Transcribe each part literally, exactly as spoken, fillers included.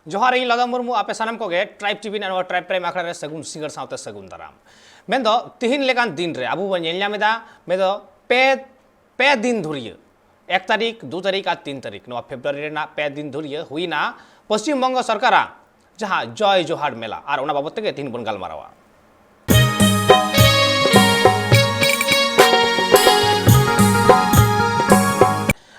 ᱡᱚᱦᱟᱨ, ᱤᱧ ᱞᱚᱫᱚᱢ ᱢᱩᱨᱢᱩ, ᱟᱯᱮ ᱥᱟᱱᱟᱢ ᱠᱚᱜᱮ ᱴᱨᱟᱭᱤᱵᱽ ᱴᱤᱵᱷᱤ ᱨᱮᱱᱟᱜ ᱱᱚᱣᱟ ᱴᱨᱟᱭᱤᱵᱽ ᱴᱟᱭᱤᱢ ᱟᱠᱷᱲᱟ ᱨᱮ ᱥᱟᱹᱜᱩᱱ ᱥᱤᱸᱜᱟᱹᱲ ᱥᱟᱶᱛᱮ ᱥᱟᱹᱜᱩᱱ ᱫᱟᱨᱟᱢ᱾ ᱢᱮᱱᱫᱚ ᱛᱤᱦᱤᱧ ᱞᱮᱠᱟᱱ ᱫᱤᱱ ᱨᱮ ᱟᱵᱚ ᱵᱚᱱ ᱧᱮᱞ ᱧᱟᱢ ᱮᱫᱟ, ᱢᱮᱱᱫᱚ ᱯᱮ, ᱯᱮ ᱫᱤᱱ ᱫᱷᱩᱨᱤᱭᱟᱹ, ᱮᱠ ᱛᱟᱹᱨᱤᱠᱷ, ᱫᱩ ᱛᱟᱹᱨᱤᱠᱷ ᱟᱨ ᱛᱤᱱ ᱛᱟᱹᱨᱤᱠᱷ, ᱱᱚᱣᱟ ᱯᱷᱮᱵᱽᱨᱩᱣᱟᱨᱤ ᱨᱮᱱᱟᱜ ᱯᱮ ᱫᱤᱱ ᱫᱷᱩᱨᱤᱭᱟᱹ ᱦᱩᱭᱱᱟ ᱯᱚᱥᱪᱤᱢ ᱵᱚᱝᱜᱚ ᱥᱚᱨᱠᱟᱨᱟᱜ ᱡᱟᱦᱟᱸ ᱡᱚᱭ ᱡᱚᱦᱟᱨ ᱢᱮᱞᱟ, ᱟᱨ ᱚᱱᱟ ᱵᱟᱵᱚᱛ ᱛᱮᱜᱮ ᱛᱤᱦᱤᱧ ᱵᱚᱱ ᱜᱟᱞᱢᱟᱨᱟᱣᱟ᱾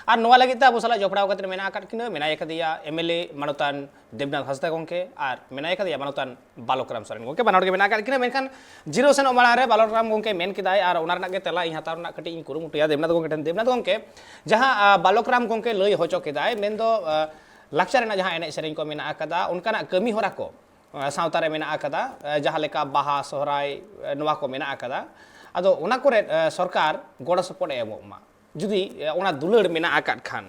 ᱟᱨ ᱱᱚᱣᱟ ᱞᱟᱹᱜᱤᱫ ᱛᱮ ᱟᱵᱚ ᱥᱟᱞᱟᱜ ᱡᱚᱯᱲᱟᱣ ᱠᱟᱛᱮ ᱢᱮᱱᱟᱜ ᱟᱠᱟᱫ ᱠᱤᱱᱟᱹ, ᱢᱮᱱᱟᱭ ᱟᱠᱟᱫᱮᱭᱟ ᱮᱢ ᱮᱞ ᱮ ᱢᱟᱱᱚᱛᱟᱱ ᱫᱮᱵᱽᱱᱟᱛᱷ ᱦᱟᱸᱥᱫᱟ ᱜᱚᱢᱠᱮ ᱟᱨ ᱢᱮᱱᱟᱭ ᱟᱠᱟᱫᱮᱭᱟ ᱢᱟᱱᱚᱛᱟᱱ ᱵᱟᱞᱚᱠ ᱨᱟᱢ ᱥᱚᱨᱮᱱ ᱜᱚᱢᱠᱮ, ᱵᱟᱱᱟ ᱦᱚᱲ ᱜᱮ ᱢᱮᱱᱟᱜ ᱟᱠᱟᱫ ᱠᱤᱱᱟ᱾ ᱢᱮᱱᱠᱷᱟᱱ ᱡᱤᱨᱟᱹᱣ ᱥᱮᱱᱚᱜ ᱢᱟᱲᱟᱝ ᱨᱮ ᱵᱟᱞᱚᱠ ᱨᱟᱢ ᱜᱚᱢᱠᱮ ᱢᱮᱱ ᱠᱮᱫᱟᱭ, ᱟᱨ ᱚᱱᱟ ᱨᱮᱱᱟᱜ ᱜᱮ ᱛᱮᱞᱟ ᱤᱧ ᱦᱟᱛᱟᱣ ᱨᱮᱱᱟᱜ ᱠᱟᱹᱴᱤᱡ ᱤᱧ ᱠᱩᱨᱩᱢᱩᱴᱩᱭᱟ ᱫᱮᱵᱽᱱᱟᱛᱷ ᱜᱚᱢᱠᱮ ᱴᱷᱮᱱ᱾ ᱫᱮᱵᱽᱱᱟᱛᱷ ᱜᱚᱢᱠᱮ, ᱡᱟᱦᱟᱸ, ᱟ, ᱵᱟᱞᱚᱠ ᱨᱟᱢ ᱜᱚᱢᱠᱮ ᱞᱟᱹᱭ ᱦᱚᱪᱚ ᱠᱮᱫᱟᱭ, ᱢᱮᱱᱫᱚ, ᱟ, ᱞᱟᱠᱪᱟᱨ ᱨᱮᱱᱟᱜ ᱡᱟᱦᱟᱸ ᱮᱱᱮᱡ ᱥᱮᱨᱮᱧ ᱠᱚ ᱢᱮᱱᱟᱜ ᱟᱠᱟᱫᱟ, ᱚᱱᱠᱟᱱᱟᱜ ᱠᱟᱹᱢᱤ ᱦᱚᱨᱟ ᱠᱚ, ᱟ, ᱥᱟᱶᱛᱟ ᱨᱮ ᱢᱮᱱᱟᱜ ᱟᱠᱟᱫᱟ, ᱟ, ᱡᱟᱦᱟᱸ ᱞᱮᱠᱟ ᱵᱟᱦᱟ, ᱥᱚᱦᱨᱟᱭ, ᱟ, ᱱᱚᱣᱟ ᱠᱚ ᱢᱮᱱᱟᱜ ᱟᱠᱟᱫᱟ᱾ ᱟᱫᱚ ᱚᱱᱟ ᱠᱚᱨᱮ, ᱟ, ᱥᱚᱨᱠᱟᱨ ᱜᱚᱲᱚ ᱥᱚᱯᱚᱦᱚᱫ ᱮ ᱮᱢᱚᱜ ᱢᱟ᱾ ᱡᱩᱫᱤ, ᱮ, ᱚᱱᱟ ᱫᱩᱞᱟᱹᱲ ᱢᱮᱱᱟᱜ ᱟᱠᱟᱫ ᱠᱷᱟᱱ,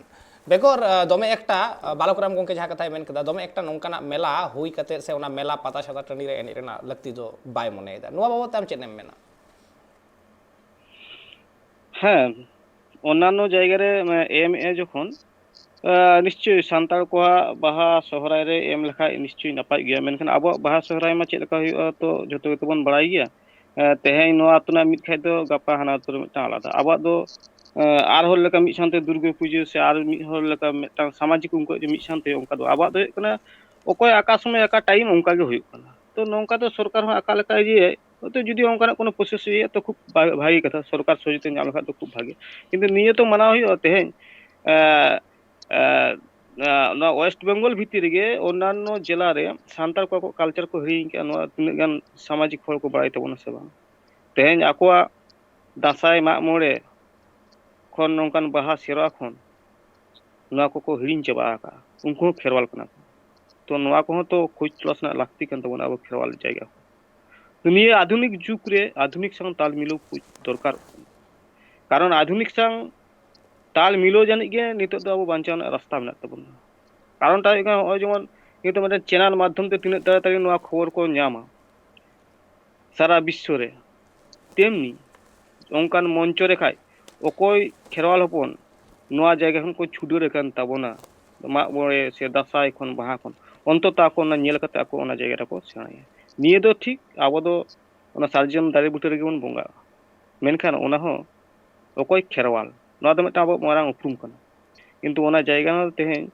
ᱵᱮᱜᱚᱨ, ᱮ, ᱫᱚᱢᱮ ᱮᱠᱴᱟ, ᱮ, ᱵᱟᱞᱚᱠ ᱨᱟᱢ ᱜᱚᱢᱠᱮ ᱡᱟᱦᱟᱸ ᱠᱟᱛᱷᱟᱭ ᱢᱮᱱ ᱠᱮᱫᱟ, ᱫᱚᱢᱮ ᱮᱠᱴᱟ ᱱᱚᱝᱠᱟᱱᱟᱜ ᱢᱮᱞᱟ ᱦᱩᱭ ᱠᱟᱛᱮ ᱥᱮ ᱚᱱᱟ ᱢᱮᱞᱟ ᱯᱟᱛᱟ ᱪᱷᱟᱛᱟ ᱴᱟᱺᱰᱤ ᱨᱮ ᱮᱱᱮᱡ ᱨᱮᱱᱟᱜ ᱞᱟᱹᱠᱛᱤ ᱫᱚ ᱵᱟᱭ ᱢᱚᱱᱮᱭᱮᱫᱟ᱾ ᱱᱚᱣᱟ ᱵᱟᱵᱚᱫ ᱛᱮ ᱟᱢ ᱪᱮᱫ ᱮᱢ ᱢᱮᱱᱟ? ᱦᱮᱸ, ᱚᱱᱱᱟᱱᱚ ᱡᱟᱭᱜᱟ ᱨᱮ, ᱮ, ᱮᱢ ᱮ ᱡᱚᱠᱷᱚᱱ, ᱮ, ᱱᱤᱥᱪᱳᱭ ᱥᱟᱱᱛᱟᱲ ᱠᱚᱣᱟᱜ ᱵᱟᱦᱟ ᱥᱚᱦᱨᱟᱭ ᱨᱮ ᱮᱢ ᱞᱮᱠᱷᱟᱡ ᱱᱤᱥᱪᱳᱭ ᱱᱟᱯᱟᱭ ᱜᱮᱭᱟ, ᱢᱮᱱᱠᱷᱟᱱ ᱟᱵᱚᱣᱟᱜ ᱵᱟᱦᱟ ᱥᱚᱦᱨᱟᱭ ᱢᱟ ᱪᱮᱫ ᱞᱮᱠᱟ ᱦᱩᱭᱩᱜᱼᱟ ᱛᱚ ᱡᱷᱚᱛᱚ ᱜᱮᱛᱚ ᱵᱚᱱ ᱵᱟᱲᱟᱭ ᱜᱮᱭᱟ᱾ ᱮ, ᱛᱮᱦᱮᱧ ᱱᱚᱣᱟ ᱟᱹᱛᱩ ᱨᱮᱱᱟᱜ ᱢᱤᱫ ᱠᱷᱟᱡ ᱫᱚ ᱜᱟᱯᱟ ᱦᱟᱱᱟ ᱟᱹᱛᱩ ᱨᱮ ᱢᱤᱫᱴᱟᱝ ᱟᱞᱟᱫᱟ᱾ ᱟᱵᱚᱣᱟᱜ ᱫᱚ, ᱮ, ᱟᱨ ᱦᱚᱲ ᱞᱮᱠᱟ ᱢᱤᱫ ᱥᱟᱶᱛᱮ ᱫᱩᱨᱜᱟᱹ ᱯᱩᱡᱟᱹ ᱥᱮ ᱟᱨ ᱢᱤᱫ ᱦᱚᱲ ᱞᱮᱠᱟ ᱢᱤᱫᱴᱟᱝ ᱥᱟᱢᱟᱡᱤᱠ ᱩᱱᱠᱩᱣᱟᱜ ᱡᱮ ᱢᱤᱫ ᱥᱟᱶᱛᱮ ᱚᱱᱠᱟ ᱫᱚ ᱟᱵᱚᱣᱟᱜ ᱫᱚ ᱦᱩᱭᱩᱜ ᱠᱟᱱᱟ ᱚᱠᱚᱭ ᱟᱠᱟ ᱥᱚᱢᱚᱭ ᱟᱠᱟ ᱴᱟᱭᱤᱢ ᱚᱱᱠᱟ ᱜᱮ ᱦᱩᱭᱩᱜ ᱠᱟᱱᱟ᱾ ᱛᱚ ᱱᱚᱝᱠᱟ ᱫᱚ ᱥᱚᱨᱠᱟᱨ ᱦᱚᱸ ᱟᱠᱟ ᱞᱮᱠᱟ ᱤᱭᱟᱹᱭᱟᱭ, ᱦᱚᱭᱛᱳ ᱡᱩᱫᱤ ᱚᱱᱠᱟᱱᱟᱜ ᱠᱳᱱᱳ ᱯᱨᱚᱥᱮᱥ ᱦᱩᱭᱩᱜᱼᱟ ᱛᱚ ᱠᱷᱩᱵ ᱵᱷᱟ-, ᱵᱷᱟᱜᱤ ᱠᱟᱛᱷᱟ, ᱥᱚᱨᱠᱟᱨ ᱥᱚᱦᱚᱡᱳᱜᱤᱛᱟ ᱧᱟᱢ ᱞᱮᱠᱷᱟᱡ ᱫᱚ ᱠᱷᱩᱵ ᱵᱷᱟᱜᱤ᱾ ᱠᱤᱱᱛᱩ ᱱᱤᱭᱟᱹ ᱛᱚ ᱢᱟᱱᱟᱣ ᱦᱩᱭᱩᱜᱼᱟ ᱛᱮᱦᱮᱧ, ᱮ, ᱮ, ᱮ, ᱱᱚᱣᱟ ᱳᱭᱮᱥᱴ ᱵᱮᱝᱜᱚᱞ ᱵᱷᱤᱛᱤᱨ ᱨᱮᱜᱮ ᱚᱱᱱᱟᱱᱚ ᱡᱮᱞᱟ ᱨᱮ ᱥᱟᱱᱛᱟᱲ ᱠᱚᱣᱟᱜ ᱠᱟᱞᱪᱟᱨ ᱠᱚ ᱦᱤᱲᱤᱧ ᱠᱟᱜᱼᱟ, ᱱᱚᱣᱟ ᱛᱤᱱᱟᱹᱜ ᱜᱟᱱ ᱥᱟᱢᱟᱡᱤᱠ ᱦᱚᱲ ᱠᱚ ᱵᱟᱲᱟᱭ ᱛᱟᱵᱚᱱᱟ ᱥᱮ ᱵᱟᱝ? ᱛᱮᱦᱮᱧ ᱟᱠᱚᱣᱟᱜ ᱫᱟᱸᱥᱟᱭ, ᱢᱟᱜ ᱢᱚᱬᱮ ᱠᱷᱚᱱ, ᱱᱚᱝᱠᱟᱱ ᱵᱟᱦᱟ ᱥᱮᱨᱣᱟ ᱠᱷᱚᱱ ᱱᱚᱣᱟ ᱠᱚᱠᱚ ᱦᱤᱲᱤᱧ ᱪᱟᱵᱟ ᱟᱠᱟᱜᱼᱟ᱾ ᱩᱱᱠᱩ ᱦᱚᱸ ᱠᱷᱮᱨᱣᱟᱞ ᱠᱟᱱᱟ ᱠᱚ᱾ ᱛᱚ ᱱᱚᱣᱟ ᱠᱚᱦᱚᱸ ᱛᱚ ᱠᱷᱚᱡᱽ ᱛᱚᱞᱟᱥ ᱨᱮᱱᱟᱜ ᱞᱟᱹᱠᱛᱤ ᱠᱟᱱ ᱛᱟᱵᱚᱱᱟ ᱟᱵᱚ ᱠᱷᱮᱨᱣᱟᱞ ᱡᱟᱭᱜᱟ ᱠᱚ᱾ ᱛᱚ ᱱᱤᱭᱟᱹ ᱟᱫᱷᱩᱱᱤᱠ ᱡᱩᱜᱽ ᱨᱮ ᱟᱫᱷᱩᱱᱤᱠ ᱥᱟᱶ ᱛᱟᱞ ᱢᱤᱞᱟᱹᱣ ᱠᱷᱚᱡᱽ ᱫᱚᱨᱠᱟᱨᱚᱜ ᱠᱟᱱᱟ᱾ ᱠᱟᱨᱚᱱ ᱟᱫᱷᱩᱱᱤᱠ ᱥᱟᱶ ᱛᱟᱞ ᱢᱤᱞᱟᱹᱣ ᱡᱟᱹᱱᱤᱡ ᱜᱮ ᱱᱤᱛᱚᱜ ᱫᱚ ᱟᱵᱚ ᱵᱟᱧᱪᱟᱣ ᱨᱮᱱᱟᱜ ᱨᱟᱥᱛᱟ ᱢᱮᱱᱟᱜ ᱛᱟᱵᱚᱱᱟ᱾ ᱠᱟᱨᱚᱱᱴᱟ ᱦᱩᱭᱩᱜ ᱠᱟᱱᱟ, ᱱᱚᱜᱼᱚᱭ ᱡᱮᱢᱚᱱ ᱱᱤᱛᱚᱜ ᱢᱤᱫᱴᱮᱱ ᱪᱮᱱᱮᱞ ᱢᱟᱫᱽᱫᱷᱚᱢ ᱛᱮ ᱛᱤᱱᱟᱹᱜ ᱛᱟᱲᱟᱛᱟᱲᱤ ᱱᱚᱣᱟ ᱠᱷᱚᱵᱚᱨ ᱠᱚ ᱧᱟᱢᱟ ᱥᱟᱨᱟ ᱵᱤᱥᱥᱚ ᱨᱮ, ᱛᱮᱢᱱᱤ ᱚᱱᱠᱟᱱ ᱢᱚᱧᱪᱚ ᱨᱮ ᱠᱷᱟᱡ ᱚᱠᱚᱭ ᱠᱷᱮᱨᱣᱟᱞ ᱦᱚᱯᱚᱱ ᱱᱚᱣᱟ ᱡᱟᱭᱜᱟ ᱠᱷᱚᱱ ᱠᱚ ᱪᱷᱩᱰᱟᱹᱨ ᱟᱠᱟᱱ ᱛᱟᱵᱚᱱᱟ, ᱢᱟᱜ ᱢᱚᱬᱮ ᱥᱮ ᱫᱟᱸᱥᱟᱭ ᱠᱷᱚᱱ, ᱵᱟᱦᱟ ᱠᱷᱚᱱ, ᱚᱱᱛᱚᱛᱚ ᱟᱠᱚ ᱚᱱᱟ ᱧᱮᱞ ᱠᱟᱛᱮ ᱟᱠᱚ ᱚᱱᱟ ᱡᱟᱭᱜᱟ ᱨᱮᱠᱚ ᱥᱮᱬᱟᱭᱟ᱾ ᱱᱤᱭᱟᱹ ᱫᱚ ᱴᱷᱤᱠ ᱟᱵᱚ ᱫᱚ ᱚᱱᱟ ᱥᱟᱨᱡᱚᱢ ᱫᱟᱨᱮ ᱵᱩᱴᱟᱹ ᱨᱮᱜᱮ ᱵᱚᱱ ᱵᱚᱸᱜᱟᱜᱼᱟ, ᱢᱮᱱᱠᱷᱟᱱ ᱚᱱᱟ ᱦᱚᱸ ᱚᱠᱚᱭ ᱠᱷᱮᱨᱣᱟᱞ, ᱱᱚᱣᱟ ᱫᱚ ᱢᱤᱫᱴᱟᱝ ᱟᱵᱚᱣᱟᱜ ᱢᱟᱨᱟᱝ ᱩᱯᱨᱩᱢ ᱠᱟᱱᱟ᱾ ᱠᱤᱱᱛᱩ ᱚᱱᱟ ᱡᱟᱭᱜᱟ ᱦᱚᱸ ᱛᱮᱦᱮᱧ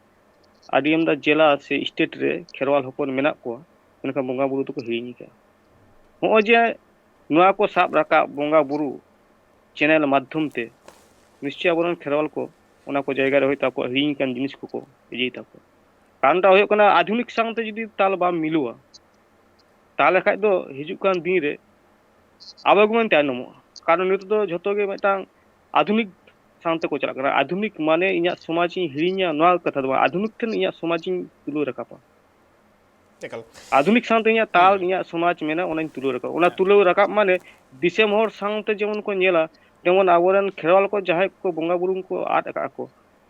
ᱟᱹᱰᱤ ᱟᱢᱫᱟ ᱡᱮᱞᱟ ᱥᱮ ᱥᱴᱮᱴ ᱨᱮ ᱠᱷᱮᱨᱣᱟᱞ ᱦᱚᱯᱚᱱ ᱢᱮᱱᱟᱜ ᱠᱚᱣᱟ, ᱢᱮᱱᱠᱷᱟᱱ ᱵᱚᱸᱜᱟ ᱵᱩᱨᱩ ᱫᱚᱠᱚ ᱦᱤᱲᱤᱧ ᱟᱠᱟᱫᱼᱟ᱾ ᱱᱚᱜᱼᱚᱭ ᱡᱮ ᱱᱚᱣᱟ ᱠᱚ ᱥᱟᱵ ᱨᱟᱠᱟᱵ ᱵᱚᱸᱜᱟ ᱵᱩᱨᱩ ᱪᱮᱱᱮᱞ ᱢᱟᱫᱽᱫᱷᱚᱢ ᱛᱮ ᱱᱤᱥᱪᱚᱭ ᱟᱵᱚᱨᱮᱱ ᱠᱷᱮᱨᱣᱟᱞ ᱠᱚ ᱚᱱᱟ ᱠᱚ ᱡᱟᱭᱜᱟ ᱨᱮ ᱦᱚᱭᱛᱳ ᱟᱠᱚᱣᱟᱜ ᱦᱤᱲᱤᱧ ᱟᱠᱟᱱ ᱡᱤᱱᱤᱥ ᱠᱚᱠᱚ ᱤᱭᱟᱹᱭ ᱛᱟᱠᱚᱣᱟ᱾ ᱠᱟᱨᱚᱱᱴᱟ ᱦᱩᱭᱩᱜ ᱠᱟᱱᱟ, ᱟᱫᱷᱩᱱᱤᱠ ᱥᱟᱶᱛᱮ ᱡᱩᱫᱤ ᱛᱟᱞ ᱵᱟᱢ ᱢᱤᱞᱟᱹᱣᱟ, ᱛᱟᱦᱚᱞᱮ ᱠᱷᱟᱡ ᱫᱚ ᱦᱤᱡᱩᱜ ᱠᱟᱱ ᱫᱤᱱ ᱨᱮ ᱟᱵᱚ ᱜᱮᱵᱚᱱ ᱛᱟᱭᱱᱚᱢᱚᱜᱼᱟ᱾ ᱠᱟᱨᱚᱱ ᱱᱤᱛᱚᱜ ᱫᱚ ᱡᱷᱚᱛᱚ ᱜᱮ ᱢᱤᱫᱴᱟᱝ ᱟᱫᱷᱩᱱᱤᱠ ᱥᱟᱶᱛᱮ ᱠᱚ ᱪᱟᱞᱟᱜ ᱠᱟᱱᱟ᱾ ᱟᱫᱷᱩᱱᱤᱠ ᱢᱟᱱᱮ ᱤᱧᱟᱹᱜ ᱥᱚᱢᱟᱡᱽ ᱤᱧ ᱦᱤᱲᱤᱧᱟ, ᱱᱚᱣᱟ ᱠᱟᱛᱷᱟ ᱫᱚ ᱵᱟᱝ, ᱟᱫᱷᱩᱱᱤᱠ ᱴᱷᱮᱱ ᱤᱧᱟᱹᱜ ᱥᱚᱢᱟᱡᱽ ᱤᱧ ᱛᱩᱞᱟᱹᱣ ᱨᱟᱠᱟᱵᱟ᱾ ᱮᱠᱟᱞ᱾ ᱟᱫᱷᱩᱱᱤᱠ ᱥᱟᱶᱛᱮ ᱤᱧᱟᱹᱜ ᱛᱟᱞ, ᱤᱧᱟᱹᱜ ᱥᱚᱢᱟᱡᱽ ᱢᱮᱱᱟᱜᱼᱟ, ᱚᱱᱟᱧ ᱛᱩᱞᱟᱹᱣ ᱨᱟᱠᱟᱵᱟ᱾ ᱚᱱᱟ ᱛᱩᱞᱟᱹᱣ ᱨᱟᱠᱟᱵ ᱢᱟᱱᱮ ᱫᱤᱥᱚᱢ ᱦᱚᱲ ᱥᱟᱶᱛᱮ ᱡᱮᱢᱚᱱ ᱠᱚ ᱧᱮᱞᱟ, ᱡᱮᱢᱚᱱ ᱟᱵᱚᱨᱮᱱ ᱠᱷᱮᱨᱣᱟᱞ ᱠᱚ ᱡᱟᱦᱟᱸᱭ ᱠᱚ ᱵᱚᱸᱜᱟ ᱵᱩᱨᱩ ᱠᱚ ᱟᱫ ᱟᱠᱟᱫ ᱠᱚ,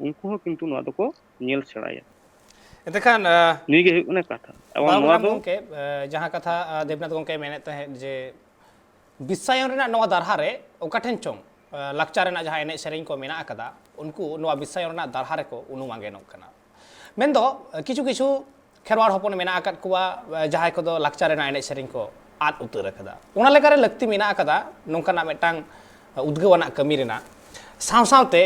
ᱩᱱᱠᱩ ᱦᱚᱸ ᱠᱤᱱᱛᱩ ᱱᱚᱣᱟ ᱫᱚᱠᱚ ᱧᱮᱞ ᱥᱮᱬᱟᱭᱟ᱾ ᱮᱱᱛᱮ ᱠᱷᱟᱱ, ᱟᱸ, ᱱᱤᱭᱟᱹ ᱜᱮ ᱦᱩᱭᱩᱜ ᱠᱟᱱᱟ ᱠᱟᱛᱷᱟ᱾ ᱮᱵᱚᱝ ᱱᱚᱣᱟ ᱵᱟᱵᱩᱨᱟᱢ ᱫᱚ ᱜᱚᱢᱠᱮ, ᱟᱸ, ᱡᱟᱦᱟᱸ ᱠᱟᱛᱷᱟ, ᱟᱸ, ᱫᱮᱵᱽᱱᱟᱛᱷ ᱜᱚᱢᱠᱮ ᱢᱮᱱᱮᱫ ᱛᱟᱦᱮᱸᱫ ᱡᱮ ᱵᱤᱥᱥᱟᱭᱚᱱ ᱨᱮᱱᱟᱜ ᱱᱚᱣᱟ ᱫᱟᱨᱦᱟ ᱨᱮ ᱚᱠᱟ ᱴᱷᱮᱱ ᱪᱚᱝ, ᱟᱸ, ᱞᱟᱠᱪᱟᱨ ᱨᱮᱱᱟᱜ ᱡᱟᱦᱟᱸ ᱮᱱᱮᱡ ᱥᱮᱨᱮᱧ ᱠᱚ ᱢᱮᱱᱟᱜ ᱟᱠᱟᱫᱟ, ᱩᱱᱠᱩ ᱱᱚᱣᱟ ᱵᱤᱥᱥᱟᱭᱚᱱ ᱨᱮᱱᱟᱜ ᱫᱟᱨᱦᱟ ᱨᱮᱠᱚ ᱩᱱᱩᱢ ᱟᱸᱜᱮᱱᱚᱜ ᱠᱟᱱᱟ᱾ ᱢᱮᱱᱫᱚ, ᱟᱸ, ᱠᱤᱪᱷᱩ ᱠᱤᱪᱷᱩ ᱠᱷᱮᱨᱣᱟᱲ ᱦᱚᱯᱚᱱ ᱢᱮᱱᱟᱜ ᱟᱠᱟᱫ ᱠᱚᱣᱟ, ᱟᱸ, ᱡᱟᱦᱟᱸᱭ ᱠᱚᱫᱚ ᱞᱟᱠᱪᱟᱨ ᱨᱮᱱᱟᱜ ᱮᱱᱮᱡ ᱥᱮᱨᱮᱧ ᱠᱚ ᱟᱫ ᱩᱛᱟᱹᱨ ᱟᱠᱟᱫᱟ᱾ ᱚᱱᱟ ᱞᱮᱠᱟᱨᱮ ᱞᱟᱹᱠᱛᱤ ᱢᱮᱱᱟᱜ ᱟᱠᱟᱫᱟ ᱱᱚᱝᱠᱟᱱᱟᱜ ᱢᱤᱫᱴᱟᱝ ᱩᱫᱽᱜᱟᱹᱣ ᱟᱱᱟᱜ ᱠᱟᱹᱢᱤ ᱨᱮᱱᱟᱜ᱾ ᱥᱟᱶ ᱥᱟᱶᱛᱮ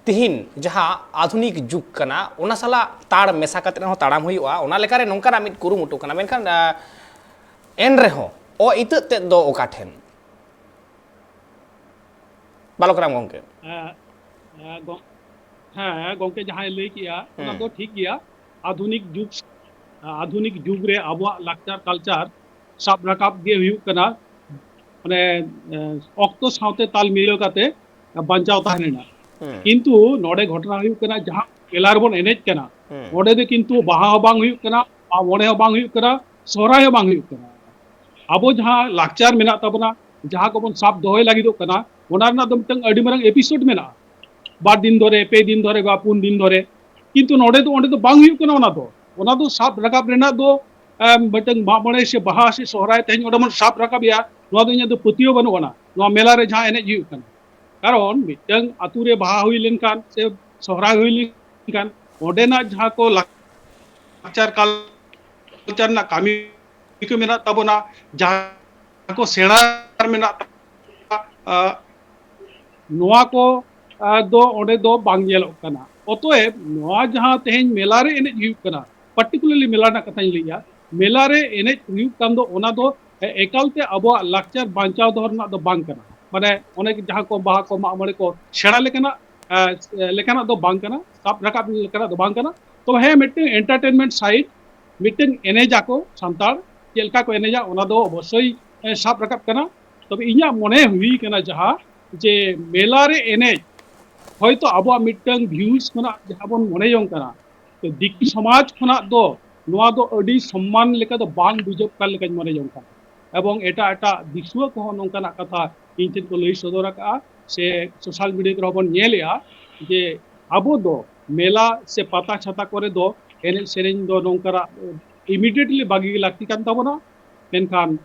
ᱛᱤᱦᱤᱧ ᱡᱟᱦᱟᱸ ᱟᱫᱷᱩᱱᱤᱠ ᱡᱩᱜᱽ ᱠᱟᱱᱟ, ᱚᱱᱟ ᱥᱟᱞᱟᱜ ᱛᱟᱲ ᱢᱮᱥᱟ ᱠᱟᱛᱮ ᱦᱚᱸ ᱛᱟᱲᱟᱢ ᱦᱩᱭᱩᱜᱼᱟ, ᱚᱱᱟ ᱞᱮᱠᱟᱨᱮ ᱱᱚᱝᱠᱟᱱᱟᱜ ᱢᱤᱫ ᱠᱩᱨᱩᱢᱩᱴᱩ ᱠᱟᱱᱟ᱾ ᱢᱮᱱᱠᱷᱟᱱ, ᱟᱸ, ᱮᱱ ᱨᱮᱦᱚᱸ ᱚ ᱤᱛᱟᱹᱫ ᱛᱮᱫ ᱫᱚ ᱚᱠᱟ ᱴᱷᱮᱱ? ᱵᱟᱞᱚᱠ ᱨᱟᱢ ᱜᱚᱢᱠᱮ᱾ ᱦᱮᱸ, ᱦᱮᱸ, ᱜᱚ-, ᱦᱮᱸ, ᱜᱚᱢᱠᱮ ᱡᱟᱦᱟᱸᱭ ᱞᱟᱹᱭ ᱠᱮᱜᱼᱟ, ᱚᱱᱟ ᱦᱩᱸ᱾ ᱫᱚ ᱴᱷᱤᱠ ᱜᱮᱭᱟ᱾ ᱟᱫᱷᱩᱱᱤᱠ ᱡᱩᱜᱽ, ᱟᱫᱷᱩᱱᱤᱠ ᱡᱩᱜᱽ ᱨᱮ ᱟᱵᱚᱣᱟᱜ ᱞᱟᱠᱪᱟᱨ ᱠᱟᱞᱪᱟᱨ ᱥᱟᱵ ᱨᱟᱠᱟᱵ ᱜᱮ ᱦᱩᱭᱩᱜ ᱠᱟᱱᱟ, ᱢᱟᱱᱮ, ᱮ, ᱚᱠᱛᱚ ᱥᱟᱶᱛᱮ ᱛᱟᱞ ᱢᱤᱞᱟᱹᱣ ᱠᱟᱛᱮ ᱵᱟᱧᱪᱟᱣ ᱛᱟᱦᱮᱸ ᱨᱮᱱᱟᱜ᱾ ᱦᱩᱸ᱾ ᱠᱤᱱᱛᱩ ᱱᱚᱰᱮ ᱜᱷᱚᱴᱚᱱᱟ ᱦᱩᱭᱩᱜ ᱠᱟᱱᱟ, ᱡᱟᱦᱟᱸ ᱢᱮᱞᱟ ᱨᱮᱵᱚᱱ ᱮᱱᱮᱡ ᱠᱟᱱᱟ, ᱦᱩᱸ᱾ ᱚᱸᱰᱮ ᱫᱚ ᱠᱤᱱᱛᱩ ᱵᱟᱦᱟ ᱦᱚᱸ ᱵᱟᱝ ᱦᱩᱭᱩᱜ ᱠᱟᱱᱟ, ᱢᱟᱜ ᱢᱚᱬᱮ ᱦᱚᱸ ᱵᱟᱝ ᱦᱩᱭᱩᱜ ᱠᱟᱱᱟ, ᱥᱚᱦᱨᱟᱭ ᱦᱚᱸ ᱵᱟᱝ ᱦᱩᱭᱩᱜ ᱠᱟᱱᱟ᱾ ᱟᱵᱚ ᱡᱟᱦᱟᱸ ᱞᱟᱠᱪᱟᱨ ᱢᱮᱱᱟᱜ ᱛᱟᱵᱚᱱᱟ, ᱡᱟᱦᱟᱸ ᱠᱚᱵᱚᱱ ᱥᱟᱵ ᱫᱚᱦᱚᱭ ᱞᱟᱹᱜᱤᱫᱚᱜ ᱠᱟᱱᱟ, ᱚᱱᱟ ᱨᱮᱱᱟᱜ ᱫᱚ ᱢᱤᱫᱴᱟᱝ ᱟᱹᱰᱤ ᱢᱟᱨᱟᱝ ᱮᱯᱤᱥᱳᱰ ᱢᱮᱱᱟᱜᱼᱟ, ᱵᱟᱨ ᱫᱤᱱ ᱫᱷᱚᱨᱮ, ᱯᱮ ᱫᱤᱱ ᱫᱷᱚᱨᱮ ᱵᱟ ᱯᱩᱱ ᱫᱤᱱ ᱫᱷᱚᱨᱮ᱾ ᱠᱤᱱᱛᱩ ᱱᱚᱰᱮ ᱫᱚ, ᱚᱸᱰᱮ ᱫᱚ ᱵᱟᱝ ᱦᱩᱭᱩᱜ ᱠᱟᱱᱟ᱾ ᱚᱱᱟ ᱫᱚ, ᱚᱱᱟ ᱫᱚ ᱥᱟᱵ ᱨᱟᱠᱟᱵ ᱨᱮᱱᱟᱜ ᱫᱚ, ᱮᱢ, ᱢᱤᱫᱴᱟᱝ ᱢᱟᱜ ᱢᱚᱬᱮ ᱥᱮ ᱵᱟᱦᱟ ᱥᱮ ᱥᱚᱦᱨᱟᱭ ᱛᱮᱦᱮᱧ ᱚᱸᱰᱮ ᱵᱚᱱ ᱥᱟᱵ ᱨᱟᱠᱟᱵ ᱮᱭᱟ, ᱱᱚᱣᱟ ᱫᱚ ᱤᱧᱟᱹᱜ ᱫᱚ ᱯᱟᱹᱛᱭᱟᱹᱣ ᱵᱟᱹᱱᱩᱜ ᱟᱱᱟ᱾ ᱱᱚᱣᱟ ᱢᱮᱞᱟ ᱨᱮ ᱡᱟᱦᱟᱸ ᱮᱱᱮᱡ ᱦᱩᱭᱩᱜ ᱠᱟᱱᱟ, ᱠᱟᱨᱚᱱ ᱢᱤᱫᱴᱟᱝ ᱟᱛᱳ ᱨᱮ ᱵᱟᱦᱟ ᱦᱩᱭ ᱞᱮᱱᱠᱷᱟᱱ ᱥᱮ ᱥᱚᱦᱨᱟᱭ ᱦᱩᱭ ᱞᱮᱱᱠᱷᱟᱱ, ᱚᱸᱰᱮᱱᱟᱜ ᱡᱟᱦᱟᱸ ᱠᱚ ᱞᱟᱠᱪᱟᱨ ᱠᱟᱞᱪᱟᱨ ᱨᱮᱱᱟᱜ ᱠᱟᱹᱢᱤ ᱠᱚ ᱢᱮᱱᱟᱜ ᱛᱟᱵᱚᱱᱟ, ᱡᱟᱦᱟᱸ ᱠᱚ ᱥᱮᱬᱟ ᱢᱮᱱᱟᱜ ᱛᱟᱵᱚᱱᱟ, ᱟ, ᱱᱚᱣᱟ ᱠᱚ, ᱟ, ᱫᱚ ᱚᱸᱰᱮ ᱫᱚ ᱵᱟᱝ ᱧᱮᱞᱚᱜ ᱠᱟᱱᱟ᱾ ᱚᱛᱚᱮᱵ ᱱᱚᱣᱟ ᱡᱟᱦᱟᱸ ᱛᱮᱦᱮᱧ ᱢᱮᱞᱟ ᱨᱮ ᱮᱱᱮᱡ ᱦᱩᱭᱩᱜ ᱠᱟᱱᱟ, particularly ᱢᱮᱞᱟ ᱨᱮᱱᱟᱜ ᱠᱟᱛᱷᱟᱧ ᱞᱟᱹᱭᱮᱜᱼᱟ, ᱢᱮᱞᱟ ᱨᱮ ᱮᱱᱮᱡ ᱦᱩᱭᱩᱜ ᱠᱟᱱ ᱫᱚ, ᱚᱱᱟ ᱫᱚ ᱮ-, ᱮᱠᱟᱞ ᱛᱮ ᱟᱵᱚᱣᱟᱜ ᱞᱟᱠᱪᱟᱨ ᱵᱟᱧᱪᱟᱣ ᱫᱚᱦᱚ ᱨᱮᱱᱟᱜ ᱫᱚ ᱵᱟᱝ ᱠᱟᱱᱟ᱾ ᱢᱟᱱᱮ ᱚᱱᱮ ᱡᱟᱦᱟᱸ ᱠᱚ ᱵᱟᱦᱟ ᱠᱚ ᱢᱟᱜ ᱢᱚᱬᱮ ᱠᱚ ᱥᱮᱬᱟ ᱞᱮᱠᱟᱱᱟᱜ, ᱮ, ᱞᱮᱠᱟᱱᱟᱜ ᱫᱚ ᱵᱟᱝ ᱠᱟᱱᱟ, ᱥᱟᱵ ᱨᱟᱠᱟᱵ ᱞᱮᱠᱟᱱᱟᱜ ᱫᱚ ᱵᱟᱝ ᱠᱟᱱᱟ᱾ ᱛᱚᱵᱮ ᱦᱮᱸ, ᱢᱤᱫᱴᱮᱱ entertainment side, ᱢᱤᱫᱴᱮᱱ ᱮᱱᱮᱡ ᱟᱠᱚ ᱥᱟᱱᱛᱟᱲ, ᱪᱮᱫ ᱞᱮᱠᱟ ᱠᱚ ᱮᱱᱮᱡᱟ, ᱚᱱᱟ ᱫᱚ ᱚᱵᱚᱥᱥᱳᱭ, ᱮ, ᱥᱟᱵ ᱨᱟᱠᱟᱵ ᱠᱟᱱᱟ᱾ ᱛᱚᱵᱮ ᱤᱧᱟᱹᱜ ᱢᱚᱱᱮ ᱦᱩᱭ ᱠᱟᱱᱟ ᱡᱟᱦᱟᱸ, ᱡᱮ ᱢᱮᱞᱟ ᱨᱮ ᱮᱱᱮᱡ ᱦᱚᱭᱛᱳ ᱟᱵᱚᱣᱟᱜ ᱢᱤᱫᱴᱟᱝ views ᱠᱷᱚᱱᱟᱜ ᱡᱟᱦᱟᱸ ᱵᱚᱱ ᱢᱚᱱᱮ ᱡᱚᱝ ᱠᱟᱱᱟ, ᱛᱚ ᱫᱤᱠᱩ ᱥᱚᱢᱟᱡᱽ ᱠᱷᱚᱱᱟᱜ ᱫᱚ ᱱᱚᱣᱟ ᱫᱚ ᱟᱹᱰᱤ ᱥᱚᱢᱢᱟᱱ ᱞᱮᱠᱟ ᱫᱚ ᱵᱟᱝ ᱵᱩᱡᱷᱟᱹᱜ ᱠᱟᱱ ᱞᱮᱠᱟᱧ ᱢᱚᱱᱮ ᱡᱚᱝ ᱠᱟᱱᱟ᱾ ᱮᱵᱚᱝ ᱮᱴᱟᱜ ᱮᱴᱟᱜ ᱫᱤᱥᱩᱣᱟᱹ ᱠᱚᱦᱚᱸ ᱱᱚᱝᱠᱟᱱᱟᱜ ᱠᱟᱛᱷᱟ ᱤᱧ ᱴᱷᱮᱱ ᱠᱚ ᱞᱟᱹᱭ ᱥᱚᱫᱚᱨ ᱟᱠᱟᱫᱼᱟ, ᱥᱮ social media ᱠᱚᱨᱮ ᱦᱚᱸ ᱵᱚᱱ ᱧᱮᱞᱮᱜᱼᱟ ᱡᱮ ᱟᱵᱚ ᱫᱚ ᱢᱮᱞᱟ ᱥᱮ ᱯᱟᱛᱟ ᱪᱷᱟᱛᱟ ᱠᱚᱨᱮ ᱫᱚ ᱮᱱᱮᱡ ᱥᱮᱨᱮᱧ ᱫᱚ ᱱᱚᱝᱠᱟᱱᱟᱜ immediately ᱵᱟᱹᱜᱤ ᱜᱮ ᱞᱟᱹᱠᱛᱤ ᱠᱟᱱ ᱛᱟᱵᱚᱱᱟ, ᱢᱮᱱᱠᱷᱟᱱ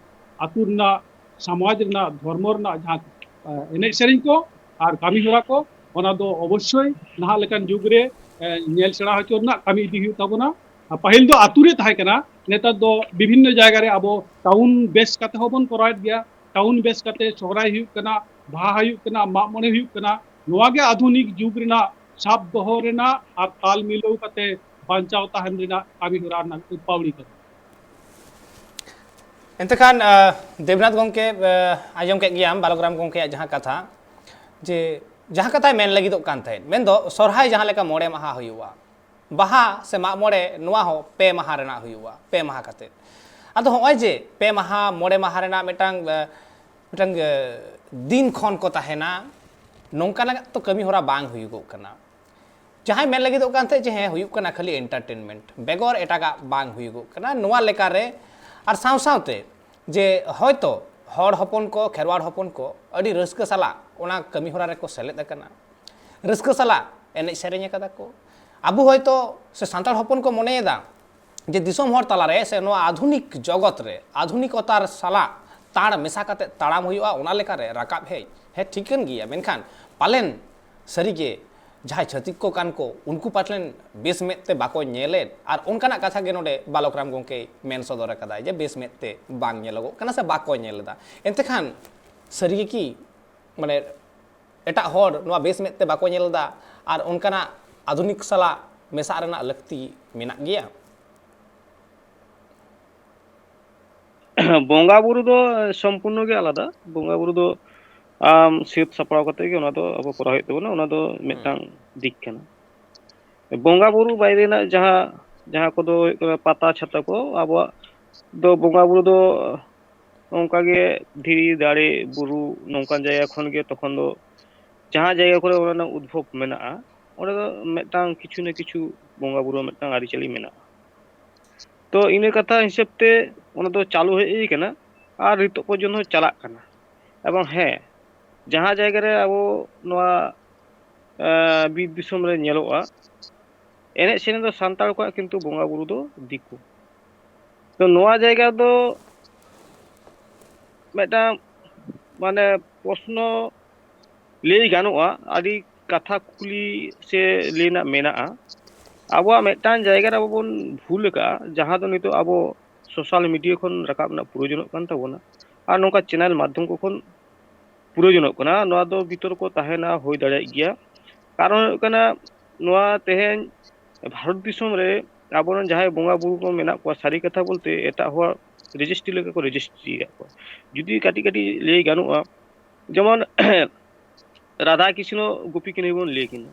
ᱟᱹᱛᱩ ᱨᱮᱱᱟᱜ, ᱥᱚᱢᱟᱡᱽ ᱨᱮᱱᱟᱜ, ᱫᱷᱚᱨᱢᱚ ᱨᱮᱱᱟᱜ ᱡᱟᱦᱟᱸ, ᱮ, ᱮᱱᱮᱡ ᱥᱮᱨᱮᱧ ᱠᱚ ᱟᱨ ᱠᱟᱹᱢᱤ ᱦᱚᱨᱟ ᱠᱚ, ᱚᱱᱟ ᱫᱚ ᱚᱵᱚᱥᱥᱳᱭ ᱱᱟᱦᱟᱜ ᱞᱮᱠᱟᱱ ᱡᱩᱜᱽ ᱨᱮ, ᱮ, ᱧᱮᱞ ᱥᱮᱬᱟ ᱦᱚᱪᱚ ᱨᱮᱱᱟᱜ ᱠᱟᱹᱢᱤ ᱤᱫᱤ ᱦᱩᱭᱩᱜ ᱛᱟᱵᱚᱱᱟ᱾ ᱟᱨ ᱯᱟᱹᱦᱤᱞ ᱫᱚ ᱟᱹᱛᱩ ᱨᱮ ᱛᱟᱦᱮᱸ ᱠᱟᱱᱟ, ᱱᱮᱛᱟᱨ ᱫᱚ ᱵᱤᱵᱷᱤᱱᱱᱚ ᱡᱟᱭᱜᱟ ᱨᱮ ᱟᱵᱚ town base ᱠᱟᱛᱮ ᱦᱚᱸᱵᱚᱱ ᱠᱚᱨᱟᱣᱮᱫ ᱜᱮᱭᱟ᱾ Town base ᱠᱟᱛᱮ ᱥᱚᱦᱨᱟᱭ ᱦᱩᱭᱩᱜ ᱠᱟᱱᱟ, ᱵᱟᱦᱟ ᱦᱩᱭᱩᱜ ᱠᱟᱱᱟ, ᱢᱟᱜ ᱢᱚᱬᱮ ᱦᱩᱭᱩᱜ ᱠᱟᱱᱟ᱾ ᱱᱚᱣᱟ ᱜᱮ ᱟᱫᱷᱩᱱᱤᱠ ᱡᱩᱜᱽ ᱨᱮᱱᱟᱜ ᱥᱟᱵ ᱫᱚᱦᱚ ᱨᱮᱱᱟᱜ ᱟᱨ ᱛᱟᱞ ᱢᱤᱞᱟᱹᱣ ᱠᱟᱛᱮ ᱵᱟᱧᱪᱟᱣ ᱛᱟᱦᱮᱱ ᱨᱮᱱᱟᱜ ᱠᱟᱹᱢᱤ ᱦᱚᱨᱟ ᱨᱮᱱᱟᱜ ᱯᱟᱹᱣᱲᱤ ᱠᱟᱱᱟ᱾ ᱮᱱᱛᱮ ᱠᱷᱟᱱ, ᱟ, ᱫᱮᱵᱽᱱᱟᱛᱷ ᱜᱚᱢᱠᱮ, ᱟ, ᱟᱸᱡᱚᱢ ᱠᱮᱫ ᱜᱮᱭᱟᱢ ᱵᱟᱞᱚᱠᱨᱟᱢ ᱜᱚᱢᱠᱮᱭᱟᱜ ᱡᱟᱦᱟᱸ ᱠᱟᱛᱷᱟ, ᱡᱮ ᱡᱟᱦᱟᱸ ᱠᱟᱛᱷᱟᱭ ᱢᱮᱱ ᱞᱟᱹᱜᱤᱫᱚᱜ ᱠᱟᱱ ᱛᱟᱦᱮᱸᱫ, ᱢᱮᱱᱫᱚ ᱥᱚᱨᱦᱟᱭ ᱡᱟᱦᱟᱸ ᱞᱮᱠᱟ ᱢᱚᱬᱮ ᱢᱟᱦᱟ ᱦᱩᱭᱩᱜᱼᱟ, ᱵᱟᱦᱟ ᱥᱮ ᱢᱟᱜ ᱢᱚᱬᱮ, ᱱᱚᱣᱟ ᱦᱚᱸ ᱯᱮ ᱢᱟᱦᱟ ᱨᱮᱱᱟᱜ ᱦᱩᱭᱩᱜᱼᱟ, ᱯᱮ ᱢᱟᱦᱟ ᱠᱟᱛᱮᱫ᱾ ᱟᱫᱚ ᱦᱚᱸᱜᱼᱚᱭ ᱡᱮ ᱯᱮ ᱢᱟᱦᱟ, ᱢᱚᱬᱮ ᱢᱟᱦᱟ ᱨᱮᱱᱟᱜ ᱢᱤᱫᱴᱟᱝ, ᱟ, ᱢᱤᱫᱴᱟᱝ, ᱟ, ᱫᱤᱱ ᱠᱷᱚᱱ ᱠᱚ ᱛᱟᱦᱮᱱᱟ, ᱱᱚᱝᱠᱟᱱᱟᱜ ᱛᱚ ᱠᱟᱹᱢᱤ ᱦᱚᱨᱟ ᱵᱟᱝ ᱦᱩᱭᱩᱜᱚᱜ ᱠᱟᱱᱟ᱾ ᱡᱟᱦᱟᱸᱭ ᱢᱮᱱ ᱞᱟᱹᱜᱤᱫᱚᱜ ᱠᱟᱱ ᱛᱟᱦᱮᱸᱫ ᱡᱮ ᱦᱮᱸ, ᱦᱩᱭᱩᱜ ᱠᱟᱱᱟ ᱠᱷᱟᱹᱞᱤ entertainment, ᱵᱮᱜᱚᱨ ᱮᱴᱟᱜᱟᱜ ᱵᱟᱝ ᱦᱩᱭᱩᱜᱚᱜ ᱠᱟᱱᱟ᱾ ᱱᱚᱣᱟ ᱞᱮᱠᱟᱨᱮ ᱟᱨ ᱥᱟᱶ ᱥᱟᱶᱛᱮ ᱡᱮ ᱦᱚᱭᱛᱚ ᱦᱚᱲ ᱦᱚᱯᱚᱱ ᱠᱚ, ᱠᱷᱮᱨᱣᱟᱲ ᱦᱚᱯᱚᱱ ᱠᱚ ᱟᱹᱰᱤ ᱨᱟᱹᱥᱠᱟᱹ ᱥᱟᱞᱟᱜ ᱚᱱᱟ ᱠᱟᱹᱢᱤ ᱦᱚᱨᱟ ᱨᱮᱠᱚ ᱥᱮᱞᱮᱫ ᱟᱠᱟᱱᱟ, ᱨᱟᱹᱥᱠᱟᱹ ᱥᱟᱞᱟᱜ ᱮᱱᱮᱡ ᱥᱮᱨᱮᱧ ᱟᱠᱟᱫᱟ ᱠᱚ᱾ ᱟᱵᱚ ᱦᱚᱭᱛᱚ ᱥᱮ ᱥᱟᱱᱛᱟᱲ ᱦᱚᱯᱚᱱ ᱠᱚ ᱢᱚᱱᱮᱭᱮᱫᱟ ᱡᱮ ᱫᱤᱥᱚᱢ ᱦᱚᱲ ᱛᱟᱞᱟᱨᱮ ᱥᱮ ᱱᱚᱣᱟ ᱟᱫᱷᱩᱱᱤᱠ ᱡᱚᱜᱚᱛ ᱨᱮ ᱟᱫᱷᱩᱱᱤᱠᱚᱛᱟ ᱥᱟᱞᱟᱜ ᱛᱟᱲ ᱢᱮᱥᱟ ᱠᱟᱛᱮ ᱛᱟᱲᱟᱢ ᱦᱩᱭᱩᱜᱼᱟ, ᱚᱱᱟ ᱞᱮᱠᱟᱨᱮ ᱨᱟᱠᱟᱵ ᱦᱮᱡ, ᱦᱮᱸ, ᱴᱷᱤᱠᱟᱹᱱ ᱜᱮᱭᱟ, ᱢᱮᱱᱠᱷᱟᱱ ᱯᱟᱞᱮᱱ ᱥᱟᱹᱨᱤᱜᱮ ᱡᱟᱦᱟᱸᱭ ᱪᱷᱟᱹᱛᱤᱠ ᱠᱚ ᱠᱟᱱ ᱠᱚ, ᱩᱱᱠᱩ ᱯᱟᱪᱮᱫ ᱵᱮᱥ ᱢᱮᱫ ᱛᱮ ᱵᱟᱠᱚ ᱧᱮᱞᱮᱫ, ᱟᱨ ᱚᱱᱠᱟᱱᱟᱜ ᱠᱟᱛᱷᱟ ᱜᱮ ᱱᱚᱰᱮ ᱵᱟᱞᱚᱠ ᱨᱟᱢ ᱜᱚᱢᱠᱮᱭ ᱢᱮᱱ ᱥᱚᱫᱚᱨ ᱟᱠᱟᱫᱟᱭ ᱡᱮ ᱵᱮᱥ ᱢᱮᱫ ᱛᱮ ᱵᱟᱝ ᱧᱮᱞᱚᱜᱚᱜ ᱠᱟᱱᱟ ᱥᱮ ᱵᱟᱠᱚ ᱧᱮᱞ ᱮᱫᱟ᱾ ᱮᱱᱛᱮ ᱠᱷᱟᱱ ᱥᱟᱹᱨᱤ ᱜᱮ ᱠᱤ, ᱢᱟᱱᱮ, ᱮᱴᱟᱜ ᱦᱚᱲ ᱱᱚᱣᱟ ᱵᱮᱥ ᱢᱮᱫ ᱛᱮ ᱵᱟᱠᱚ ᱧᱮᱞ ᱮᱫᱟ, ᱟᱨ ᱚᱱᱠᱟᱱᱟᱜ ᱟᱫᱷᱩᱱᱤᱠ ᱥᱟᱞᱟᱜ ᱢᱮᱥᱟᱜ ᱨᱮᱱᱟᱜ ᱞᱟᱹᱠᱛᱤ ᱢᱮᱱᱟᱜ ᱜᱮᱭᱟ? ᱵᱚᱸᱜᱟ ᱵᱩᱨᱩ ᱫᱚ ᱥᱚᱢᱯᱩᱨᱱᱚ ᱜᱮ ᱟᱞᱟᱫᱟ᱾ ᱵᱚᱸᱜᱟ ᱵᱩᱨᱩ ᱫᱚ ᱟᱢ ᱥᱟᱹᱛ ᱥᱟᱯᱲᱟᱣ ᱠᱟᱛᱮ ᱜᱮ ᱚᱱᱟ ᱫᱚ ᱟᱵᱚ ᱠᱚᱨᱟᱣ ᱦᱩᱭᱩᱜ ᱛᱟᱵᱚᱱᱟ᱾ ᱚᱱᱟ ᱫᱚ ᱢᱤᱫᱴᱟᱝ ᱫᱤᱠ ᱠᱟᱱᱟ᱾ ᱵᱚᱸᱜᱟ ᱵᱩᱨᱩ ᱵᱟᱭᱨᱮ ᱨᱮᱱᱟᱜ ᱡᱟᱦᱟᱸ, ᱡᱟᱦᱟᱸ ᱠᱚᱫᱚ ᱦᱩᱭᱩᱜ ᱠᱟᱱᱟ ᱯᱟᱛᱟ ᱪᱷᱟᱛᱟ ᱠᱚ, ᱟᱵᱚᱣᱟᱜ ᱫᱚ ᱵᱚᱸᱜᱟ ᱵᱩᱨᱩ ᱫᱚ ᱚᱱᱠᱟ ᱜᱮ ᱫᱷᱤᱨᱤ, ᱫᱟᱨᱮ, ᱵᱩᱨᱩ, ᱱᱚᱝᱠᱟᱱ ᱡᱟᱭᱜᱟ ᱠᱷᱚᱱ ᱜᱮ ᱛᱚᱠᱷᱚᱱ ᱫᱚ ᱡᱟᱦᱟᱸ ᱡᱟᱭᱜᱟ ᱠᱚᱨᱮ ᱚᱱᱟ ᱨᱮᱱᱟᱜ ᱩᱫᱵᱷᱚᱵ ᱢᱮᱱᱟᱜᱼᱟ, ᱚᱸᱰᱮ ᱫᱚ ᱢᱤᱫᱴᱟᱝ ᱠᱤᱪᱷᱩ ᱱᱟ ᱠᱤᱪᱷᱩ ᱵᱚᱸᱜᱟ ᱵᱩᱨᱩ ᱢᱤᱫᱴᱟᱝ ᱟᱹᱨᱤᱪᱟᱹᱞᱤ ᱢᱮᱱᱟᱜᱼᱟ᱾ ᱛᱚ, ᱤᱱᱟᱹ ᱠᱟᱛᱷᱟ ᱦᱤᱥᱟᱹᱵ ᱛᱮ ᱚᱱᱟ ᱫᱚ ᱪᱟᱹᱞᱩ ᱦᱮᱡ ᱠᱟᱱᱟ ᱟᱨ ᱱᱤᱛᱚᱜ ᱯᱚᱨᱡᱚᱱᱛᱚ ᱪᱟᱞᱟᱜ ᱠᱟᱱᱟ᱾ ᱮᱵᱚᱝ ᱦᱮᱸ, ᱡᱟᱦᱟᱸ ᱡᱟᱭᱜᱟ ᱨᱮ ᱟᱵᱚ ᱱᱚᱣᱟ, ᱮ, ᱵᱤᱨ ᱫᱤᱥᱚᱢ ᱨᱮ ᱧᱮᱞᱚᱜᱼᱟ, ᱮᱱᱮᱡ ᱥᱮᱨᱮᱧ ᱫᱚ ᱥᱟᱱᱛᱟᱲ ᱠᱚᱣᱟᱜ, ᱠᱤᱱᱛᱩ ᱵᱚᱸᱜᱟ ᱵᱩᱨᱩ ᱫᱚ ᱫᱤᱠᱩ᱾ ᱛᱚ, ᱱᱚᱣᱟ ᱡᱟᱭᱜᱟ ᱫᱚ ᱢᱤᱫᱴᱟᱝ, ᱢᱟᱱᱮ, ᱯᱨᱚᱥᱱᱚ ᱞᱟᱹᱭ ᱜᱟᱱᱚᱜᱼᱟ, ᱟᱹᱰᱤ ᱠᱟᱛᱷᱟ ᱠᱩᱞᱤ ᱥᱮ ᱞᱟᱹᱭ ᱨᱮᱱᱟᱜ ᱢᱮᱱᱟᱜᱼᱟ᱾ ᱟᱵᱚᱣᱟᱜ ᱢᱤᱫᱴᱟᱝ ᱡᱟᱭᱜᱟ ᱨᱮ ᱟᱵᱚ ᱵᱚᱱ ᱵᱷᱩᱞ ᱟᱠᱟᱫᱼᱟ, ᱡᱟᱦᱟᱸ ᱫᱚ ᱱᱤᱛᱚᱜ ᱟᱵᱚ social media ᱠᱷᱚᱱ ᱨᱟᱠᱟᱵ ᱨᱮᱱᱟᱜ ᱯᱨᱚᱭᱳᱡᱚᱱᱚᱜ ᱠᱟᱱ ᱛᱟᱵᱚᱱᱟ, ᱟᱨ ᱱᱚᱝᱠᱟ channel ᱢᱟᱫᱽᱫᱷᱚᱢ ᱠᱚ ᱠᱷᱚᱱ ᱯᱨᱚᱭᱳᱡᱚᱱᱚᱜ ᱠᱟᱱᱟ᱾ ᱱᱚᱣᱟ ᱫᱚ ᱵᱤᱛᱚᱨᱠᱚ ᱛᱟᱦᱮᱱᱟ, ᱦᱩᱭ ᱫᱟᱲᱮᱭᱟᱜ ᱜᱮᱭᱟ᱾ ᱠᱟᱨᱚᱱ ᱦᱩᱭᱩᱜ ᱠᱟᱱᱟ, ᱱᱚᱣᱟ ᱛᱮᱦᱮᱧ ᱵᱷᱟᱨᱚᱛ ᱫᱤᱥᱚᱢ ᱨᱮ ᱟᱵᱚᱨᱮᱱ ᱡᱟᱦᱟᱸᱭ ᱵᱚᱸᱜᱟ ᱵᱩᱨᱩ ᱠᱚ ᱢᱮᱱᱟᱜ ᱠᱚᱣᱟ, ᱥᱟᱹᱨᱤ ᱠᱟᱛᱷᱟ ᱵᱚᱞᱛᱮ ᱮᱴᱟᱜ ᱦᱚᱲ ᱨᱮᱡᱤᱥᱴᱨᱤ ᱞᱮᱠᱟ ᱠᱚ ᱨᱮᱡᱤᱥᱴᱨᱤ ᱟᱠᱟᱫ ᱠᱚᱣᱟ᱾ ᱡᱩᱫᱤ ᱠᱟᱹᱴᱤᱡ ᱠᱟᱹᱴᱤᱡ ᱞᱟᱹᱭ ᱜᱟᱱᱚᱜᱼᱟ, ᱡᱮᱢᱚᱱ ᱨᱟᱫᱷᱟ ᱠᱨᱤᱥᱱᱚ ᱜᱩᱯᱤ ᱠᱟᱹᱱᱟᱹᱭ ᱵᱚᱱ ᱞᱟᱹᱭ ᱠᱤᱱᱟ,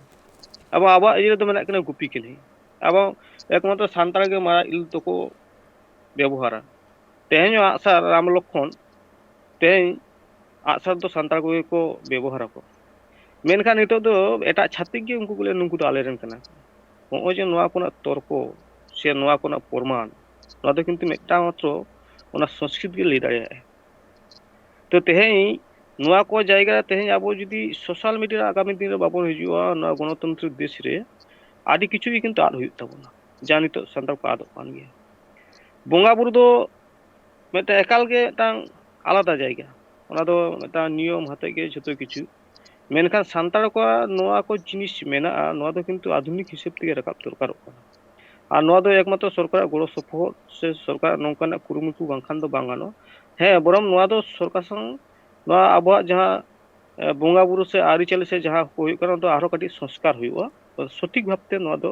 ᱟᱵᱚ, ᱟᱵᱚᱣᱟᱜ ᱤᱭᱟᱹ ᱨᱮᱫᱚ ᱢᱮᱱᱟᱜ ᱠᱤᱱᱟ ᱜᱩᱯᱤ ᱠᱟᱹᱱᱟᱹᱭ᱾ ᱟᱵᱚ ᱮᱠᱢᱟᱛᱨᱚ ᱥᱟᱱᱛᱟᱲ ᱜᱮ ᱢᱟᱨᱟᱜ ᱤᱞ ᱫᱚᱠᱚ ᱵᱮᱵᱚᱦᱟᱨᱟ᱾ ᱛᱮᱦᱮᱧ ᱦᱚᱸ ᱟᱜᱼᱥᱟᱨ ᱨᱟᱢ ᱞᱚᱠᱠᱷᱚᱱ, ᱛᱮᱦᱮᱧ ᱟᱜᱼᱥᱟᱨ ᱫᱚ ᱥᱟᱱᱛᱟᱲ ᱠᱚᱜᱮ ᱠᱚ ᱵᱮᱵᱚᱦᱟᱨᱟᱠᱚ᱾ ᱢᱮᱱᱠᱷᱟᱱ ᱱᱤᱛᱚᱜ ᱫᱚ ᱮᱴᱟᱜ ᱪᱷᱟᱹᱛᱤᱠ ᱜᱮ ᱩᱱᱠᱩ ᱠᱚ ᱞᱟᱹᱭᱟ, "ᱱᱩᱠᱩ ᱫᱚ ᱟᱞᱮᱨᱮᱱ ᱠᱟᱱᱟ ᱠᱚ᱾" ᱱᱚᱜᱼᱚᱭ ᱡᱮ ᱱᱚᱣᱟ ᱠᱚᱨᱮᱱᱟᱜ ᱛᱚᱨᱠᱚ ᱥᱮ ᱱᱚᱣᱟ ᱠᱚᱨᱮᱱᱟᱜ ᱯᱨᱚᱢᱟᱱ, ᱱᱚᱣᱟ ᱫᱚ ᱠᱤᱱᱛᱩ ᱢᱤᱫᱴᱟᱝ ᱢᱟᱛᱨᱚ ᱚᱱᱟ ᱥᱚᱝᱥᱠᱨᱤᱛ ᱜᱮ ᱞᱟᱹᱭ ᱫᱟᱲᱮᱭᱟᱜᱼᱟ᱾ ᱛᱚ, ᱛᱮᱦᱮᱧ ᱱᱚᱣᱟ ᱠᱚ ᱡᱟᱭᱜᱟ ᱨᱮ ᱛᱮᱦᱮᱧ ᱟᱵᱚ ᱡᱩᱫᱤ social media ᱨᱮ ᱟᱜᱟᱢᱤ ᱫᱤᱱ ᱨᱮ ᱵᱟᱵᱚᱱ ᱦᱤᱡᱩᱜᱼᱟ, ᱱᱚᱣᱟ ᱜᱚᱱᱚᱛᱚᱱᱛᱨᱤᱠ ᱫᱮᱥ ᱨᱮ ᱟᱹᱰᱤ ᱠᱤᱪᱷᱩ ᱜᱮ ᱠᱤᱱᱛᱩ ᱟᱫ ᱦᱩᱭᱩᱜ ᱛᱟᱵᱚᱱᱟ, ᱡᱟ ᱱᱤᱛᱚᱜ ᱥᱟᱱᱛᱟᱲ ᱠᱚ ᱟᱫᱚᱜ ᱠᱟᱱ ᱜᱮᱭᱟ᱾ ᱵᱚᱸᱜᱟ ᱵᱩᱨᱩ ᱫᱚ ᱢᱤᱫᱴᱟᱝ ᱮᱠᱟᱞ ᱜᱮ ᱢᱤᱫᱴᱟᱝ ᱟᱞᱟᱫᱟ ᱡᱟᱭᱜᱟ, ᱚᱱᱟ ᱫᱚ ᱢᱤᱫᱴᱟᱝ ᱱᱤᱭᱚᱢ ᱦᱟᱛᱮᱫ ᱜᱮ ᱡᱷᱚᱛᱚ ᱠᱤᱪᱷᱩ᱾ ᱢᱮᱱᱠᱷᱟᱱ ᱥᱟᱱᱛᱟᱲ ᱠᱚᱣᱟᱜ ᱱᱚᱣᱟ ᱠᱚ ᱡᱤᱱᱤᱥ ᱢᱮᱱᱟᱜᱼᱟ, ᱱᱚᱣᱟ ᱫᱚ ᱠᱤᱱᱛᱩ ᱟᱫᱷᱩᱱᱤᱠ ᱦᱤᱥᱟᱹᱵ ᱛᱮᱜᱮ ᱨᱟᱠᱟᱵ ᱫᱚᱨᱠᱟᱨᱚᱜ ᱠᱟᱱᱟ᱾ ᱟᱨ ᱱᱚᱣᱟ ᱫᱚ ᱮᱠᱢᱟᱛᱨᱚ ᱥᱚᱨᱠᱟᱨᱟᱜ ᱜᱚᱲᱚ ᱥᱚᱯᱚᱦᱚᱫ ᱥᱮ ᱥᱚᱨᱠᱟᱨᱟᱜ ᱱᱚᱝᱠᱟᱱᱟᱜ ᱠᱩᱨᱩᱢᱩᱴᱩ ᱵᱟᱝᱠᱷᱟᱱ ᱫᱚ ᱵᱟᱝ ᱜᱟᱱᱚᱜᱼᱟ᱾ ᱦᱮᱸ, ᱵᱚᱨᱚᱝ ᱱᱚᱣᱟ ᱫᱚ ᱥᱚᱨᱠᱟᱨ ᱥᱟᱝ ᱱᱚᱣᱟ ᱟᱵᱚᱣᱟᱜ ᱡᱟᱦᱟᱸ ᱵᱚᱸᱜᱟ ᱵᱩᱨᱩ ᱥᱮ ᱟᱹᱨᱤᱪᱟᱹᱞᱤ ᱥᱮ ᱡᱟᱦᱟᱸ ᱠᱚ ᱦᱩᱭᱩᱜ ᱠᱟᱱᱟ, ᱚᱱᱟ ᱫᱚ ᱟᱨᱦᱚᱸ ᱠᱟᱹᱴᱤᱡ ᱥᱚᱝᱥᱠᱟᱨ ᱦᱩᱭᱩᱜᱼᱟ, ᱥᱚᱴᱷᱤᱠ ᱵᱷᱟᱵᱛᱮ ᱱᱚᱣᱟ ᱫᱚ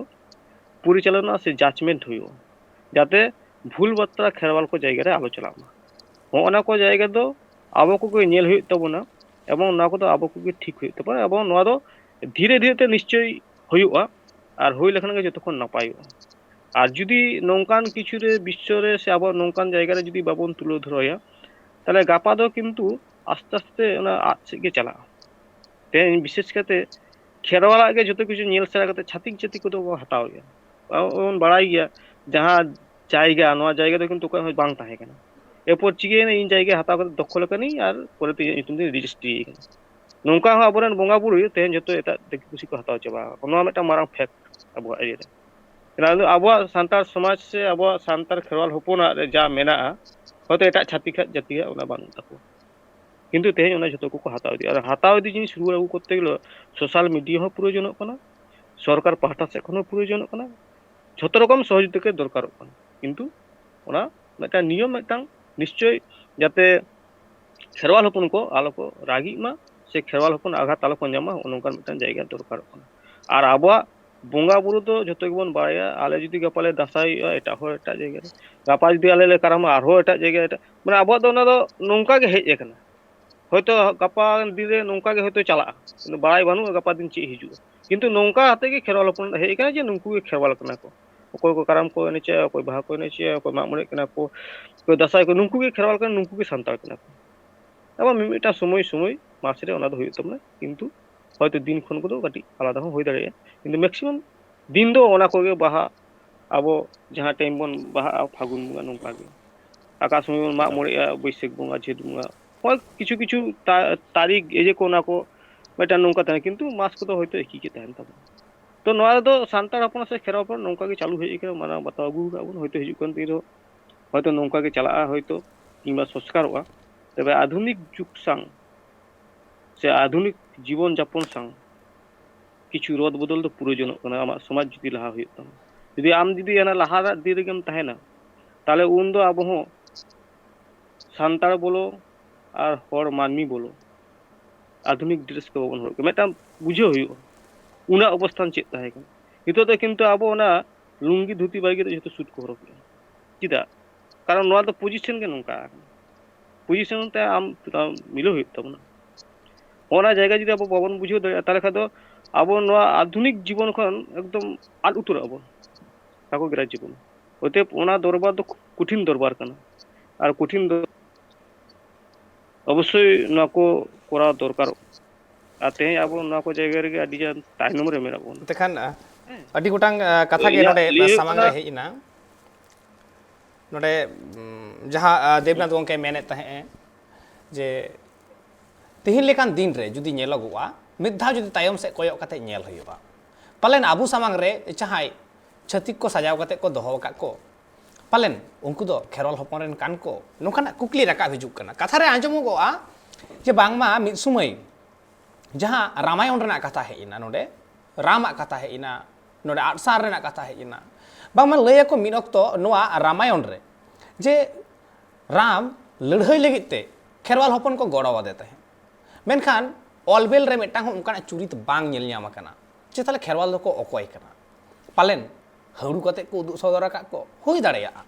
ᱯᱚᱨᱤᱪᱟᱞᱚᱱᱟ ᱥᱮ ᱡᱟᱡᱽᱢᱮᱱᱴ ᱦᱩᱭᱩᱜᱼᱟ, ᱡᱟᱛᱮ ᱵᱷᱩᱞ ᱵᱟᱛᱨᱟ ᱠᱷᱮᱨᱣᱟᱞ ᱠᱚ ᱡᱟᱭᱜᱟ ᱨᱮ ᱟᱞᱚ ᱪᱟᱞᱟᱜ ᱢᱟ᱾ ᱦᱚᱸᱜᱼᱚ ᱱᱟ ᱠᱚ ᱡᱟᱭᱜᱟ ᱫᱚ ᱟᱵᱚ ᱠᱚᱜᱮ ᱧᱮᱞ ᱦᱩᱭᱩᱜ ᱛᱟᱵᱚᱱᱟ, ᱮᱵᱚᱝ ᱱᱚᱣᱟ ᱠᱚᱫᱚ ᱟᱵᱚ ᱠᱚᱜᱮ ᱴᱷᱤᱠ ᱦᱩᱭᱩᱜ ᱛᱟᱵᱚᱱᱟ, ᱮᱵᱚᱝ ᱱᱚᱣᱟ ᱫᱚ ᱫᱷᱤᱨᱮ ᱫᱷᱤᱨᱮ ᱛᱮ ᱱᱤᱥᱪᱚᱭ ᱦᱩᱭᱩᱜᱼᱟ, ᱟᱨ ᱦᱩᱭ ᱞᱮᱠᱷᱟᱱ ᱜᱮ ᱡᱚᱛᱚ ᱠᱷᱚᱱ ᱱᱟᱯᱟᱭᱚᱜᱼᱟ᱾ ᱟᱨ ᱡᱩᱫᱤ ᱱᱚᱝᱠᱟᱱ ᱠᱤᱪᱷᱩ ᱨᱮ ᱵᱤᱥᱥᱚ ᱨᱮ ᱥᱮ ᱟᱵᱚᱣᱟᱜ ᱱᱚᱝᱠᱟᱱ ᱡᱟᱭᱜᱟ ᱨᱮ ᱡᱩᱫᱤ ᱵᱟᱵᱚᱱ ᱛᱩᱞᱟᱹᱣ ᱫᱷᱚᱨᱚᱭᱟ, ᱛᱟᱦᱚᱞᱮ ᱜᱟᱯᱟ ᱫᱚ ᱠᱤᱱᱛᱩ ᱟᱥᱛᱮ ᱟᱥᱛᱮ ᱚᱱᱟ ᱟᱫ ᱥᱮᱫ ᱜᱮ ᱪᱟᱞᱟᱜᱼᱟ᱾ ᱛᱮᱦᱮᱧ ᱵᱤᱥᱮᱥ ᱠᱟᱛᱮ ᱠᱷᱮᱨᱣᱟᱞᱟᱜ ᱜᱮ ᱡᱚᱛᱚ ᱠᱤᱪᱷᱩ ᱧᱮᱞ ᱥᱮᱬᱟ ᱠᱟᱛᱮ ᱪᱷᱟᱹᱛᱤᱠ ᱡᱟᱹᱛᱤ ᱠᱚᱫᱚ ᱠᱚ ᱦᱟᱛᱟᱣᱮᱫᱼᱟ᱾ ᱟᱵᱚ ᱵᱚᱱ ᱵᱟᱲᱟᱭ ᱜᱮᱭᱟ, ᱡᱟᱦᱟᱸ ᱡᱟᱭᱜᱟ, ᱱᱚᱣᱟ ᱡᱟᱭᱜᱟ ᱫᱚ ᱠᱤᱱᱛᱩ ᱚᱠᱚᱭᱟᱜ ᱦᱚᱸ ᱵᱟᱝ ᱛᱟᱦᱮᱸ ᱠᱟᱱᱟ᱾ ᱮᱨᱯᱚᱨ ᱪᱤᱠᱟᱹᱭᱮᱱᱟ, ᱤᱧ ᱡᱟᱭᱜᱟ ᱦᱟᱛᱟᱣ ᱠᱟᱛᱮ ᱫᱚᱠᱷᱚᱞ ᱟᱠᱟᱱᱟᱹᱧ ᱟᱨ ᱯᱚᱨᱮᱛᱮ ᱤᱧᱟᱹᱜ ᱧᱩᱛᱩᱢ ᱛᱮ ᱨᱮᱡᱤᱥᱴᱨᱤ ᱟᱠᱟᱱᱟ᱾ ᱱᱚᱝᱠᱟ ᱦᱚᱸ ᱟᱵᱚᱨᱮᱱ ᱵᱚᱸᱜᱟ ᱵᱩᱨᱩ ᱛᱮᱦᱮᱧ ᱡᱚᱛᱚ ᱮᱴᱟᱜ ᱫᱤᱠᱩ ᱯᱩᱥᱤ ᱠᱚ ᱦᱟᱛᱟᱣ ᱪᱟᱵᱟ ᱟᱠᱟᱫᱟ᱾ ᱱᱚᱣᱟ ᱢᱤᱫᱴᱟᱝ ᱢᱟᱨᱟᱝ ᱯᱷᱮᱠᱴ ᱟᱵᱚᱣᱟᱜ ᱤᱭᱟᱹ ᱨᱮ᱾ ᱟᱵᱚᱣᱟᱜ ᱥᱟᱱᱛᱟᱲ ᱥᱚᱢᱟᱡᱽ ᱥᱮ ᱟᱵᱚᱣᱟᱜ ᱥᱟᱱᱛᱟᱲ ᱠᱷᱮᱨᱣᱟᱞ ᱦᱚᱯᱚᱱᱟᱜ ᱨᱮ ᱡᱟ ᱢᱮᱱᱟᱜᱼᱟ, ᱦᱚᱭᱛᱳ ᱮᱴᱟᱜ ᱪᱷᱟᱹᱛᱤᱠ ᱡᱟᱹᱛᱤᱭᱟᱜ ᱚᱱᱟ ᱵᱟᱹᱱᱩᱜ ᱛᱟᱠᱚᱣᱟ᱾ ᱠᱤᱱᱛᱩ ᱛᱮᱦᱮᱧ ᱚᱱᱟ ᱡᱷᱚᱛᱚ ᱠᱚᱠᱚ ᱦᱟᱛᱟᱣ ᱤᱫᱤᱭᱟ᱾ ᱟᱨ ᱦᱟᱛᱟᱣ ᱤᱫᱤ ᱡᱤᱱᱤᱥ ᱨᱩᱣᱟᱹᱲ ᱟᱹᱜᱩ ᱠᱚᱨᱛᱮ ᱜᱮᱞᱮ ᱥᱳᱥᱟᱞ ᱢᱤᱰᱤᱭᱟ ᱦᱚᱸ ᱯᱨᱚᱭᱳᱡᱚᱱᱚᱜ ᱠᱟᱱᱟ, ᱥᱚᱨᱠᱟᱨ ᱯᱟᱦᱴᱟ ᱥᱮᱫ ᱠᱷᱚᱱ ᱦᱚᱸ ᱯᱨᱚᱭᱳᱡᱚᱱᱚᱜ ᱠᱟᱱᱟ, ᱡᱷᱚᱛᱚ ᱨᱚᱠᱚᱢ ᱥᱚᱦᱚᱡᱳᱜᱤᱛᱟ ᱜᱮ ᱫᱚᱨᱠᱟᱨᱚᱜ ᱠᱟᱱᱟ᱾ ᱠᱤᱱᱛᱩ ᱚᱱᱟ ᱢᱤᱫᱴᱟᱝ ᱱᱤᱭᱚᱢ, ᱢᱤᱫᱴᱟᱝ ᱱᱤᱥᱪᱚᱭ, ᱡᱟᱛᱮ ᱠᱷᱮᱨᱣᱟᱞ ᱦᱚᱯᱚᱱ ᱠᱚ ᱟᱞᱚ ᱠᱚ ᱨᱟᱹᱜᱤᱜ ᱢᱟ ᱥᱮ ᱠᱷᱮᱨᱣᱟᱞ ᱦᱚᱯᱚᱱ ᱟᱜᱷᱟᱛ ᱟᱞᱚ ᱠᱚ ᱧᱟᱢᱟ, ᱱᱚᱝᱠᱟᱱ ᱢᱤᱫᱴᱟᱝ ᱡᱟᱭᱜᱟ ᱫᱚᱨᱠᱟᱨᱚᱜ ᱠᱟᱱᱟ᱾ ᱟᱨ ᱟᱵᱚᱣᱟᱜ ᱵᱚᱸᱜᱟ ᱵᱩᱨᱩ ᱫᱚ ᱡᱷᱚᱛᱚ ᱜᱮᱵᱚᱱ ᱵᱟᱲᱟᱭᱟ, ᱟᱞᱮ ᱡᱩᱫᱤ ᱜᱟᱯᱟ ᱞᱮ ᱫᱟᱸᱥᱟᱭᱚᱜᱼᱟ ᱮᱴᱟᱜ ᱦᱚᱲ ᱮᱴᱟᱜ ᱡᱟᱭᱜᱟ ᱨᱮ, ᱜᱟᱯᱟ ᱡᱩᱫᱤ ᱟᱞᱮ ᱞᱮ ᱠᱟᱨᱟᱢᱟ ᱟᱨᱦᱚᱸ ᱮᱴᱟᱜ ᱡᱟᱭᱜᱟ ᱨᱮ ᱮᱴᱟᱜ, ᱢᱟᱱᱮ ᱟᱵᱚᱣᱟᱜ ᱫᱚ ᱚᱱᱟ ᱫᱚ ᱱᱚᱝᱠᱟ ᱜᱮ ᱦᱮᱡ ᱟᱠᱟᱱᱟ᱾ ᱦᱚᱭᱛᱳ ᱜᱟᱯᱟ ᱫᱤᱱ ᱨᱮ ᱱᱚᱝᱠᱟ ᱜᱮ ᱦᱚᱭᱛᱳ ᱪᱟᱞᱟᱜᱼᱟ, ᱠᱤᱱᱛᱩ ᱵᱟᱲᱟᱭ ᱵᱟᱹᱱᱩᱜᱼᱟ ᱜᱟᱯᱟ ᱫᱤᱱ ᱪᱮᱫ ᱦᱤᱡᱩᱜᱼᱟ᱾ ᱠᱤᱱᱛᱩ ᱱᱚᱝᱠᱟ ᱠᱟᱛᱮ ᱜᱮ ᱠᱷᱮᱨᱣᱟᱞ ᱦᱚᱯᱚᱱ ᱦᱮᱡ ᱟᱠᱟᱱᱟ ᱡᱮ ᱱᱩᱠᱩ ᱜᱮ ᱠᱷᱮᱨᱣᱟᱞ ᱠᱟᱱᱟ ᱠᱚ᱾ ᱚᱠᱚᱭ ᱠᱚ ᱠᱟᱨᱟᱢ ᱠᱚ ᱮᱱᱮᱡᱟ, ᱚᱠᱚᱭ ᱵᱟᱦᱟ ᱠᱚ ᱮᱱᱮᱡᱟ, ᱚᱠᱚᱭ ᱢᱟᱜ ᱢᱚᱬᱮᱜ ᱠᱟᱱᱟ ᱠᱚ, ᱚᱠᱚᱭ ᱫᱟᱸᱥᱟᱭ ᱠᱚ, ᱱᱩᱠᱩ ᱜᱮ ᱠᱷᱮᱨᱣᱟᱞ ᱠᱟᱱᱟ, ᱱᱩᱠᱩ ᱜᱮ ᱥᱟᱱᱛᱟᱲ ᱠᱟᱱᱟ ᱠᱚ᱾ ᱟᱵᱟᱨ ᱢᱤᱢᱤᱫᱴᱟᱝ ᱥᱚᱢᱚᱭ ᱥᱚᱢᱚᱭ ᱢᱟᱥ ᱨᱮ ᱚᱱᱟ ᱫᱚ ᱦᱩᱭᱩᱜ ᱛᱟᱵᱚᱱᱟ, ᱠᱤᱱᱛᱩ ᱦᱚᱭᱛᱳ ᱫᱤᱱ ᱠᱷᱚᱱ ᱠᱚᱫᱚ ᱠᱟᱹᱴᱤᱡ ᱟᱞᱟᱫᱟ ᱦᱚᱸ ᱦᱩᱭ ᱫᱟᱲᱮᱭᱟᱜᱼᱟ, ᱠᱤᱱᱛᱩ ᱢᱮᱠᱥᱤᱢᱟᱢ ᱫᱤᱱ ᱫᱚ ᱚᱱᱟ ᱠᱚᱜᱮ ᱵᱟᱦᱟ, ᱟᱵᱚ ᱡᱟᱦᱟᱸ ᱴᱟᱭᱤᱢ ᱵᱚᱱ ᱵᱟᱦᱟᱜᱼᱟ ᱯᱷᱟᱹᱜᱩᱱ ᱵᱚᱸᱜᱟ, ᱱᱚᱝᱠᱟ ᱜᱮ ᱚᱠᱟ ᱥᱚᱢᱚᱭ ᱵᱚᱱ ᱢᱟᱜ ᱢᱚᱬᱮᱜᱼᱟ ᱵᱟᱹᱭᱥᱟᱹᱠᱷ ᱵᱚᱸᱜᱟ, ᱡᱷᱮᱸᱴ ᱵᱚᱸᱜᱟ, ᱦᱳᱭ ᱠᱤᱪᱷᱩ ᱠᱤᱪᱷᱩ ᱛᱟ-, ᱛᱟᱹᱨᱤᱠᱷ ᱤᱭᱟᱹ ᱠᱚ ᱚᱱᱟ ᱠᱚ ᱢᱤᱫᱴᱟᱝ ᱱᱚᱝᱠᱟ ᱛᱟᱦᱮᱱᱟ, ᱠᱤᱱᱛᱩ ᱢᱟᱥ ᱠᱚᱫᱚ ᱦᱚᱭᱛᱳ ᱮᱠᱤ ᱜᱮ ᱛᱟᱦᱮᱱ ᱛᱟᱵᱚᱱᱟ᱾ ᱛᱚ ᱱᱚᱣᱟ ᱨᱮᱫᱚ ᱥᱟᱱᱛᱟᱲ ᱦᱚᱯᱚᱱ ᱥᱮ ᱠᱷᱮᱨᱣᱟᱞ ᱦᱚᱯᱚᱱ ᱱᱚᱝᱠᱟ ᱜᱮ ᱪᱟᱹᱞᱩ ᱦᱮᱡ ᱟᱠᱟᱱᱟ, ᱢᱟᱱᱟᱣ ᱵᱟᱛᱟᱣ ᱟᱹᱜᱩ ᱟᱠᱟᱫ ᱵᱚᱱ, ᱦᱚᱭᱛᱳ ᱦᱤᱡᱩᱜ ᱠᱟᱱ ᱫᱤᱱ ᱨᱮᱦᱚᱸ ᱦᱚᱭᱛᱳ ᱱᱚᱝᱠᱟ ᱜᱮ ᱪᱟᱞᱟᱜᱼᱟ ᱦᱚᱭᱛᱳ, ᱠᱤᱝᱵᱟ ᱥᱚᱝᱥᱠᱟᱨᱚᱜᱼᱟ᱾ ᱛᱚᱵᱮ ᱟᱫᱷᱩᱱᱤᱠ ᱡᱩᱜᱽ ᱥᱟᱶ ᱥᱮ ᱟᱫᱷᱩᱱᱤᱠ ᱡᱤᱵᱚᱱ ᱡᱟᱯᱚᱱ ᱥᱟᱶ ᱠᱤᱪᱷᱩ ᱨᱚᱫ ᱵᱚᱫᱚᱞ ᱫᱚ ᱯᱩᱨᱟᱹ ᱡᱚᱱᱚᱜ ᱠᱟᱱᱟ, ᱟᱢᱟᱜ ᱥᱚᱢᱟᱡᱽ ᱡᱩᱫᱤ ᱞᱟᱦᱟ ᱦᱩᱭᱩᱜ ᱛᱟᱢᱟ᱾ ᱡᱩᱫᱤ ᱟᱢ ᱡᱩᱫᱤ ᱚᱱᱟ ᱞᱟᱦᱟᱱᱟᱜ ᱫᱤᱱ ᱨᱮᱜᱮᱢ ᱛᱟᱦᱮᱱᱟ, ᱛᱟᱦᱚᱞᱮ ᱩᱱ ᱫᱚ ᱟᱵᱚ ᱦᱚᱸ ᱥᱟᱱᱛᱟᱲ ᱵᱚᱞᱚ ᱟᱨ ᱦᱚᱲ ᱢᱟᱹᱱᱢᱤ ᱵᱚᱞᱚ ᱟᱫᱷᱩᱱᱤᱠ ᱰᱨᱮᱥ ᱠᱚ ᱵᱟᱵᱚᱱ ᱦᱚᱨᱚᱜ ᱠᱟᱱᱟ᱾ ᱢᱤᱫᱴᱟᱝ ᱵᱩᱡᱷᱟᱹᱣ ᱦᱩᱭᱩᱜᱼᱟ ᱩᱱᱟᱹᱜ ᱚᱵᱚᱥᱛᱷᱟᱱ ᱪᱮᱫ ᱛᱟᱦᱮᱸ ᱠᱟᱱᱟ᱾ ᱱᱤᱛᱚᱜ ᱫᱚ ᱠᱤᱱᱛᱩ ᱟᱵᱚ ᱚᱱᱟ ᱞᱩᱝᱜᱤ ᱫᱷᱩᱛᱤ ᱵᱟᱹᱜᱤ ᱠᱟᱛᱮ ᱡᱚᱛᱚ ᱥᱩᱴ ᱠᱚ ᱦᱚᱨᱚᱜ ᱮᱫᱟ᱾ ᱪᱮᱫᱟᱜ? ᱠᱟᱨᱚᱱ ᱱᱚᱣᱟ ᱫᱚ ᱯᱚᱡᱤᱥᱚᱱ ᱜᱮ ᱱᱚᱝᱠᱟ ᱟᱠᱟᱱᱟ᱾ ᱯᱚᱡᱤᱥᱚᱱ ᱛᱮ ᱟᱢ ᱟᱢ ᱢᱤᱞᱟᱹᱣ ᱦᱩᱭᱩᱜ ᱛᱟᱵᱚᱱᱟ᱾ ᱚᱱᱟ ᱡᱟᱭᱜᱟ ᱡᱩᱫᱤ ᱟᱵᱚ ᱵᱟᱵᱚᱱ ᱵᱩᱡᱷᱟᱹᱣ ᱫᱟᱲᱮᱭᱟᱜᱼᱟ, ᱛᱟᱦᱚᱞᱮ ᱠᱷᱟᱱ ᱫᱚ ᱟᱵᱚ ᱱᱚᱣᱟ ᱟᱫᱷᱩᱱᱤᱠ ᱡᱤᱵᱚᱱ ᱠᱷᱚᱱ ᱮᱠᱫᱚᱢ ᱟᱫ ᱩᱛᱟᱹᱨᱚᱜ ᱟᱵᱚᱱ, ᱠᱟᱠᱚ ᱜᱨᱟᱦᱤ ᱡᱤᱵᱚᱱ᱾ ᱚᱛᱮᱵ ᱚᱱᱟ ᱫᱚᱨᱵᱟᱨ ᱫᱚ ᱠᱚᱴᱷᱤᱱ ᱫᱚᱨᱵᱟᱨ ᱠᱟᱱᱟ᱾ ᱟᱨ ᱠᱚᱴᱷᱤᱱ ᱫᱚ ᱚᱵᱚᱥᱥᱳᱭ ᱱᱚᱣᱟ ᱠᱚ ᱠᱚᱨᱟᱣ ᱫᱚᱨᱠᱟᱨᱚᱜ᱾ ᱟᱨ ᱛᱮᱦᱮᱧ ᱟᱵᱚ ᱱᱚᱣᱟ ᱠᱚ ᱡᱟᱭᱜᱟ ᱨᱮᱜᱮ ᱟᱹᱰᱤ ᱜᱟᱱ ᱛᱟᱭᱱᱚᱢ ᱨᱮ ᱢᱮᱱᱟᱜ ᱵᱚᱱᱟ᱾ ᱛᱮᱠᱷᱟᱱ, ᱟ, ᱦᱮᱸ᱾ ᱟᱹᱰᱤ ᱜᱚᱴᱟᱝ, ᱟ, ᱠᱟᱛᱷᱟ ᱜᱮ ᱤᱧᱟᱹᱜ ᱱᱚᱰᱮ ᱞᱟᱹᱭ ᱦᱩᱭᱩᱜ ᱥᱟᱢᱟᱝ ᱠᱟᱱᱟ ᱨᱮ ᱦᱮᱡ ᱮᱱᱟ᱾ ᱱᱚᱰᱮ, ᱩᱢ, ᱡᱟᱦᱟᱸ, ᱟ, ᱫᱮᱵᱽᱱᱟᱛᱷ ᱜᱚᱢᱠᱮ ᱢᱮᱱᱮᱫ ᱛᱟᱦᱮᱸᱫ ᱮ ᱡᱮ ᱛᱮᱦᱮᱧ ᱞᱮᱠᱟᱱ ᱫᱤᱱ ᱨᱮ ᱡᱩᱫᱤ ᱧᱮᱞᱚᱜᱚᱜᱼᱟ, ᱢᱤᱫ ᱫᱷᱟᱣ ᱡᱩᱫᱤ ᱛᱟᱭᱚᱢ ᱥᱮᱫ ᱠᱚᱭᱚᱜ ᱠᱟᱛᱮ ᱧᱮᱞ ᱦᱩᱭᱩᱜᱼᱟ, ᱯᱟᱞᱮᱱ ᱟᱵᱚ ᱥᱟᱢᱟᱝ ᱨᱮ ᱡᱟᱦᱟᱸᱭ ᱪᱷᱟᱹᱛᱤᱠ ᱠᱚ ᱥᱟᱡᱟᱣ ᱠᱟᱛᱮ ᱠᱚ ᱫᱚᱦᱚ ᱟᱠᱟᱫ ᱠᱚ, ᱯᱟᱞᱮᱱ ᱩᱱᱠᱩ ᱫᱚ ᱠᱷᱮᱨᱣᱟᱞ ᱦᱚᱯᱚᱱ ᱨᱮᱱ ᱠᱟᱱ ᱠᱚ, ᱱᱚᱝᱠᱟᱱᱟᱜ ᱠᱩᱠᱞᱤ ᱨᱟᱠᱟᱵ ᱦᱤᱡᱩᱜ ᱠᱟᱱᱟ᱾ ᱠᱟᱛᱷᱟ ᱨᱮ ᱟᱸᱡᱚᱢᱚᱜᱚᱜᱼᱟ ᱡᱮ ᱵᱟᱝᱢᱟ ᱢᱤᱫ ᱥᱩᱢᱟᱹᱭ ᱡᱟᱦᱟᱸ ᱨᱟᱢᱟᱭᱚᱱ ᱨᱮᱱᱟᱜ ᱠᱟᱛᱷᱟ ᱦᱮᱡ ᱮᱱᱟ, ᱱᱚᱰᱮ ᱨᱟᱢᱟᱜ ᱠᱟᱛᱷᱟ ᱦᱮᱡ ᱮᱱᱟ, ᱱᱚᱰᱮ ᱟᱜᱼᱥᱟᱨ ᱨᱮᱱᱟᱜ ᱠᱟᱛᱷᱟ ᱦᱮᱡ ᱮᱱᱟ, ᱵᱟᱝᱢᱟ ᱞᱟᱹᱭ ᱟᱠᱚ ᱢᱤᱫ ᱚᱠᱛᱚ ᱱᱚᱣᱟ ᱨᱟᱢᱟᱭᱚᱱ ᱨᱮ ᱡᱮ ᱨᱟᱢ ᱞᱟᱹᱲᱦᱟᱹᱭ ᱞᱟᱹᱜᱤᱫ ᱛᱮ ᱠᱷᱮᱨᱣᱟᱞ ᱦᱚᱯᱚᱱ ᱠᱚ ᱜᱚᱲᱚ ᱟᱫᱮ ᱛᱟᱦᱮᱸᱫ᱾ ᱢᱮᱱᱠᱷᱟᱱ ᱚᱞᱵᱮᱞ ᱨᱮ ᱢᱤᱫᱴᱟᱝ ᱦᱚᱸ ᱚᱱᱠᱟᱱᱟᱜ ᱪᱩᱨᱤᱛ ᱵᱟᱝ ᱧᱮᱞ ᱧᱟᱢ ᱟᱠᱟᱱᱟ᱾ ᱪᱮ ᱛᱟᱦᱞᱮ ᱠᱷᱮᱨᱣᱟᱞ ᱫᱚᱠᱚ ᱚᱠᱚᱭ ᱠᱟᱱᱟ? ᱯᱟᱞᱮᱱ ᱦᱟᱹᱲᱩ ᱠᱟᱛᱮ ᱠᱚ ᱩᱫᱩᱜ ᱥᱚᱫᱚᱨ ᱟᱠᱟᱫ ᱠᱚ ᱦᱩᱭ ᱫᱟᱲᱮᱭᱟᱜᱼᱟ,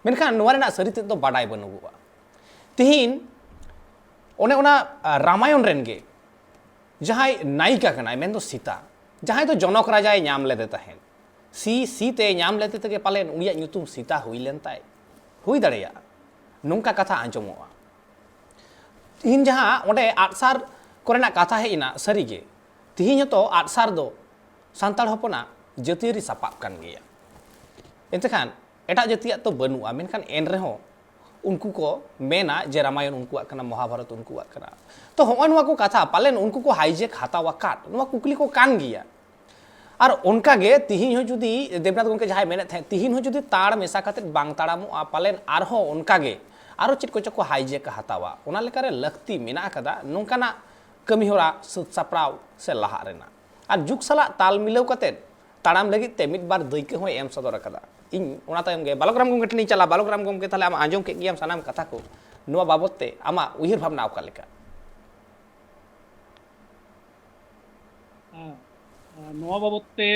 ᱢᱮᱱᱠᱷᱟᱱ ᱱᱚᱣᱟ ᱨᱮᱱᱟᱜ ᱥᱟᱹᱨᱤ ᱛᱮᱫ ᱫᱚ ᱵᱟᱰᱟᱭ ᱵᱟᱹᱱᱩᱜᱚᱜᱼᱟ᱾ ᱛᱤᱦᱤᱧ ᱚᱱᱮ ᱚᱱᱟ, ᱟ, ᱨᱟᱢᱟᱭᱚᱱ ᱨᱮᱱ ᱜᱮ ᱡᱟᱦᱟᱸᱭ ᱱᱟᱭᱤᱠᱟ ᱠᱟᱱᱟᱭ, ᱢᱮᱱᱫᱚ ᱥᱤᱛᱟ, ᱡᱟᱦᱟᱸᱭ ᱫᱚ ᱡᱚᱱᱚᱠ ᱨᱟᱡᱟᱭ ᱧᱟᱢ ᱞᱮᱫᱮ ᱛᱟᱦᱮᱸᱫ, ᱥᱤ ᱥᱤ ᱛᱮ ᱧᱟᱢ ᱞᱮᱫᱮ ᱛᱮᱜᱮ ᱯᱟᱞᱮᱱ ᱩᱱᱤᱭᱟᱜ ᱧᱩᱛᱩᱢ ᱥᱤᱛᱟ ᱦᱩᱭ ᱞᱮᱱ ᱛᱟᱭ, ᱦᱩᱭ ᱫᱟᱲᱮᱭᱟᱜᱼᱟ, ᱱᱚᱝᱠᱟ ᱠᱟᱛᱷᱟ ᱟᱸᱡᱚᱢᱚᱜᱼᱟ᱾ ᱛᱤᱦᱤᱧ ᱡᱟᱦᱟᱸ ᱚᱸᱰᱮ ᱟᱜᱼᱥᱟᱨ ᱠᱚᱨᱮᱱᱟᱜ ᱠᱟᱛᱷᱟ ᱦᱮᱡ ᱮᱱᱟ, ᱥᱟᱹᱨᱤᱜᱮ ᱛᱤᱦᱤᱧ ᱦᱚᱸᱛᱚ ᱟᱜᱼᱥᱟᱨ ᱫᱚ ᱥᱟᱱᱛᱟᱲ ᱦᱚᱯᱚᱱᱟᱜ ᱡᱟᱹᱛᱤᱭᱟᱹᱨᱤ ᱥᱟᱯᱟᱵ ᱠᱟᱱ ᱜᱮᱭᱟ᱾ ᱮᱱᱛᱮᱠᱷᱟᱱ ᱮᱴᱟᱜ ᱡᱟᱹᱛᱤᱭᱟᱜ ᱛᱚ ᱵᱟᱹᱱᱩᱜᱼᱟ, ᱢᱮᱱᱠᱷᱟᱱ ᱮᱱ ᱨᱮᱦᱚᱸ ᱩᱱᱠᱩ ᱠᱚ ᱢᱮᱱᱟ ᱡᱮ ᱨᱟᱢᱟᱭᱚᱱ ᱩᱱᱠᱩᱣᱟᱜ ᱠᱟᱱᱟ, ᱢᱚᱦᱟᱵᱷᱟᱨᱚᱛ ᱩᱱᱠᱩᱣᱟᱜ ᱠᱟᱱᱟ᱾ ᱛᱚ ᱦᱚᱸᱜᱼᱚᱭ ᱱᱚᱣᱟ ᱠᱚ ᱠᱟᱛᱷᱟ ᱯᱟᱞᱮᱱ ᱩᱱᱠᱩ ᱠᱚ hijack ᱦᱟᱛᱟᱣ ᱟᱠᱟᱫ, ᱱᱚᱣᱟ ᱠᱩᱠᱞᱤ ᱠᱚ ᱠᱟᱱ ᱜᱮᱭᱟ᱾ ᱟᱨ ᱚᱱᱠᱟ ᱜᱮ ᱛᱤᱦᱤᱧ ᱦᱚᱸ ᱡᱩᱫᱤ ᱫᱮᱵᱽᱱᱟᱛᱷ ᱜᱚᱢᱠᱮ ᱡᱟᱦᱟᱸᱭ ᱢᱮᱱᱮᱫ ᱛᱟᱦᱮᱸᱫ, ᱛᱤᱦᱤᱧ ᱦᱚᱸ ᱡᱩᱫᱤ ᱛᱟᱲ ᱢᱮᱥᱟ ᱠᱟᱛᱮᱫ ᱵᱟᱝ ᱛᱟᱲᱟᱢᱚᱜᱼᱟ, ᱯᱟᱞᱮᱱ ᱟᱨᱦᱚᱸ ᱚᱱᱠᱟ ᱜᱮ ᱟᱨᱚ ᱪᱮᱫ ᱠᱚᱪᱚ ᱠᱚ hijack ᱦᱟᱛᱟᱣᱟ᱾ ᱚᱱᱟ ᱞᱮᱠᱟᱨᱮ ᱞᱟᱹᱠᱛᱤ ᱢᱮᱱᱟᱜ ᱟᱠᱟᱫᱟ ᱱᱚᱝᱠᱟᱱᱟᱜ ᱠᱟᱹᱢᱤᱦᱚᱨᱟ ᱥᱟᱹᱛ ᱥᱟᱯᱲᱟᱣ ᱥᱮ ᱞᱟᱦᱟᱜ ᱨᱮᱱᱟᱜ ᱟᱨ ᱡᱩᱜᱽ ᱥᱟᱞᱟᱜ ᱛᱟᱞ ᱢᱤᱞᱟᱹᱣ ᱠᱟᱛᱮ ᱛᱟᱲᱟᱢ ᱞᱟᱹᱜᱤᱫ ᱛᱮ ᱢᱤᱫ ᱵᱟᱨ ᱫᱟᱹᱭᱠᱟᱹ ᱦᱚᱸᱭ ᱮᱢ ᱥᱚᱫᱚᱨ ᱟᱠᱟᱫᱟ᱾ ᱤᱧ ᱚᱱᱟ ᱛᱟᱭᱚᱢ ᱜᱮ ᱵᱟᱞᱚᱠ ᱨᱟᱢ ᱜᱚᱢᱠᱮ ᱴᱷᱮᱱᱤᱧ ᱪᱟᱞᱟᱜᱼᱟ᱾ ᱵᱟᱞᱚᱠ ᱨᱟᱢ ᱜᱚᱢᱠᱮ, ᱛᱟᱦᱞᱮ ᱟᱢ ᱟᱸᱡᱚᱢ ᱠᱮᱫ ᱜᱮᱭᱟᱢ ᱥᱟᱱᱟᱢ ᱠᱟᱛᱷᱟ ᱠᱚ, ᱱᱚᱣᱟ ᱵᱟᱵᱚᱛ ᱛᱮ ᱟᱢᱟᱜ ᱩᱭᱦᱟᱹᱨ ᱵᱷᱟᱵᱽᱱᱟ ᱚᱠᱟ ᱞᱮᱠᱟ? ᱦᱮᱸ, ᱱᱚᱣᱟ ᱵᱟᱵᱚᱛ ᱛᱮ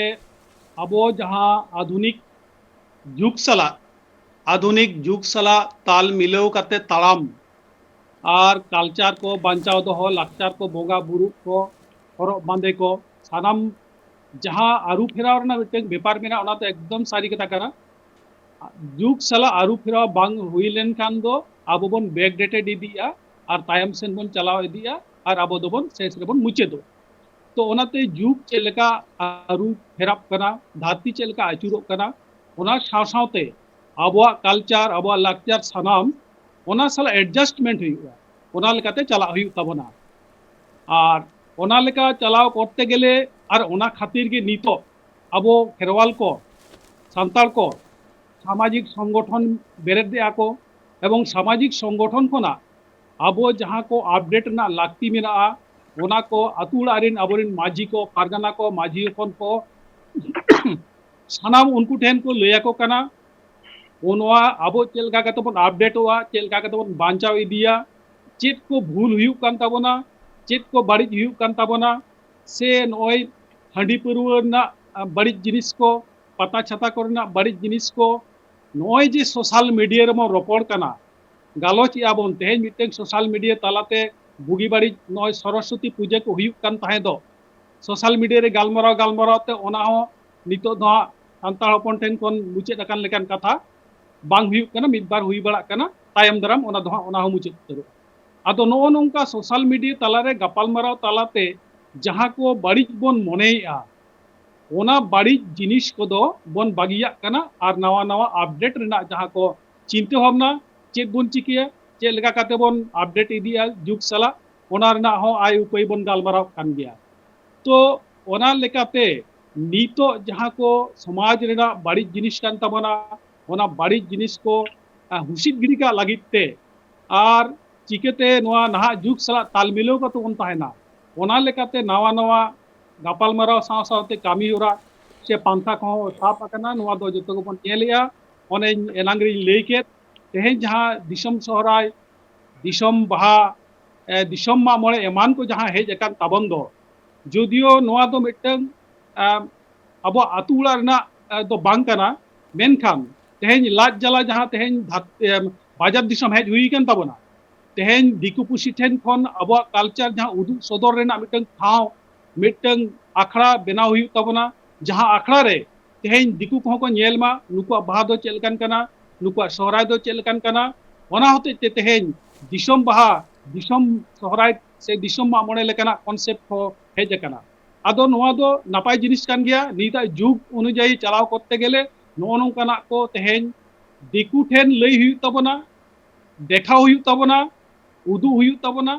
ᱟᱵᱚ ᱡᱟᱦᱟᱸ ᱟᱫᱷᱩᱱᱤᱠ ᱡᱩᱜᱽ ᱥᱟᱞᱟᱜ, ᱟᱫᱷᱩᱱᱤᱠ ᱡᱩᱜᱽ ᱥᱟᱞᱟᱜ ᱛᱟᱞ ᱢᱤᱞᱟᱹᱣ ᱠᱟᱛᱮ ᱛᱟᱲᱟᱢ ᱟᱨ ᱠᱟᱞᱪᱟᱨ ᱠᱚ ᱵᱟᱧᱪᱟᱣ ᱫᱚᱦᱚ, ᱞᱟᱠᱪᱟᱨ ᱠᱚ, ᱵᱚᱸᱜᱟ ᱵᱩᱨᱩ ᱠᱚ, ᱦᱚᱨᱚᱜ ᱵᱟᱸᱫᱮ ᱠᱚ, ᱥᱟᱱᱟᱢ ᱡᱟᱦᱟᱸ ᱟᱹᱨᱩ ᱯᱷᱮᱨᱟᱣ ᱨᱮᱱᱟᱜ ᱢᱤᱫᱴᱮᱱ ᱵᱮᱯᱟᱨ ᱢᱮᱱᱟᱜᱼᱟ, ᱚᱱᱟ ᱫᱚ ᱮᱠᱫᱚᱢ ᱥᱟᱹᱨᱤ ᱠᱟᱛᱷᱟ ᱠᱟᱱᱟ᱾ ᱡᱩᱜᱽ ᱥᱟᱞᱟᱜ ᱟᱹᱨᱩ ᱯᱷᱮᱨᱟᱣ ᱵᱟᱝ ᱦᱩᱭ ᱞᱮᱱᱠᱷᱟᱱ ᱫᱚ ᱟᱵᱚ ᱵᱚᱱ backdated ᱤᱫᱤᱜᱼᱟ ᱟᱨ ᱛᱟᱭᱚᱢ ᱥᱮᱱ ᱵᱚᱱ ᱪᱟᱞᱟᱣ ᱤᱫᱤᱜᱼᱟ ᱟᱨ ᱟᱵᱚ ᱫᱚᱵᱚᱱ ᱥᱮᱥ ᱨᱮᱵᱚᱱ ᱢᱩᱪᱟᱹᱫᱚᱜᱼᱟ᱾ ᱛᱚ ᱚᱱᱟᱛᱮ ᱡᱩᱜᱽ ᱪᱮᱫ ᱞᱮᱠᱟ ᱟᱹᱨᱩ ᱯᱷᱮᱨᱟᱜ ᱠᱟᱱᱟ, ᱫᱷᱟᱹᱨᱛᱤ ᱪᱮᱫ ᱞᱮᱠᱟ ᱟᱹᱪᱩᱨᱚᱜ ᱠᱟᱱᱟ, ᱚᱱᱟ ᱥᱟᱶ ᱥᱟᱶᱛᱮ ᱟᱵᱚᱣᱟᱜ ᱠᱟᱞᱪᱟᱨ, ᱟᱵᱚᱣᱟᱜ ᱞᱟᱠᱪᱟᱨ ᱥᱟᱱᱟᱢ ᱚᱱᱟ ᱥᱟᱞᱟᱜ adjustment ᱦᱩᱭᱩᱜᱼᱟ, ᱚᱱᱟ ᱞᱮᱠᱟᱛᱮ ᱪᱟᱞᱟᱜ ᱦᱩᱭᱩᱜ ᱛᱟᱵᱚᱱᱟ᱾ ᱟᱨ ᱚᱱᱟ ᱞᱮᱠᱟ ᱪᱟᱞᱟᱣ ᱠᱚᱨᱛᱮ ᱜᱮᱞᱮ ᱟᱨ ᱚᱱᱟ ᱠᱷᱟᱹᱛᱤᱨ ᱜᱮ ᱱᱤᱛᱚᱜ ᱟᱵᱚ ᱠᱷᱮᱨᱣᱟᱞ ᱠᱚ, ᱥᱟᱱᱛᱟᱲ ᱠᱚ ᱥᱟᱢᱟᱡᱤᱠ ᱥᱚᱝᱜᱚᱴᱷᱚᱱ ᱵᱮᱨᱮᱫ ᱮᱫᱼᱟ ᱠᱚ, ᱮᱵᱚᱝ ᱥᱟᱢᱟᱡᱤᱠ ᱥᱚᱝᱜᱚᱴᱷᱚᱱ ᱠᱷᱚᱱᱟᱜ ᱟᱵᱚ ᱡᱟᱦᱟᱸ ᱠᱚ update ᱨᱮᱱᱟᱜ ᱞᱟᱹᱠᱛᱤ ᱢᱮᱱᱟᱜᱼᱟ, ᱚᱱᱟ ᱠᱚ ᱟᱹᱛᱩ ᱚᱲᱟᱜ ᱨᱮᱱ ᱟᱵᱚᱨᱮᱱ ᱢᱟᱹᱡᱷᱤ ᱠᱚ, ᱯᱟᱨᱜᱟᱱᱟ ᱠᱚ, ᱢᱟᱹᱡᱷᱤ ᱦᱚᱯᱚᱱ ᱠᱚ ᱥᱟᱱᱟᱢ ᱩᱱᱠᱩ ᱴᱷᱮᱱ ᱠᱚ ᱞᱟᱹᱭ ᱟᱠᱚ ᱠᱟᱱᱟ᱾ ᱱᱚᱣᱟ ᱟᱵᱚ ᱪᱮᱫ ᱞᱮᱠᱟ ᱠᱟᱛᱮ ᱵᱚᱱ ᱟᱯᱰᱮᱴᱚᱜᱼᱟ, ᱪᱮᱫ ᱞᱮᱠᱟ ᱠᱟᱛᱮ ᱵᱚᱱ ᱵᱟᱧᱪᱟᱣ ᱤᱫᱤᱭᱟ, ᱪᱮᱫ ᱠᱚ ᱵᱷᱩᱞ ᱦᱩᱭᱩᱜ ᱠᱟᱱ ᱛᱟᱵᱚᱱᱟ, ᱪᱮᱫ ᱠᱚ ᱵᱟᱹᱲᱤᱡ ᱦᱩᱭᱩᱜ ᱠᱟᱱ ᱛᱟᱵᱚᱱᱟ, ᱥᱮ ᱱᱚᱜᱼᱚᱭ ᱦᱟᱺᱰᱤ ᱯᱟᱹᱨᱣᱟᱹ ᱨᱮᱱᱟᱜ ᱵᱟᱹᱲᱤᱡ ᱡᱤᱱᱤᱥ ᱠᱚ, ᱯᱟᱛᱟ ᱪᱷᱟᱛᱟ ᱠᱚᱨᱮᱱᱟᱜ ᱵᱟᱹᱲᱤᱡ ᱡᱤᱱᱤᱥ ᱠᱚ, ᱱᱚᱜᱼᱚᱭ ᱡᱮ ᱥᱳᱥᱟᱞ ᱢᱤᱰᱤᱭᱟ ᱨᱮᱵᱚᱱ ᱨᱚᱯᱚᱲ ᱠᱟᱱᱟ, ᱜᱟᱞᱚᱪ ᱮᱫᱼᱟ ᱵᱚᱱ᱾ ᱛᱮᱦᱮᱧ ᱢᱤᱫᱴᱮᱱ ᱥᱳᱥᱟᱞ ᱢᱤᱰᱤᱭᱟ ᱛᱟᱞᱟᱛᱮ ᱵᱩᱜᱤ ᱵᱟᱹᱲᱤᱡ ᱱᱚᱜᱼᱚᱭ ᱥᱚᱨᱚᱥᱚᱛᱤ ᱯᱩᱡᱟᱹ ᱠᱚ ᱦᱩᱭᱩᱜ ᱠᱟᱱ ᱛᱟᱦᱮᱸ ᱫᱚ, ᱥᱳᱥᱟᱞ ᱢᱤᱰᱤᱭᱟ ᱨᱮ ᱜᱟᱞᱢᱟᱨᱟᱣ ᱜᱟᱞᱢᱟᱨᱟᱣ ᱛᱮ ᱚᱱᱟ ᱦᱚᱸ ᱱᱤᱛᱚᱜ ᱫᱚ ᱦᱟᱸᱜ ᱥᱟᱱᱛᱟᱲ ᱦᱚᱯᱚᱱ ᱴᱷᱮᱱ ᱠᱷᱚᱱ ᱢᱩᱪᱟᱹᱫ ᱟᱠᱟᱱ ᱞᱮᱠᱟᱱ ᱠᱟᱛᱷᱟ, ᱵᱟᱝ ᱦᱩᱭᱩᱜ ᱠᱟᱱᱟ, ᱢᱤᱫ ᱵᱟᱨ ᱦᱩᱭ ᱵᱟᱲᱟᱜ ᱠᱟᱱᱟ, ᱛᱟᱭᱚᱢ ᱫᱟᱨᱟᱢ ᱚᱱᱟ ᱫᱚ ᱦᱟᱸᱜ ᱚᱱᱟ ᱦᱚᱸ ᱢᱩᱪᱟᱹᱫ ᱩᱛᱟᱹᱨᱚᱜᱼᱟ᱾ ᱟᱫᱚ ᱱᱚᱜᱼᱚ ᱱᱚᱝᱠᱟ ᱥᱳᱥᱟᱞ ᱢᱤᱰᱤᱭᱟ ᱛᱟᱞᱟᱨᱮ ᱜᱟᱯᱟᱞᱢᱟᱨᱟᱣ ᱛᱟᱞᱟᱛᱮ ᱡᱟᱦᱟᱸ ᱠᱚ ᱵᱟᱹᱲᱤᱡ ᱵᱚᱱ ᱢᱚᱱᱮᱭᱮᱫᱼᱟ, ᱚᱱᱟ ᱵᱟᱹᱲᱤᱡ ᱡᱤᱱᱤᱥ ᱠᱚᱫᱚ ᱵᱚᱱ ᱵᱟᱹᱜᱤᱭᱟᱜ ᱠᱟᱱᱟ ᱟᱨ ᱱᱟᱣᱟ ᱱᱟᱣᱟ ᱟᱯᱰᱮᱴ ᱨᱮᱱᱟᱜ ᱡᱟᱦᱟᱸ ᱠᱚ ᱪᱤᱱᱛᱟᱹ ᱵᱷᱟᱵᱽᱱᱟ, ᱪᱮᱫ ᱵᱚᱱ ᱪᱤᱠᱟᱹᱭᱟ, ᱪᱮᱫ ᱞᱮᱠᱟ ᱠᱟᱛᱮ ᱵᱚᱱ ᱟᱯᱰᱮᱴ ᱤᱫᱤᱜᱼᱟ ᱡᱩᱜᱽ ᱥᱟᱞᱟᱜ, ᱚᱱᱟ ᱨᱮᱱᱟᱜ ᱦᱚᱸ ᱟᱭ ᱩᱯᱟᱹᱭ ᱵᱚᱱ ᱜᱟᱞᱢᱟᱨᱟᱣ ᱠᱟᱱ ᱜᱮᱭᱟ᱾ ᱛᱚ ᱚᱱᱟ ᱞᱮᱠᱟᱛᱮ ᱱᱤᱛᱚᱜ ᱡᱟᱦᱟᱸ ᱠᱚ ᱥᱚᱢᱟᱡᱽ ᱨᱮᱱᱟᱜ ᱵᱟᱹᱲᱤᱡ ᱡᱤᱱᱤᱥ ᱠᱟᱱ ᱛᱟᱵᱚᱱᱟ, ᱚᱱᱟ ᱵᱟᱹᱲᱤᱡ ᱡᱤᱱᱤᱥ ᱠᱚ ᱟᱸ, ᱦᱩᱥᱤᱫ ᱜᱤᱰᱤ ᱠᱟᱜ ᱞᱟᱹᱜᱤᱫ ᱛᱮ ᱟᱨ ᱪᱤᱠᱟᱹᱛᱮ ᱱᱚᱣᱟ ᱱᱟᱦᱟᱜ ᱡᱩᱜᱽ ᱥᱟᱞᱟᱜ ᱛᱟᱞ ᱢᱤᱞᱟᱹᱣ ᱠᱟᱛᱮ ᱵᱚᱱ ᱛᱟᱦᱮᱱᱟ, ᱚᱱᱟ ᱞᱮᱠᱟᱛᱮ ᱱᱟᱣᱟ ᱱᱟᱣᱟ ᱜᱟᱯᱟᱞᱢᱟᱨᱟᱣ ᱥᱟᱶ ᱥᱟᱶᱛᱮ ᱠᱟᱹᱢᱤ ᱦᱚᱨᱟ ᱥᱮ ᱯᱟᱱᱛᱷᱟ ᱠᱚᱦᱚᱸ ᱥᱟᱵ ᱟᱠᱟᱱᱟ᱾ ᱱᱚᱣᱟ ᱫᱚ ᱡᱚᱛᱚ ᱜᱮᱵᱚᱱ ᱧᱮᱞᱮᱜᱼᱟ᱾ ᱚᱱᱮᱧ ᱮᱱᱟᱝ ᱨᱤᱧ ᱞᱟᱹᱭ ᱠᱮᱫ, ᱛᱮᱦᱮᱧ ᱡᱟᱦᱟᱸ ᱫᱤᱥᱚᱢ ᱥᱚᱦᱨᱟᱭ, ᱫᱤᱥᱚᱢ ᱵᱟᱦᱟ, ᱮ, ᱫᱤᱥᱚᱢ ᱢᱟᱜ ᱢᱚᱬᱮ ᱮᱢᱟᱱ ᱠᱚ ᱡᱟᱦᱟᱸ ᱦᱮᱡ ᱟᱠᱟᱱ ᱛᱟᱵᱚᱱ ᱫᱚ, ᱡᱩᱫᱤᱭᱳ ᱱᱚᱣᱟ ᱫᱚ ᱢᱤᱫᱴᱟᱝ, ᱮ, ᱟᱵᱚᱣᱟᱜ ᱟᱹᱛᱩ ᱚᱲᱟᱜ ᱨᱮᱱᱟᱜ, ᱮ, ᱫᱚ ᱵᱟᱝ ᱠᱟᱱᱟ, ᱢᱮᱱᱠᱷᱟᱱ ᱛᱮᱦᱮᱧ ᱞᱟᱡ ᱡᱟᱞᱟ ᱡᱟᱦᱟᱸ ᱛᱮᱦᱮᱧ ᱫᱷᱟᱨ-, ᱮ, ᱵᱟᱡᱟᱨ ᱫᱤᱥᱚᱢ ᱦᱮᱡ ᱦᱩᱭ ᱟᱠᱟᱱ ᱛᱟᱵᱚᱱᱟ, ᱛᱮᱦᱮᱧ ᱫᱤᱠᱩ ᱯᱩᱥᱤ ᱴᱷᱮᱱ ᱠᱷᱚᱱ ᱟᱵᱚᱣᱟᱜ culture ᱡᱟᱦᱟᱸ ᱩᱫᱩᱜ ᱥᱚᱫᱚᱨ ᱨᱮᱱᱟᱜ ᱢᱤᱫᱴᱟᱝ ᱴᱷᱟᱶ, ᱢᱤᱫᱴᱟᱝ ᱟᱠᱷᱲᱟ ᱵᱮᱱᱟᱣ ᱦᱩᱭᱩᱜ ᱛᱟᱵᱚᱱᱟ, ᱡᱟᱦᱟᱸ ᱟᱠᱷᱲᱟ ᱨᱮ ᱛᱮᱦᱮᱧ ᱫᱤᱠᱩ ᱠᱚᱦᱚᱸ ᱠᱚ ᱧᱮᱞ ᱢᱟ ᱱᱩᱠᱩᱣᱟᱜ ᱵᱟᱦᱟ ᱫᱚ ᱪᱮᱫ ᱞᱮᱠᱟᱱ ᱠᱟᱱᱟ, ᱱᱩᱠᱩᱣᱟᱜ ᱥᱚᱦᱨᱟᱭ ᱫᱚ ᱪᱮᱫ ᱞᱮᱠᱟᱱ ᱠᱟᱱᱟ᱾ ᱚᱱᱟ ᱦᱚᱛᱮᱡ ᱛᱮ ᱛᱮᱦᱮᱧ ᱫᱤᱥᱚᱢ ᱵᱟᱦᱟ, ᱫᱤᱥᱚᱢ ᱥᱚᱦᱨᱟᱭ ᱥᱮ ᱫᱤᱥᱚᱢ ᱢᱟᱜ ᱢᱚᱬᱮ ᱞᱮᱠᱟᱱᱟᱜ concept ᱦᱚᱸ ᱦᱮᱡ ᱟᱠᱟᱱᱟ᱾ ᱟᱫᱚ ᱱᱚᱣᱟ ᱫᱚ ᱱᱟᱯᱟᱭ ᱡᱤᱱᱤᱥ ᱠᱟᱱ ᱜᱮᱭᱟ, ᱱᱤᱛᱟᱜ ᱡᱩᱜᱽ ᱚᱱᱩᱡᱟᱭᱤ ᱪᱟᱞᱟᱣ ᱠᱚᱨᱛᱮ ᱜᱮᱞᱮ ᱱᱚᱜᱼᱚ ᱱᱚᱝᱠᱟᱱᱟᱜ ᱠᱚ ᱛᱮᱦᱮᱧ ᱫᱤᱠᱩ ᱴᱷᱮᱱ ᱞᱟᱹᱭ ᱦᱩᱭᱩᱜ ᱛᱟᱵᱚᱱᱟ, ᱫᱮᱠᱷᱟᱣ ᱦᱩᱭᱩᱜ ᱛᱟᱵᱚᱱᱟ, ᱩᱫᱩᱜ ᱦᱩᱭᱩᱜ ᱛᱟᱵᱚᱱᱟ᱾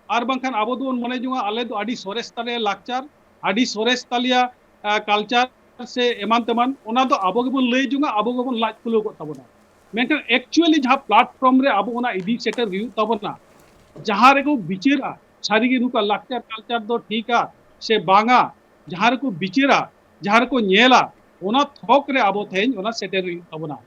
ᱟᱨ ᱵᱟᱝᱠᱷᱟᱱ ᱟᱵᱚ ᱫᱚᱵᱚᱱ ᱢᱚᱱᱮ ᱡᱚᱝᱟ ᱟᱞᱮ ᱫᱚ ᱟᱹᱰᱤ ᱥᱚᱨᱮᱥ ᱛᱟᱞᱮᱭᱟ ᱞᱟᱠᱪᱟᱨ, ᱟᱹᱰᱤ ᱥᱚᱨᱮᱥ ᱛᱟᱞᱮᱭᱟ, ᱟ, culture ᱥᱮ ᱮᱢᱟᱱ ᱛᱮᱢᱟᱱ, ᱚᱱᱟ ᱫᱚ ᱟᱵᱚ ᱜᱮᱵᱚᱱ ᱞᱟᱹᱭ ᱡᱚᱝᱟ, ᱟᱵᱚ ᱜᱮᱵᱚᱱ ᱞᱟᱡ ᱯᱷᱩᱞᱟᱹᱣ ᱠᱚᱜ ᱛᱟᱵᱚᱱᱟ᱾ ᱢᱮᱱᱠᱷᱟᱱ actually ᱡᱟᱦᱟᱸ platform ᱨᱮ ᱟᱵᱚ ᱚᱱᱟ ᱤᱫᱤ ᱥᱮᱴᱮᱨ ᱦᱩᱭᱩᱜ ᱛᱟᱵᱚᱱᱟ, ᱡᱟᱦᱟᱸ ᱨᱮᱠᱚ ᱵᱤᱪᱟᱹᱨᱟ ᱥᱟᱹᱨᱤᱜᱮ ᱱᱩᱠᱩᱣᱟᱜ ᱞᱟᱠᱪᱟᱨ culture ᱫᱚ ᱴᱷᱤᱠᱟ ᱥᱮ ᱵᱟᱝᱟ, ᱡᱟᱦᱟᱸ ᱨᱮᱠᱚ ᱵᱤᱪᱟᱹᱨᱟ, ᱡᱟᱦᱟᱸ ᱨᱮᱠᱚ ᱧᱮᱞᱟ, ᱚᱱᱟ ᱛᱷᱚᱠ ᱨᱮ ᱟᱵᱚ ᱛᱮᱦᱮᱧ ᱚᱱᱟ ᱥᱮᱴᱮᱨ ᱦᱩᱭᱩᱜ ᱛᱟᱵᱚᱱᱟ᱾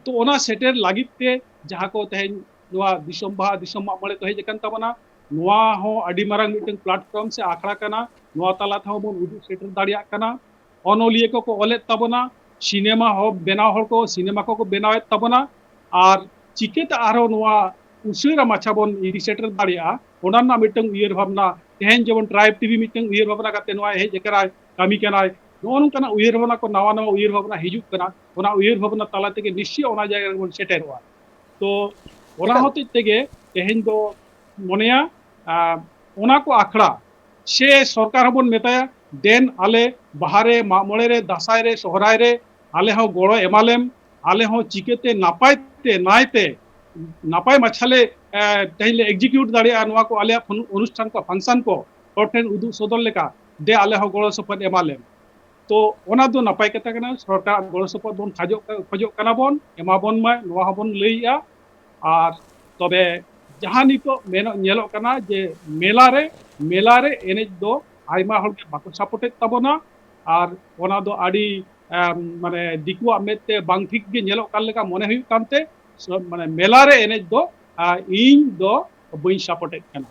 ᱛᱚ ᱚᱱᱟ ᱥᱮᱴᱮᱨ ᱞᱟᱹᱜᱤᱫ ᱛᱮ ᱡᱟᱦᱟᱸ ᱠᱚ ᱛᱮᱦᱮᱧ ᱱᱚᱣᱟ ᱫᱤᱥᱚᱢ ᱵᱟᱦᱟ, ᱫᱤᱥᱚᱢ ᱢᱟᱜ ᱢᱚᱬᱮ ᱠᱚ ᱦᱮᱡ ᱟᱠᱟᱱ ᱛᱟᱵᱚᱱᱟ, ᱱᱚᱣᱟ ᱦᱚᱸ ᱟᱹᱰᱤ ᱢᱟᱨᱟᱝ ᱢᱤᱫᱴᱟᱝ platform ᱥᱮ ᱟᱠᱷᱲᱟ ᱠᱟᱱᱟ᱾ ᱱᱚᱣᱟ ᱛᱟᱞᱟ ᱛᱮᱦᱚᱸ ᱵᱚᱱ ᱩᱫᱩᱜ ᱥᱮᱴᱮᱨ ᱫᱟᱲᱮᱭᱟᱜ ᱠᱟᱱᱟ᱾ ᱚᱱᱚᱞᱤᱭᱟᱹ ᱠᱚᱠᱚ ᱚᱞᱮᱫ ᱛᱟᱵᱚᱱᱟ, ᱥᱤᱱᱮᱢᱟ ᱦᱚᱸ ᱵᱮᱱᱟᱣ ᱦᱚᱲ ᱠᱚ ᱥᱤᱱᱮᱢᱟ ᱠᱚᱠᱚ ᱵᱮᱱᱟᱣᱮᱫ ᱛᱟᱵᱚᱱᱟ, ᱟᱨ ᱪᱤᱠᱟᱹᱛᱮ ᱟᱨᱦᱚᱸ ᱱᱚᱣᱟ ᱩᱥᱟᱹᱨᱟ ᱢᱟᱪᱷᱟ ᱵᱚᱱ ᱤᱫᱤ ᱥᱮᱴᱮᱨ ᱫᱟᱲᱮᱭᱟᱜᱼᱟ, ᱚᱱᱟ ᱨᱮᱱᱟᱜ ᱢᱤᱫᱴᱟᱝ ᱩᱭᱦᱟᱹᱨ ᱵᱷᱟᱵᱽᱱᱟ, ᱛᱮᱦᱮᱧ ᱡᱮᱢᱚᱱ Tribe TV ᱢᱤᱫᱴᱟᱝ ᱩᱭᱦᱟᱹᱨ ᱵᱷᱟᱵᱽᱱᱟ ᱠᱟᱛᱮ ᱱᱚᱣᱟ ᱦᱮᱡ ᱟᱠᱟᱱᱟᱭ, ᱠᱟᱹᱢᱤ ᱠᱟᱱᱟᱭ, ᱱᱚᱜᱼᱚ ᱱᱚᱝᱠᱟᱱᱟᱜ ᱩᱭᱦᱟᱹᱨ ᱵᱷᱟᱵᱽᱱᱟ ᱠᱚ, ᱱᱟᱣᱟ ᱱᱟᱣᱟ ᱩᱭᱦᱟᱹᱨ ᱵᱷᱟᱵᱽᱱᱟ ᱦᱤᱡᱩᱜ ᱠᱟᱱᱟ, ᱚᱱᱟ ᱩᱭᱦᱟᱹᱨ ᱵᱷᱟᱵᱽᱱᱟ ᱛᱟᱞᱟ ᱛᱮᱜᱮ ᱱᱤᱥᱪᱚᱭ ᱚᱱᱟ ᱡᱟᱭᱜᱟ ᱨᱮᱵᱚᱱ ᱥᱮᱴᱮᱨᱚᱜᱼᱟ᱾ ᱛᱚ ᱚᱱᱟ ᱮᱠᱟᱞ᱾ ᱦᱚᱛᱮᱡ ᱛᱮᱜᱮ ᱛᱮᱦᱮᱧ ᱫᱚ ᱢᱚᱱᱮᱭᱟ, ᱟᱨ ᱚᱱᱟ ᱠᱚ ᱟᱠᱷᱲᱟ ᱥᱮ ᱥᱚᱨᱠᱟᱨ ᱦᱚᱸᱵᱚᱱ ᱢᱮᱛᱟᱭᱟ, ᱫᱮᱱ ᱟᱞᱮ ᱵᱟᱦᱟ ᱨᱮ, ᱢᱟᱜ ᱢᱚᱬᱮ ᱨᱮ, ᱫᱟᱸᱥᱟᱭ ᱨᱮ, ᱥᱚᱦᱨᱟᱭ ᱨᱮ ᱟᱞᱮ ᱦᱚᱸ ᱜᱚᱲᱚ ᱮᱢᱟᱞᱮᱢ, ᱟᱞᱮ ᱦᱚᱸ ᱪᱤᱠᱟᱹᱛᱮ ᱱᱟᱯᱟᱭ ᱛᱮ ᱱᱟᱭ ᱛᱮ ᱱᱟᱯᱟᱭ ᱢᱟᱪᱷᱟ ᱞᱮ, ᱮ, ᱛᱮᱦᱮᱧ ᱞᱮ execute ᱫᱟᱲᱮᱭᱟᱜᱼᱟ ᱱᱚᱣᱟ ᱠᱚ ᱟᱞᱮᱭᱟᱜ ᱯᱷᱚᱱ-, ᱚᱱᱩᱥᱴᱷᱟᱱ ᱠᱚ, function ᱠᱚ ᱦᱚᱲ ᱴᱷᱮᱱ ᱩᱫᱩᱜ ᱥᱚᱫᱚᱨ ᱞᱮᱠᱟ, ᱫᱮ ᱟᱞᱮ ᱦᱚᱸ ᱜᱚᱲᱚ ᱥᱚᱯᱚᱦᱚᱫ ᱮᱢᱟᱞᱮᱢ᱾ ᱛᱚ ᱚᱱᱟ ᱫᱚ ᱱᱟᱯᱟᱭ ᱠᱟᱛᱷᱟ ᱠᱟᱱᱟ, ᱥᱚᱨᱠᱟᱨᱟᱜ ᱜᱚᱲᱚ ᱥᱚᱯᱚᱦᱚᱫ ᱵᱚᱱ ᱠᱷᱚᱡᱚᱜ ᱠᱟ-, ᱠᱷᱚᱡᱚᱜ ᱠᱟᱱᱟ ᱵᱚᱱ, ᱮᱢᱟ ᱵᱚᱱ ᱢᱟᱭ, ᱱᱚᱣᱟ ᱦᱚᱸᱵᱚᱱ ᱞᱟᱹᱭᱮᱜᱼᱟ᱾ ᱟᱨ ᱛᱚᱵᱮ ᱡᱟᱦᱟᱸ ᱱᱤᱛᱚᱜ ᱢᱮᱱᱚᱜ, ᱧᱮᱞᱚᱜ ᱠᱟᱱᱟ ᱡᱮ ᱢᱮᱞᱟ ᱨᱮ ᱢᱮᱞᱟ ᱨᱮ ᱮᱱᱮᱡ ᱫᱚ ᱟᱭᱢᱟ ᱦᱚᱲ ᱜᱮ ᱵᱟᱠᱚ ᱥᱟᱯᱳᱨᱴᱮᱫ ᱛᱟᱵᱚᱱᱟ, ᱟᱨ ᱚᱱᱟ ᱫᱚ ᱟᱹᱰᱤ ᱮᱢ, ᱢᱟᱱᱮ ᱫᱤᱠᱩᱣᱟᱜ ᱢᱮᱫ ᱛᱮ ᱵᱟᱝ ᱴᱷᱤᱠ ᱜᱮ ᱧᱮᱞᱚᱜ ᱠᱟᱱ ᱞᱮᱠᱟ ᱢᱚᱱᱮ ᱦᱩᱭᱩᱜ ᱠᱟᱱᱛᱮ, ᱥᱚ- ᱢᱟᱱᱮ ᱢᱮᱞᱟ ᱨᱮ ᱮᱱᱮᱡ ᱫᱚ ᱟᱨ ᱤᱧ ᱫᱚ ᱵᱟᱹᱧ ᱥᱟᱯᱳᱨᱴᱮᱫ ᱠᱟᱱᱟ᱾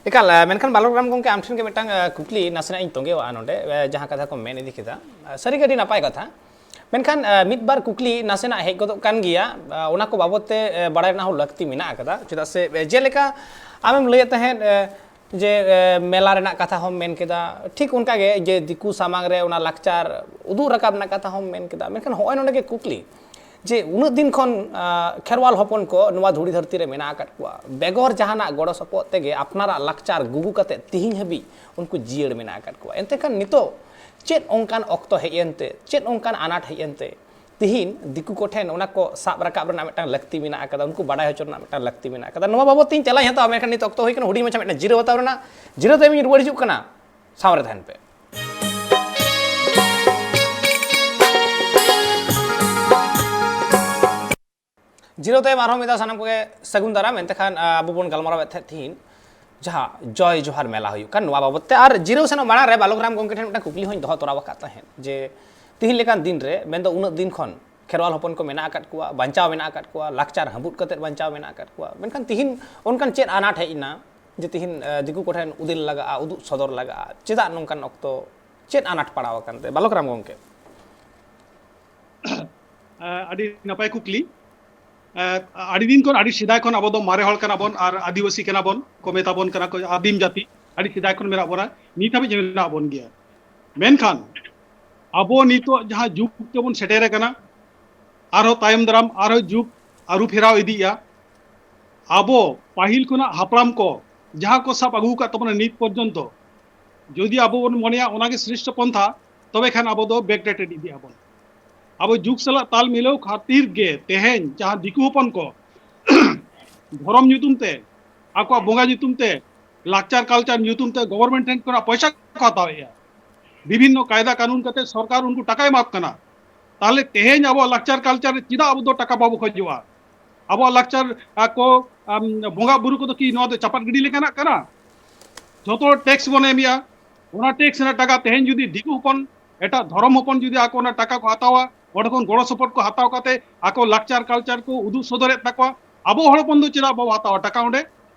ᱮᱠᱟᱞ᱾ ᱟᱨ ᱢᱮᱱᱠᱷᱟᱱ ᱵᱟᱞᱚᱠ ᱨᱟᱢ ᱜᱚᱢᱠᱮ, ᱟᱢ ᱴᱷᱮᱱ ᱜᱮ ᱢᱤᱫᱴᱟᱝ ᱠᱩᱠᱞᱤ ᱱᱟᱥᱮᱱᱟᱜ ᱤᱧ ᱛᱚᱸᱜᱮᱣᱟᱜᱼᱟ ᱱᱚᱰᱮ, ᱡᱟᱦᱟᱸ ᱠᱟᱛᱷᱟ ᱠᱚᱢ ᱢᱮᱱ ᱤᱫᱤ ᱠᱮᱫᱟ᱾ ᱥᱟᱹᱨᱤᱜᱮ ᱟᱹᱰᱤ ᱱᱟᱯᱟᱭ ᱠᱟᱛᱷᱟ᱾ ᱢᱮᱱᱠᱷᱟᱱ ᱢᱤᱫ ᱵᱟᱨ ᱠᱩᱠᱞᱤ ᱱᱟᱥᱮᱱᱟᱜ ᱦᱮᱡ ᱜᱚᱫᱚᱜ ᱠᱟᱱ ᱜᱮᱭᱟ, ᱚᱱᱟ ᱠᱚ ᱵᱟᱵᱚᱫ ᱛᱮ ᱵᱟᱲᱟᱭ ᱨᱮᱱᱟᱜ ᱦᱚᱸ ᱞᱟᱹᱠᱛᱤ ᱢᱮᱱᱟᱜ ᱟᱠᱟᱫᱟ᱾ ᱪᱮᱫᱟᱜ ᱥᱮ ᱡᱮᱞᱮᱠᱟ ᱟᱢᱮᱢ ᱞᱟᱹᱭᱮᱫ ᱛᱟᱦᱮᱸᱫ ᱡᱮ ᱢᱮᱞᱟ ᱨᱮᱱᱟᱜ ᱠᱟᱛᱷᱟ ᱦᱚᱸᱢ ᱢᱮᱱ ᱠᱮᱫᱟ, ᱴᱷᱤᱠ ᱚᱱᱠᱟᱜᱮ ᱡᱮ ᱫᱤᱠᱩ ᱥᱟᱢᱟᱝ ᱨᱮ ᱚᱱᱟ ᱞᱟᱠᱪᱟᱨ ᱩᱫᱩᱜ ᱨᱟᱠᱟᱵ ᱨᱮᱱᱟᱜ ᱠᱟᱛᱷᱟ ᱦᱚᱸᱢ ᱢᱮᱱ ᱠᱮᱫᱟ᱾ ᱢᱮᱱᱠᱷᱟᱱ ᱦᱚᱸᱜᱼᱚᱭ ᱱᱚᱰᱮ ᱜᱮ ᱠᱩᱠᱞᱤ, ᱡᱮ ᱩᱱᱟᱹᱜ ᱫᱤᱱ ᱠᱷᱚᱱ ᱠᱷᱮᱨᱣᱟᱞ ᱦᱚᱯᱚᱱ ᱠᱚ ᱱᱚᱣᱟ ᱫᱷᱩᱲᱤ ᱫᱷᱟᱹᱨᱛᱤ ᱨᱮ ᱢᱮᱱᱟᱜ ᱟᱠᱟᱫ ᱠᱚᱣᱟ, ᱵᱮᱜᱚᱨ ᱡᱟᱦᱟᱱᱟᱜ ᱜᱚᱲᱚ ᱥᱚᱯᱚᱦᱚᱫ ᱛᱮᱜᱮ ᱟᱯᱱᱟᱨᱟᱜ ᱞᱟᱠᱪᱟᱨ ᱜᱩᱜᱩ ᱠᱟᱛᱮ ᱛᱤᱦᱤᱧ ᱦᱟᱹᱵᱤᱡ ᱩᱱᱠᱩ ᱡᱤᱭᱟᱹᱲ ᱢᱮᱱᱟᱜ ᱟᱠᱟᱫ ᱠᱚᱣᱟ᱾ ᱮᱱᱛᱮ ᱠᱷᱟᱱ ᱱᱤᱛᱚᱜ ᱪᱮᱫ ᱚᱱᱠᱟᱱ ᱚᱠᱛᱚ ᱦᱮᱡ ᱮᱱᱛᱮ, ᱪᱮᱫ ᱚᱱᱠᱟᱱ ᱟᱱᱟᱴ ᱦᱮᱡ ᱮᱱᱛᱮ ᱛᱤᱦᱤᱧ ᱫᱤᱠᱩ ᱠᱚᱴᱷᱮᱱ ᱚᱱᱟ ᱠᱚ ᱥᱟᱵ ᱨᱟᱠᱟᱵ ᱨᱮᱱᱟᱜ ᱢᱤᱫᱴᱟᱝ ᱞᱟᱹᱠᱛᱤ ᱢᱮᱱᱟᱜ ᱟᱠᱟᱫᱟ, ᱩᱱᱠᱩ ᱵᱟᱰᱟᱭ ᱦᱚᱪᱚ ᱨᱮᱱᱟᱜ ᱢᱤᱫᱴᱟᱝ ᱞᱟᱹᱠᱛᱤ ᱢᱮᱱᱟᱜ ᱟᱠᱟᱫᱟ? ᱱᱚᱣᱟ ᱵᱟᱵᱚᱫ ᱛᱮ ᱤᱧ ᱛᱮᱞᱟᱧ ᱦᱟᱛᱟᱣᱟ, ᱢᱮᱱᱠᱷᱟᱱ ᱱᱤᱛ ᱚᱠᱛᱚ ᱦᱩᱭ ᱠᱟᱱᱟ ᱦᱩᱰᱤᱧ ᱢᱟᱪᱷᱟ ᱢᱤᱫᱴᱟᱝ ᱡᱤᱨᱟᱹᱣ ᱦᱟᱛᱟᱣ ᱨᱮᱱᱟᱜ᱾ ᱡᱤᱨᱟᱹᱣ ᱛᱟᱭᱚᱢ ᱤᱧ ᱨᱩᱣᱟᱹᱲ ᱦᱤᱡᱩᱜ ᱠᱟᱱᱟ, ᱥᱟᱶ ᱨᱮ ᱛᱟᱦᱮᱱ ᱯᱮ᱾ ᱡᱤᱨᱟᱹᱣ ᱛᱟᱭᱚᱢ ᱟᱨᱦᱚᱸ ᱢᱤᱫ ᱫᱷᱟᱣ ᱥᱟᱱᱟᱢ ᱠᱚᱜᱮ ᱥᱟᱹᱜᱩᱱ ᱫᱟᱨᱟᱢ᱾ ᱮᱱᱛᱮ ᱠᱷᱟᱱ ᱟᱵᱚ ᱵᱚᱱ ᱜᱟᱞᱢᱟᱨᱟᱣᱮᱫ ᱛᱟᱦᱮᱸᱫ ᱛᱤᱦᱤᱧ ᱡᱟᱦᱟᱸ ᱡᱚᱭ ᱡᱚᱦᱟᱨ ᱢᱮᱞᱟ ᱦᱩᱭᱩᱜ ᱠᱟᱱ, ᱱᱚᱣᱟ ᱵᱟᱵᱚᱫ ᱛᱮ᱾ ᱟᱨ ᱡᱤᱨᱟᱹᱣ ᱥᱮᱱᱚᱜ ᱢᱟᱲᱟᱝ ᱨᱮ ᱵᱟᱞᱚᱠ ᱨᱟᱢ ᱜᱚᱢᱠᱮ ᱴᱷᱮᱱ ᱢᱤᱫᱴᱟᱝ ᱠᱩᱠᱞᱤ ᱦᱚᱸᱧ ᱫᱚᱦᱚ ᱛᱚᱨᱟ ᱟᱠᱟᱫ ᱛᱟᱦᱮᱸᱫ ᱡᱮ ᱛᱤᱦᱤᱧ ᱞᱮᱠᱟᱱ ᱫᱤᱱ ᱨᱮ, ᱢᱮᱱᱫᱚ ᱩᱱᱟᱹᱜ ᱫᱤᱱ ᱠᱷᱚᱱ ᱠᱷᱮᱨᱣᱟᱞ ᱦᱚᱯᱚᱱ ᱠᱚ ᱢᱮᱱᱟᱜ ᱟᱠᱟᱫ ᱠᱚᱣᱟ, ᱵᱟᱧᱪᱟᱣ ᱢᱮᱱᱟᱜ ᱟᱠᱟᱫ ᱠᱚᱣᱟ, ᱞᱟᱠᱪᱟᱨ ᱦᱟᱹᱵᱩᱫ ᱠᱟᱛᱮᱫ ᱵᱟᱧᱪᱟᱣ ᱢᱮᱱᱟᱜ ᱟᱠᱟᱫ ᱠᱚᱣᱟ, ᱢᱮᱱᱠᱷᱟᱱ ᱛᱤᱦᱤᱧ ᱚᱱᱠᱟᱱ ᱪᱮᱫ ᱟᱱᱟᱴ ᱦᱮᱡ ᱮᱱᱟ ᱡᱮ ᱛᱤᱦᱤᱧ ᱫᱤᱠᱩ ᱠᱚᱴᱷᱮᱱ ᱩᱫᱤᱞ ᱞᱟᱜᱟᱜᱼᱟ, ᱩᱫᱩᱜ ᱥᱚᱫᱚᱨ ᱞᱟᱜᱟᱜᱼᱟ? ᱪᱮᱫᱟᱜ ᱱᱚᱝᱠᱟᱱ ᱚᱠᱛᱚ, ᱪᱮᱫ ᱟᱱᱟᱴ ᱯᱟᱲᱟᱣ ᱟᱠᱟᱱ ᱛᱮ, ᱵᱟᱞᱚᱠ ᱨᱟᱢ ᱜᱚᱢᱠᱮ? ᱟᱹᱰᱤ ᱱᱟᱯᱟᱭ ᱠᱩᱠᱞᱤ᱾ ᱟᱹᱰᱤ ᱫᱤᱱ ᱠᱷᱚᱱ, ᱟᱹᱰᱤ ᱥᱮᱫᱟᱭ ᱠᱷᱚᱱ ᱟᱵᱚ ᱫᱚ ᱢᱟᱨᱮ ᱦᱚᱲ ᱠᱟᱱᱟ ᱵᱚᱱ ᱟᱨ ᱟᱹᱫᱤᱵᱟᱹᱥᱤ ᱠᱟᱱᱟ ᱵᱚᱱ ᱠᱚ ᱢᱮᱛᱟ ᱵᱚᱱ ᱠᱟᱱᱟ ᱠᱚ, ᱟᱹᱫᱤᱢ ᱡᱟᱹᱛᱤ᱾ ᱟᱹᱰᱤ ᱥᱮᱫᱟᱭ ᱠᱷᱚᱱ ᱢᱮᱱᱟᱜ ᱵᱚᱱᱟ, ᱱᱤᱛ ᱦᱟᱹᱵᱤᱡ ᱢᱮᱱᱟᱜ ᱵᱚᱱ ᱜᱮᱭᱟ᱾ ᱢᱮᱱᱠᱷᱟᱱ ᱟᱵᱚ ᱱᱤᱛᱚᱜ ᱡᱟᱦᱟᱸ ᱡᱩᱜᱽ ᱛᱮᱵᱚᱱ ᱥᱮᱴᱮᱨ ᱟᱠᱟᱱᱟ, ᱟᱨᱦᱚᱸ ᱛᱟᱭᱚᱢ ᱫᱟᱨᱟᱢ ᱟᱨᱦᱚᱸ ᱡᱩᱜᱽ ᱟᱹᱨᱩ ᱯᱷᱮᱨᱟᱣ ᱤᱫᱤᱜᱼᱟ᱾ ᱟᱵᱚ ᱯᱟᱹᱦᱤᱞ ᱠᱷᱚᱱᱟᱜ ᱦᱟᱯᱲᱟᱢ ᱠᱚ ᱡᱟᱦᱟᱸ ᱠᱚ ᱥᱟᱵ ᱟᱹᱜᱩ ᱟᱠᱟᱫ ᱛᱟᱵᱚᱱᱟ ᱱᱤᱛ ᱯᱚᱨᱡᱚᱱᱛᱚ, ᱡᱩᱫᱤ ᱟᱵᱚ ᱵᱚᱱ ᱢᱚᱱᱮᱭᱟ ᱚᱱᱟᱜᱮ ᱥᱨᱮᱥᱴᱷᱚ ᱯᱚᱱᱛᱷᱟ, ᱛᱚᱵᱮ ᱠᱷᱟᱱ ᱟᱵᱚ ᱫᱚ backdated ᱤᱫᱤᱜ ᱟᱵᱚᱱ᱾ ᱟᱵᱚ ᱡᱩᱜᱽ ᱥᱟᱞᱟᱜ ᱛᱟᱞ ᱢᱤᱞᱟᱹᱣ ᱠᱷᱟᱹᱛᱤᱨ ᱜᱮ ᱛᱮᱦᱮᱧ ᱡᱟᱦᱟᱸ ᱫᱤᱠᱩ ᱦᱚᱯᱚᱱ ᱠᱚ ᱫᱷᱚᱨᱚᱢ ᱧᱩᱛᱩᱢ ᱛᱮ, ᱟᱠᱚᱣᱟᱜ ᱵᱚᱸᱜᱟ ᱧᱩᱛᱩᱢ ᱛᱮ, ᱞᱟᱠᱪᱟᱨ ᱠᱟᱞᱪᱟᱨ ᱧᱩᱛᱩᱢ ᱛᱮ ᱜᱚᱵᱷᱚᱨᱢᱮᱱᱴ ᱴᱷᱮᱱ ᱠᱷᱚᱱᱟᱜ ᱯᱚᱭᱥᱟ ᱠᱚ ᱦᱟᱛᱟᱣᱮᱫᱼᱟ, ᱵᱤᱵᱷᱤᱱᱱᱚ ᱠᱟᱭᱫᱟ ᱠᱟᱹᱱᱩᱱ ᱠᱟᱛᱮ ᱥᱚᱨᱠᱟᱨ ᱩᱱᱠᱩ ᱴᱟᱠᱟᱭ ᱮᱢᱟ ᱠᱚ ᱠᱟᱱᱟ᱾ ᱛᱟᱦᱚᱞᱮ ᱛᱮᱦᱮᱧ ᱟᱵᱚᱣᱟᱜ ᱞᱟᱠᱪᱟᱨ ᱠᱟᱞᱪᱟᱨ ᱨᱮ ᱪᱮᱫᱟᱜ ᱟᱵᱚ ᱫᱚ ᱴᱟᱠᱟ ᱵᱟᱵᱚ ᱠᱷᱚᱡᱚᱜᱼᱟ? ᱟᱵᱚᱣᱟᱜ ᱞᱟᱠᱪᱟᱨ ᱠᱚ ᱵᱚᱸᱜᱟ ᱵᱩᱨᱩ ᱠᱚᱫᱚ ᱠᱤ ᱱᱚᱣᱟ ᱫᱚ ᱪᱟᱯᱟᱫ ᱜᱤᱰᱤ ᱞᱮᱠᱟᱱᱟᱜ ᱠᱟᱱᱟ? ᱡᱷᱚᱛᱚ ᱦᱚᱲ ᱴᱮᱠᱥ ᱵᱚᱱ ᱮᱢᱮᱜᱼᱟ᱾ ᱚᱱᱟ ᱴᱮᱠᱥ ᱨᱮᱱᱟᱜ ᱴᱟᱠᱟ ᱛᱮᱦᱮᱧ ᱡᱩᱫᱤ ᱫᱤᱠᱩ ᱦᱚᱯᱚᱱ, ᱮᱴᱟᱜ ᱫᱷᱚᱨᱚᱢ ᱦᱚᱯᱚᱱ ᱡᱩᱫᱤ ᱟᱠᱚ ᱚᱱᱟ ᱴᱟᱠᱟ ᱠᱚ ᱦᱟᱛᱟᱣᱟ, ᱚᱸᱰᱮ ᱠᱷᱚᱱ ᱜᱚᱲᱚ ᱥᱚᱯᱚᱦᱚᱫ ᱠᱚ ᱦᱟᱛᱟᱣ ᱠᱟᱛᱮ ᱟᱠᱚ ᱞᱟᱠᱪᱟᱨ ᱠᱟᱞᱪᱟᱨ ᱠᱚ ᱩᱫᱩᱜ ᱥᱚᱫᱚᱨᱮᱫ ᱛᱟᱠᱚᱣᱟ, ᱟᱵᱚ ᱦᱚᱲ ᱦᱚᱯᱚᱱ ᱫᱚ ᱪᱮᱫᱟᱜ ᱵᱟᱵᱚ ᱦᱟᱛᱟᱣᱟ ᱴᱟᱠᱟ ᱚᱸᱰᱮ?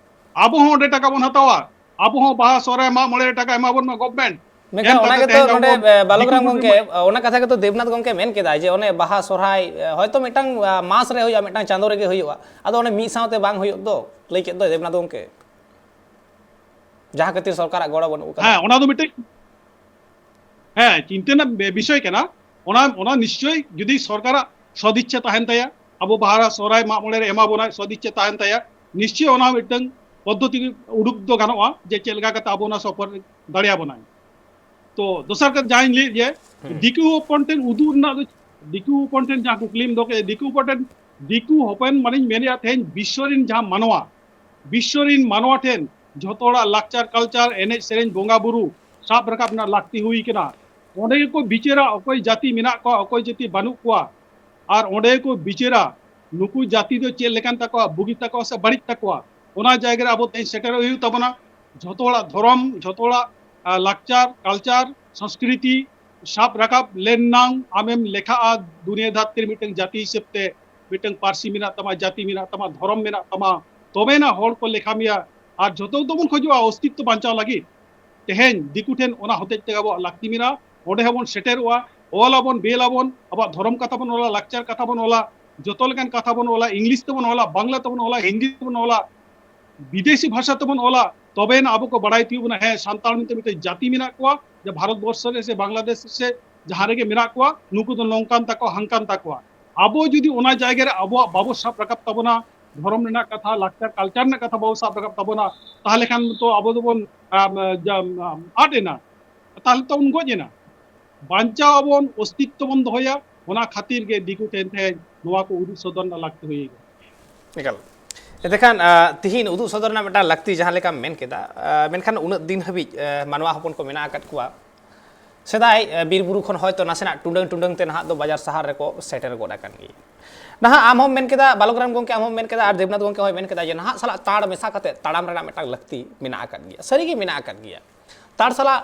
ᱟᱵᱚ ᱦᱚᱸ ᱚᱸᱰᱮ ᱴᱟᱠᱟ ᱵᱚᱱ ᱦᱟᱛᱟᱣᱟ, ᱟᱵᱚ ᱦᱚᱸ ᱵᱟᱦᱟ ᱥᱚᱦᱨᱟᱭ ᱢᱟᱜ ᱢᱚᱬᱮ ᱨᱮ ᱴᱟᱠᱟ ᱮᱢᱟ ᱵᱚᱱ ᱢᱟ ᱜᱚᱵᱷᱢᱮᱱᱴ᱾ ᱢᱮᱱᱠᱷᱟᱱ ᱮᱢ ᱚᱱᱟ ᱠᱟᱛᱮ ᱜᱮᱛᱚ ᱛᱮᱦᱮᱧ ᱱᱚᱰᱮ, ᱟᱵᱚ ᱮ, ᱵᱟᱞᱚᱠ ᱫᱤᱠᱩ ᱨᱟᱢ ᱠᱚ ᱜᱚᱢᱠᱮ, ᱮᱢᱟ᱾ ᱚᱱᱟ ᱠᱟᱛᱷᱟ ᱜᱮᱛᱚ ᱫᱮᱵᱽᱱᱟᱛᱷ ᱜᱚᱢᱠᱮ ᱢᱮᱱ ᱠᱮᱫᱟᱭ ᱡᱮ ᱚᱱᱮ ᱵᱟᱦᱟ ᱥᱚᱦᱨᱟᱭ, ᱮ, ᱦᱚᱭᱛᱚ ᱢᱤᱫᱴᱟᱝ, ᱟ, ᱢᱟᱥ ᱨᱮ ᱦᱩᱭᱩᱜᱼᱟ, ᱢᱤᱫᱴᱟᱝ ᱪᱟᱸᱫᱳ ᱨᱮᱜᱮ ᱦᱩᱭᱩᱜᱼᱟ, ᱟᱫᱚ ᱚᱱᱮ ᱢᱤᱫ ᱥᱟᱶᱛᱮ ᱵᱟᱝ ᱦᱩᱭᱩᱜ ᱫᱚ, ᱞᱟᱹᱭ ᱠᱮᱫ ᱫᱚᱭ ᱫᱮᱵᱽᱱᱟᱛᱷ ᱜᱚᱢᱠᱮ, ᱡᱟᱦᱟᱸ ᱠᱷᱟᱹᱛᱤᱨ ᱥᱚᱨᱠᱟᱨᱟᱜ ᱜᱚᱲᱚ ᱵᱟᱹᱱᱩᱜ ᱟᱠᱟᱫᱟ᱾ ᱦᱮᱸ, ᱚᱱᱟ ᱫᱚ ᱢᱤᱫᱴᱮᱡ, ᱦᱮᱸ, ᱪᱤᱱᱛᱟᱹ ᱨᱮᱱᱟᱜ ᱵᱮ-, ᱵᱤᱥᱚᱭ ᱠᱟᱱᱟ᱾ ᱚᱱᱟ, ᱚᱱᱟ ᱱᱤᱥᱪᱚᱭ ᱡᱩᱫᱤ ᱥᱚᱨᱠᱟᱨᱟᱜ ᱥᱚᱫᱤᱪᱪᱷᱟ ᱛᱟᱦᱮᱱ ᱛᱟᱭᱟ, ᱟᱵᱚ ᱵᱟᱦᱟ ᱥᱚᱦᱨᱟᱭ ᱢᱟᱜ ᱢᱚᱬᱮ ᱨᱮ ᱮᱢᱟ ᱵᱚᱱᱟᱭ, ᱥᱚᱫᱤᱪᱪᱷᱟ ᱛᱟᱦᱮᱱ ᱛᱟᱭᱟ, ᱱᱤᱥᱪᱚᱭ ᱚᱱᱟ ᱢᱤᱫᱴᱟᱝ ᱯᱚᱫᱽᱫᱷᱚᱛᱤ ᱩᱰᱩᱠ ᱫᱚ ᱜᱟᱱᱚᱜᱼᱟ ᱡᱮ ᱪᱮᱫ ᱞᱮᱠᱟ ᱠᱟᱛᱮ ᱟᱵᱚ ᱚᱱᱟ ᱥᱚᱯᱚᱦᱚᱫ ᱫᱟᱲᱮᱭᱟᱵᱚᱱᱟᱭ᱾ ᱛᱚ ᱫᱚᱥᱟᱨ ᱠᱟᱛᱷᱟ ᱡᱟᱦᱟᱸᱧ ᱞᱟᱹᱭᱮᱫ ᱡᱮ ᱦᱩᱸ᱾ ᱫᱤᱠᱩ ᱦᱚᱯᱚᱱ ᱴᱷᱮᱱ ᱩᱫᱩᱜ ᱨᱮᱱᱟᱜ ᱫᱚ, ᱫᱤᱠᱩ ᱦᱚᱯᱚᱱ ᱴᱷᱮᱱ ᱡᱟᱦᱟᱸ ᱠᱩᱠᱞᱤᱢ ᱫᱚᱦᱚ ᱠᱮᱫᱟ, ᱫᱤᱠᱩ ᱦᱚᱯᱚᱱ ᱴᱷᱮᱱ, ᱫᱤᱠᱩ ᱦᱚᱯᱚᱱ ᱢᱟᱱᱮᱧ ᱢᱮᱱᱮᱫᱼᱟ ᱛᱮᱦᱮᱧ ᱵᱤᱥᱥᱚ ᱨᱮᱱ ᱡᱟᱦᱟᱸ ᱢᱟᱱᱣᱟ, ᱵᱤᱥᱥᱚ ᱨᱮᱱ ᱢᱟᱱᱣᱟ ᱴᱷᱮᱱ ᱡᱷᱚᱛᱚ ᱦᱚᱲᱟᱜ ᱞᱟᱠᱪᱟᱨ ᱠᱟᱞᱪᱟᱨ, ᱮᱱᱮᱡ ᱥᱮᱨᱮᱧ, ᱵᱚᱸᱜᱟ ᱵᱩᱨᱩ ᱥᱟᱵ ᱨᱟᱠᱟᱵ ᱨᱮᱱᱟᱜ ᱞᱟᱹᱠᱛᱤ ᱦᱩᱭ ᱠᱟᱱᱟ᱾ ᱚᱸᱰᱮ ᱜᱮᱠᱚ ᱵᱤᱪᱟᱹᱨᱟ ᱚᱠᱚᱭ ᱡᱟᱹᱛᱤ ᱢᱮᱱᱟᱜ ᱠᱚᱣᱟ, ᱚᱠᱚᱭ ᱡᱟᱹᱛᱤ ᱵᱟᱹᱱᱩᱜ ᱠᱚᱣᱟ, ᱟᱨ ᱚᱸᱰᱮ ᱜᱮᱠᱚ ᱵᱤᱪᱟᱹᱨᱟ ᱱᱩᱠᱩ ᱡᱟᱹᱛᱤ ᱫᱚ ᱪᱮᱫ ᱞᱮᱠᱟᱱ ᱛᱟᱠᱚᱣᱟ, ᱵᱩᱜᱤ ᱛᱟᱠᱚᱣᱟ ᱥᱮ ᱵᱟᱹᱲᱤᱡ ᱛᱟᱠᱚᱣᱟ᱾ ᱚᱱᱟ ᱡᱟᱭᱜᱟ ᱨᱮ ᱟᱵᱚ ᱛᱮᱦᱮᱧ ᱥᱮᱴᱮᱨᱚᱜ ᱦᱩᱭᱩᱜ ᱛᱟᱵᱚᱱᱟ᱾ ᱡᱷᱚᱛᱚ ᱦᱚᱲᱟᱜ ᱫᱷᱚᱨᱚᱢ, ᱡᱷᱚᱛᱚ ᱦᱚᱲᱟᱜ, ᱟ, ᱞᱟᱠᱪᱟᱨ, ᱠᱟᱞᱪᱟᱨ, ᱥᱚᱝᱥᱠᱨᱤᱛᱤ ᱥᱟᱵ ᱨᱟᱠᱟᱵ ᱞᱮᱱᱟᱝ ᱟᱢᱮᱢ ᱞᱮᱠᱷᱟᱜᱼᱟ ᱫᱩᱱᱤᱭᱟᱹ ᱫᱷᱟᱹᱨᱛᱤ ᱨᱮ ᱢᱤᱫᱴᱟᱝ ᱡᱟᱹᱛᱤ ᱦᱤᱥᱟᱹᱵ ᱛᱮ, ᱢᱤᱫᱴᱟᱝ ᱯᱟᱹᱨᱥᱤ ᱢᱮᱱᱟᱜ ᱛᱟᱢᱟ, ᱡᱟᱹᱛᱤ ᱢᱮᱱᱟᱜ ᱛᱟᱢᱟ, ᱫᱷᱚᱨᱚᱢ ᱢᱮᱱᱟᱜ ᱛᱟᱢᱟ, ᱛᱚᱵᱮᱱᱟ ᱦᱚᱲ ᱠᱚ ᱞᱮᱠᱷᱟ ᱢᱮᱭᱟ᱾ ᱟᱨ ᱡᱷᱚᱛᱚ ᱜᱮᱛᱚ ᱵᱚᱱ ᱠᱷᱚᱡᱚᱜᱼᱟ ᱚᱥᱛᱤᱛᱛᱚ ᱵᱟᱧᱪᱟᱣ ᱞᱟᱹᱜᱤᱫ᱾ ᱛᱮᱦᱮᱧ ᱫᱤᱠᱩ ᱴᱷᱮᱱ ᱚᱱᱟ ᱦᱚᱛᱮᱡ ᱛᱮᱜᱮ ᱟᱵᱚᱣᱟᱜ ᱞᱟᱹᱠᱛᱤ ᱢᱮᱱᱟᱜᱼᱟ᱾ ᱚᱸᱰᱮ ᱦᱚᱸᱵᱚᱱ ᱥᱮᱴᱮᱨᱚᱜᱼᱟ, ᱚᱞ ᱟᱵᱚᱱ, ᱵᱮᱞ ᱟᱵᱚᱱ, ᱟᱵᱚᱣᱟᱜ ᱫᱷᱚᱨᱚᱢ ᱠᱟᱛᱷᱟ ᱵᱚᱱ ᱚᱞᱟ, ᱞᱟᱠᱪᱟᱨ ᱠᱟᱛᱷᱟ ᱵᱚᱱ ᱚᱞᱟ, ᱡᱚᱛᱚ ᱞᱮᱠᱟᱱ ᱠᱟᱛᱷᱟ ᱵᱚᱱ ᱚᱞᱟ, ᱤᱝᱞᱤᱥ ᱛᱮᱵᱚᱱ ᱚᱞᱟ, ᱵᱟᱝᱞᱟ ᱛᱮᱵᱚᱱ ᱚᱞᱟ, ᱦᱤᱱᱫᱤ ᱛᱮᱵᱚᱱ ᱚᱞᱟ, ᱵᱤᱫᱮᱥᱤ ᱵᱷᱟᱥᱟ ᱛᱮᱵᱚᱱ ᱚᱞᱟ, ᱛᱚᱵᱮ ᱮᱱᱟ ᱟᱵᱚ ᱠᱚ ᱵᱟᱲᱟᱭ ᱛᱤᱭᱳᱜ ᱵᱚᱱᱟ, ᱦᱮᱸ, ᱥᱟᱱᱛᱟᱲ ᱢᱮᱱᱛᱮ ᱢᱤᱫᱴᱮᱱ ᱡᱟᱹᱛᱤ ᱢᱮᱱᱟᱜ ᱠᱚᱣᱟ, ᱡᱮ ᱵᱷᱟᱨᱚᱛ ᱵᱚᱨᱥᱚ ᱨᱮ ᱥᱮ ᱵᱟᱝᱞᱟᱫᱮᱥ ᱥᱮ ᱡᱟᱦᱟᱸ ᱨᱮᱜᱮ ᱢᱮᱱᱟᱜ ᱠᱚᱣᱟ, ᱱᱩᱠᱩ ᱫᱚ ᱱᱚᱝᱠᱟᱱ ᱛᱟᱠᱚ, ᱦᱟᱝᱠᱟᱱ ᱛᱟᱠᱚᱣᱟ᱾ ᱟᱵᱚ ᱡᱩᱫᱤ ᱚᱱᱟ ᱡᱟᱭᱜᱟ ᱨᱮ ᱟᱵᱚᱣᱟᱜ ᱵᱟᱵᱚ ᱥᱟᱵ ᱨᱟᱠᱟᱵ ᱛᱟᱵᱚᱱᱟ, ᱫᱷᱚᱨᱚᱢ ᱨᱮᱱᱟᱜ ᱠᱟᱛᱷᱟ, ᱞᱟᱠᱪᱟᱨ, ᱠᱟᱞᱪᱟᱨ ᱨᱮᱱᱟᱜ ᱠᱟᱛᱷᱟ ᱵᱟᱵᱚ ᱥᱟᱵ ᱨᱟᱠᱟᱵ ᱛᱟᱵᱚᱱᱟ, ᱛᱟᱦᱚᱞᱮ ᱠᱷᱟᱱ ᱛᱚ ᱟᱵᱚ ᱫᱚᱵᱚᱱ, ᱟᱢ, ᱡᱟᱢ, ᱟᱢ, ᱟᱫ ᱮᱱᱟ, ᱛᱟᱦᱚᱞᱮ ᱛᱚ ᱵᱚᱱ ᱜᱚᱡ ᱮᱱᱟ᱾ ᱵᱟᱧᱪᱟᱣ ᱟᱵᱚᱱ, ᱚᱥᱛᱤᱛᱛᱚ ᱵᱚᱱ ᱫᱚᱦᱚᱭᱟ, ᱚᱱᱟ ᱠᱷᱟᱹᱛᱤᱨ ᱜᱮ ᱫᱤᱠᱩ ᱴᱷᱮᱱ ᱛᱮᱦᱮᱧ ᱱᱚᱣᱟ ᱠᱚ ᱩᱫᱩᱜ ᱥᱚᱫᱚᱨ ᱨᱮᱱᱟᱜ ᱞᱟᱹᱠᱛᱤ ᱦᱩᱭ ᱟᱠᱟᱱᱟ᱾ ᱮᱠᱟᱞ᱾ ᱮᱱᱛᱮᱠᱷᱟᱱ, ᱟ, ᱛᱤᱦᱤᱧ ᱩᱫᱩᱜ ᱥᱚᱫᱚᱨ ᱨᱮᱱᱟᱜ ᱢᱤᱫᱴᱟᱝ ᱞᱟᱹᱠᱛᱤ ᱡᱟᱦᱟᱸ ᱞᱮᱠᱟᱢ ᱢᱮᱱ ᱠᱮᱫᱟ, ᱟ, ᱢᱮᱱᱠᱷᱟᱱ ᱩᱱᱟᱹᱜ ᱫᱤᱱ ᱦᱟᱹᱵᱤᱡ, ᱟ, ᱢᱟᱱᱣᱟ ᱦᱚᱯᱚᱱ ᱠᱚ ᱢᱮᱱᱟᱜ ᱟᱠᱟᱫ ᱠᱚᱣᱟ, ᱥᱮᱫᱟᱭ, ᱟ, ᱵᱤᱨ ᱵᱩᱨᱩ ᱠᱷᱚᱱ ᱦᱚᱭᱛᱚ ᱱᱟᱥᱮᱱᱟᱜ ᱴᱩᱰᱟᱹᱝ ᱴᱩᱰᱟᱹᱝ ᱛᱮ ᱱᱟᱦᱟᱜ ᱫᱚ ᱵᱟᱡᱟᱨ ᱥᱟᱦᱟᱨ ᱨᱮᱠᱚ ᱥᱮᱴᱮᱨ ᱜᱚᱫ ᱟᱠᱟᱱ ᱜᱮᱭᱟ᱾ ᱱᱟᱦᱟᱜ ᱟᱢ ᱦᱚᱸᱢ ᱢᱮᱱ ᱠᱮᱫᱟ, ᱵᱟᱞᱚᱠ ᱨᱟᱢ ᱜᱚᱢᱠᱮ ᱟᱢ ᱦᱚᱸᱢ ᱢᱮᱱ ᱠᱮᱫᱟ, ᱟᱨ ᱫᱮᱵᱽᱱᱟᱛᱷ ᱜᱚᱢᱠᱮ ᱦᱚᱸᱭ ᱢᱮᱱ ᱠᱮᱫᱟ ᱡᱮ ᱱᱟᱦᱟᱜ ᱥᱟᱞᱟᱜ ᱛᱟᱲ ᱢᱮᱥᱟ ᱠᱟᱛᱮ ᱛᱟᱲᱟᱢ ᱨᱮᱱᱟᱜ ᱢᱤᱫᱴᱟᱝ ᱞᱟᱹᱠᱛᱤ ᱢᱮᱱᱟᱜ ᱟᱠᱟᱫ ᱜᱮᱭᱟ᱾ ᱥᱟᱹᱨᱤᱜᱮ ᱢᱮᱱᱟᱜ ᱟᱠᱟᱫ ᱜᱮᱭᱟ᱾ ᱛᱟᱲ ᱥᱟᱞᱟᱜ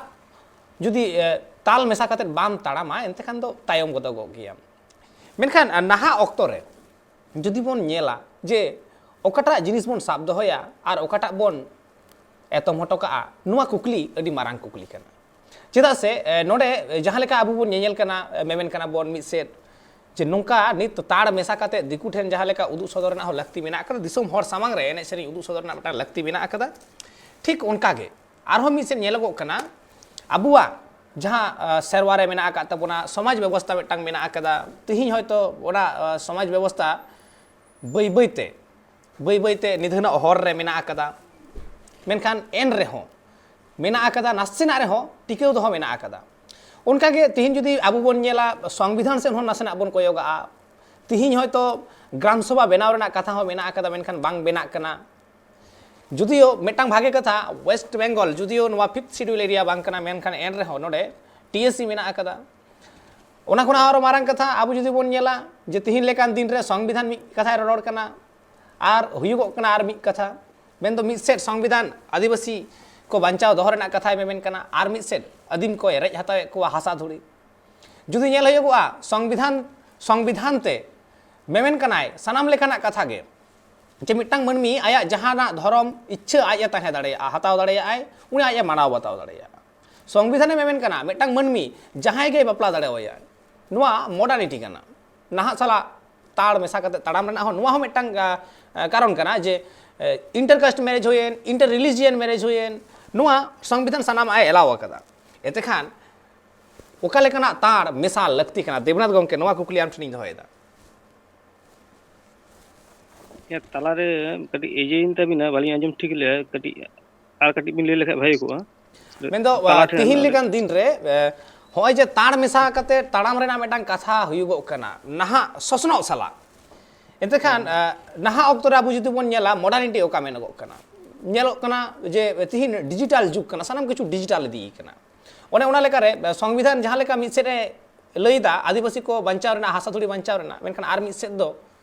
ᱡᱩᱫᱤ, ᱮ, ᱛᱟᱞ ᱢᱮᱥᱟ ᱠᱟᱛᱮ ᱵᱟᱢ ᱛᱟᱲᱟᱢᱟ, ᱮᱱᱛᱮ ᱠᱷᱟᱱ ᱫᱚ ᱛᱟᱭᱚᱢ ᱜᱚᱫᱚᱜᱚᱜ ᱜᱮᱭᱟᱢ᱾ ᱢᱮᱱᱠᱷᱟᱱ, ᱟ, ᱱᱟᱦᱟᱜ ᱚᱠᱛᱚ ᱨᱮ ᱡᱩᱫᱤ ᱵᱚᱱ ᱧᱮᱞᱟ ᱡᱮ ᱚᱠᱟᱴᱟᱜ ᱡᱤᱱᱤᱥ ᱵᱚᱱ ᱥᱟᱵ ᱫᱚᱦᱚᱭᱟ ᱟᱨ ᱚᱠᱟᱴᱟᱜ ᱵᱚᱱ ᱮᱛᱚᱢ ᱦᱚᱴᱚ ᱠᱟᱜᱼᱟ, ᱱᱚᱣᱟ ᱠᱩᱠᱞᱤ ᱟᱹᱰᱤ ᱢᱟᱨᱟᱝ ᱠᱩᱠᱞᱤ ᱠᱟᱱᱟ᱾ ᱪᱮᱫᱟᱜ ᱥᱮ, ᱮ, ᱱᱚᱰᱮ ᱡᱟᱦᱟᱸ ᱞᱮᱠᱟ ᱟᱵᱚ ᱵᱚᱱ ᱧᱮᱧᱮᱞ ᱠᱟᱱᱟ, ᱮ, ᱢᱮᱢᱮᱱ ᱠᱟᱱᱟ ᱵᱚᱱ ᱢᱤᱫ ᱥᱮᱫ ᱡᱮ ᱱᱚᱝᱠᱟ ᱱᱤᱛ ᱛᱟᱲ ᱢᱮᱥᱟ ᱠᱟᱛᱮ ᱫᱤᱠᱩ ᱴᱷᱮᱱ ᱡᱟᱦᱟᱸ ᱞᱮᱠᱟ ᱩᱫᱩᱜ ᱥᱚᱫᱚᱨ ᱨᱮᱱᱟᱜ ᱦᱚᱸ ᱞᱟᱹᱠᱛᱤ ᱢᱮᱱᱟᱜ ᱟᱠᱟᱫᱟ, ᱫᱤᱥᱚᱢ ᱦᱚᱲ ᱥᱟᱢᱟᱝ ᱨᱮ ᱮᱱᱮᱡ ᱥᱮᱨᱮᱧ ᱩᱫᱩᱜ ᱥᱚᱫᱚᱨ ᱨᱮᱱᱟᱜ ᱢᱤᱫᱴᱟᱝ ᱞᱟᱹᱠᱛᱤ ᱢᱮᱱᱟᱜ ᱟᱠᱟᱫᱟ, ᱴᱷᱤᱠ ᱚᱱᱠᱟ ᱜᱮ ᱟᱨᱦᱚᱸ ᱢᱤᱫ ᱥᱮᱫ ᱧᱮᱞᱚᱜᱚᱜ ᱠᱟᱱᱟ, ᱟᱵᱚᱣᱟᱜ ᱡᱟᱦᱟᱸ, ᱟ, ᱥᱮᱨᱣᱟ ᱨᱮ ᱢᱮᱱᱟᱜ ᱟᱠᱟᱫ ᱛᱟᱵᱚᱱᱟ, ᱥᱚᱢᱟᱡᱽ ᱵᱮᱵᱚᱥᱛᱷᱟ ᱢᱤᱫᱴᱟᱝ ᱢᱮᱱᱟᱜ ᱟᱠᱟᱫᱟ, ᱛᱤᱦᱤᱧ ᱦᱚᱭᱛᱳ ᱚᱱᱟ, ᱟ, ᱥᱚᱢᱟᱡᱽ ᱵᱮᱵᱚᱥᱛᱷᱟ ᱵᱟᱹᱭ ᱵᱟᱹᱭᱛᱮ, ᱵᱟᱹᱭ ᱵᱟᱹᱭᱛᱮ ᱱᱤᱫᱷᱟᱹᱱᱚᱜ ᱦᱚᱨ ᱨᱮ ᱢᱮᱱᱟᱜ ᱟᱠᱟᱫᱟ᱾ ᱢᱮᱱᱠᱷᱟᱱ ᱮᱱ ᱨᱮᱦᱚᱸ ᱢᱮᱱᱟᱜ ᱟᱠᱟᱫᱟ, ᱱᱟᱥᱮᱱᱟᱜ ᱨᱮᱦᱚᱸ ᱴᱤᱠᱟᱹᱣ ᱫᱚᱦᱚ ᱢᱮᱱᱟᱜ ᱟᱠᱟᱫᱟ᱾ ᱚᱱᱠᱟᱜᱮ ᱛᱤᱦᱤᱧ ᱡᱩᱫᱤ ᱟᱵᱚ ᱵᱚᱱ ᱧᱮᱞᱟ, ᱥᱚᱝᱵᱤᱫᱷᱟᱱ ᱥᱮᱫ ᱦᱚᱸ ᱱᱟᱥᱮᱱᱟᱜ ᱵᱚᱱ ᱠᱚᱭᱚᱜᱟᱜᱼᱟ᱾ ᱛᱤᱦᱤᱧ ᱦᱚᱭᱛᱳ ᱜᱨᱟᱢ ᱥᱚᱵᱷᱟ ᱵᱮᱱᱟᱣ ᱨᱮᱱᱟᱜ ᱠᱟᱛᱷᱟ ᱦᱚᱸ ᱢᱮᱱᱟᱜ ᱟᱠᱟᱫᱟ, ᱢᱮᱱᱠᱷᱟᱱ ᱵᱟᱝ ᱵᱮᱱᱟᱜ ᱠᱟᱱᱟ᱾ ᱡᱩᱫᱤᱭᱳ ᱢᱤᱫᱴᱟᱝ ᱵᱷᱟᱜᱮ ᱠᱟᱛᱷᱟ, ᱳᱭᱮᱥᱴ ᱵᱮᱝᱜᱚᱞ ᱡᱩᱫᱤᱭᱳ ᱱᱚᱣᱟ ᱯᱷᱤᱯᱛᱷ ᱥᱤᱰᱩᱞ ᱮᱨᱤᱭᱟ ᱵᱟᱝ ᱠᱟᱱᱟ, ᱢᱮᱱᱠᱷᱟᱱ ᱮᱱ ᱨᱮᱦᱚᱸ ᱱᱚᱰᱮ ᱴᱤ ᱮᱥ ᱥᱤ ᱢᱮᱱᱟᱜ ᱟᱠᱟᱫᱟ᱾ ᱚᱱᱟ ᱠᱷᱚᱱᱟᱜ ᱟᱨᱚ ᱢᱟᱨᱟᱝ ᱠᱟᱛᱷᱟ, ᱟᱵᱚ ᱡᱩᱫᱤ ᱵᱚᱱ ᱧᱮᱞᱟ ᱡᱮ ᱛᱤᱦᱤᱧ ᱞᱮᱠᱟᱱ ᱫᱤᱱ ᱨᱮ ᱥᱚᱝᱵᱤᱫᱷᱟᱱ ᱢᱤᱫ ᱠᱟᱛᱷᱟᱭ ᱨᱚᱲ ᱠᱟᱱᱟ ᱟᱨ ᱦᱩᱭᱩᱜᱚᱜ ᱠᱟᱱᱟ ᱟᱨ ᱢᱤᱫ ᱠᱟᱛᱷᱟ, ᱢᱮᱱᱫᱚ ᱢᱤᱫ ᱥᱮᱫ ᱥᱚᱝᱵᱤᱫᱷᱟᱱ ᱟᱹᱫᱤᱵᱟᱹᱥᱤ ᱠᱚ ᱵᱟᱧᱪᱟᱣ ᱫᱚᱦᱚ ᱨᱮᱱᱟᱜ ᱠᱟᱛᱷᱟᱭ ᱢᱮᱢᱮᱱ ᱠᱟᱱᱟ, ᱟᱨ ᱢᱤᱫ ᱥᱮᱫ ᱟᱹᱫᱤᱢ ᱠᱚᱭ ᱨᱮᱡ ᱦᱟᱛᱟᱣᱮᱫ ᱠᱚᱣᱟ ᱦᱟᱥᱟ ᱫᱷᱩᱲᱤ᱾ ᱡᱩᱫᱤ ᱧᱮᱞ ᱦᱩᱭᱩᱜᱚᱜᱼᱟ, ᱥᱚᱝᱵᱤᱫᱷᱟᱱ, ᱥᱚᱝᱵᱤᱫᱷᱟᱱ ᱛᱮ ᱢᱮᱢᱮᱱ ᱠᱟᱱᱟᱭ ᱥᱟᱱᱟᱢ ᱞᱮᱠᱟᱱᱟᱜ ᱠᱟᱛᱷᱟ ᱜᱮ, ᱡᱮ ᱢᱤᱫᱴᱟᱝ ᱢᱟᱹᱱᱢᱤ ᱟᱭᱟᱜ ᱡᱟᱦᱟᱱᱟᱜ ᱫᱷᱚᱨᱚᱢ ᱤᱪᱪᱷᱟᱹ ᱟᱡ ᱮ ᱛᱟᱦᱮᱸ ᱫᱟᱲᱮᱭᱟᱜᱼᱟ, ᱦᱟᱛᱟᱣ ᱫᱟᱲᱮᱭᱟᱜᱼᱟᱭ, ᱩᱱᱤ ᱟᱡ ᱮ ᱢᱟᱱᱟᱣ ᱵᱟᱛᱟᱣ ᱫᱟᱲᱮᱭᱟᱜᱼᱟ᱾ ᱥᱚᱝᱵᱤᱫᱷᱟᱱᱮ ᱢᱮᱢᱮᱱ ᱠᱟᱱᱟ ᱢᱤᱫᱴᱟᱝ ᱢᱟᱹᱱᱢᱤ ᱡᱟᱦᱟᱸᱭ ᱜᱮᱭ ᱵᱟᱯᱞᱟ ᱫᱟᱲᱮᱣᱟᱭᱟ᱾ ᱱᱚᱣᱟ ᱢᱚᱰᱟᱨᱱᱤᱴᱤ ᱠᱟᱱᱟ᱾ ᱱᱟᱦᱟᱜ ᱥᱟᱞᱟᱜ ᱛᱟᱲ ᱢᱮᱥᱟ ᱠᱟᱛᱮ ᱛᱟᱲᱟᱢ ᱨᱮᱱᱟᱜ ᱦᱚᱸ ᱱᱚᱣᱟ ᱦᱚᱸ ᱢᱤᱫᱴᱟᱝ, ᱟ, ᱟ, ᱠᱟᱨᱚᱱ ᱠᱟᱱᱟ ᱡᱮ, ᱮ, ᱤᱱᱴᱟᱨ ᱠᱟᱥᱴ ᱢᱮᱨᱮᱡᱽ ᱦᱩᱭᱮᱱ, ᱤᱱᱴᱟᱨ ᱨᱤᱞᱤᱡᱤᱭᱟᱱ ᱢᱮᱨᱮᱡᱽ ᱦᱩᱭᱮᱱ, ᱱᱚᱣᱟ ᱥᱚᱝᱵᱤᱫᱷᱟᱱ ᱥᱟᱱᱟᱢᱟᱜ ᱮ ᱮᱞᱟᱣ ᱟᱠᱟᱫᱟ᱾ ᱮᱛᱮ ᱠᱷᱟᱱ ᱚᱠᱟ ᱞᱮᱠᱟᱱᱟᱜ ᱛᱟᱲ ᱢᱮᱥᱟ ᱞᱟᱹᱠᱛᱤ ᱠᱟᱱᱟ? ᱫᱮᱵᱽᱱᱟᱛᱷ ᱜᱚᱢᱠᱮ, ᱱᱚᱣᱟ ᱠᱩᱠᱞᱤ ᱟᱢ ᱴᱷᱮᱱᱤᱧ ᱫᱚᱦᱚᱭᱮᱫᱟ᱾ ᱭᱟ, ᱛᱟᱞᱟᱨᱮ ᱠᱟᱹᱴᱤᱡ ᱮᱡᱮᱭᱮᱱ ᱛᱟᱵᱤᱱᱟ, ᱵᱟᱹᱞᱤᱧ ᱟᱸᱡᱚᱢ ᱴᱷᱤᱠ ᱞᱮᱜᱼᱟ, ᱠᱟᱹᱴᱤᱡ ᱟᱨ ᱠᱟᱹᱴᱤᱡ ᱵᱤᱱ ᱞᱟᱹᱭ ᱞᱮᱠᱷᱟᱡ ᱵᱷᱟᱜᱮ ᱠᱚᱜᱼᱟ᱾ ᱢᱮᱱᱫᱚ, ᱛᱟᱞᱟ ᱟ, ᱴᱷᱮᱱ ᱛᱤᱦᱤᱧ ᱟᱨ ᱞᱮᱠᱟᱱ ᱫᱤᱱ ᱨᱮ, ᱮ, ᱦᱚᱸᱜᱼᱚᱭ ᱡᱮ ᱛᱟᱲ ᱢᱮᱥᱟ ᱠᱟᱛᱮ ᱛᱟᱲᱟᱢ ᱨᱮᱱᱟᱜ ᱢᱤᱫᱴᱟᱝ ᱠᱟᱛᱷᱟ ᱦᱩᱭᱩᱜᱚᱜ ᱠᱟᱱᱟ ᱱᱟᱦᱟᱜ ᱥᱚᱥᱱᱚᱜ ᱥᱟᱞᱟᱜ, ᱮᱱᱛᱮ ᱠᱷᱟᱱ, ᱦᱮᱸ᱾ ᱟ, ᱱᱟᱦᱟᱜ ᱚᱠᱛᱚ ᱨᱮ ᱟᱵᱚ ᱡᱩᱫᱤ ᱵᱚᱱ ᱧᱮᱞᱟ, ᱢᱚᱰᱟᱨᱱᱤᱴᱤ ᱚᱠᱟ ᱢᱮᱱᱚᱜᱚᱜ ᱠᱟᱱᱟ, ᱧᱮᱞᱚᱜ ᱠᱟᱱᱟ ᱡᱮ ᱛᱤᱦᱤᱧ ᱰᱤᱡᱤᱴᱟᱞ ᱡᱩᱜᱽ ᱠᱟᱱᱟ, ᱥᱟᱱᱟᱢ ᱠᱤᱪᱷᱩ ᱰᱤᱡᱤᱴᱟᱞ ᱤᱫᱤ ᱠᱟᱱᱟ᱾ ᱚᱱᱮ ᱚᱱᱟ ᱞᱮᱠᱟᱨᱮ, ᱟ, ᱥᱚᱝᱵᱤᱫᱷᱟᱱ ᱡᱟᱦᱟᱸ ᱞᱮᱠᱟ ᱢᱤᱫ ᱥᱮᱫ ᱮ ᱞᱟᱹᱭᱫᱟ ᱟᱹᱫᱤᱵᱟᱹᱥᱤ ᱠᱚ ᱵᱟᱧᱪᱟᱣ ᱨᱮᱱᱟᱜ, ᱦᱟᱥᱟ ᱫᱷᱩᱲᱤ ᱵᱟᱧᱪᱟᱣ ᱨᱮᱱᱟᱜ, ᱢᱮᱱᱠᱷᱟᱱ ᱟᱨ ᱢᱤᱫ ᱥᱮᱫ ᱫᱚ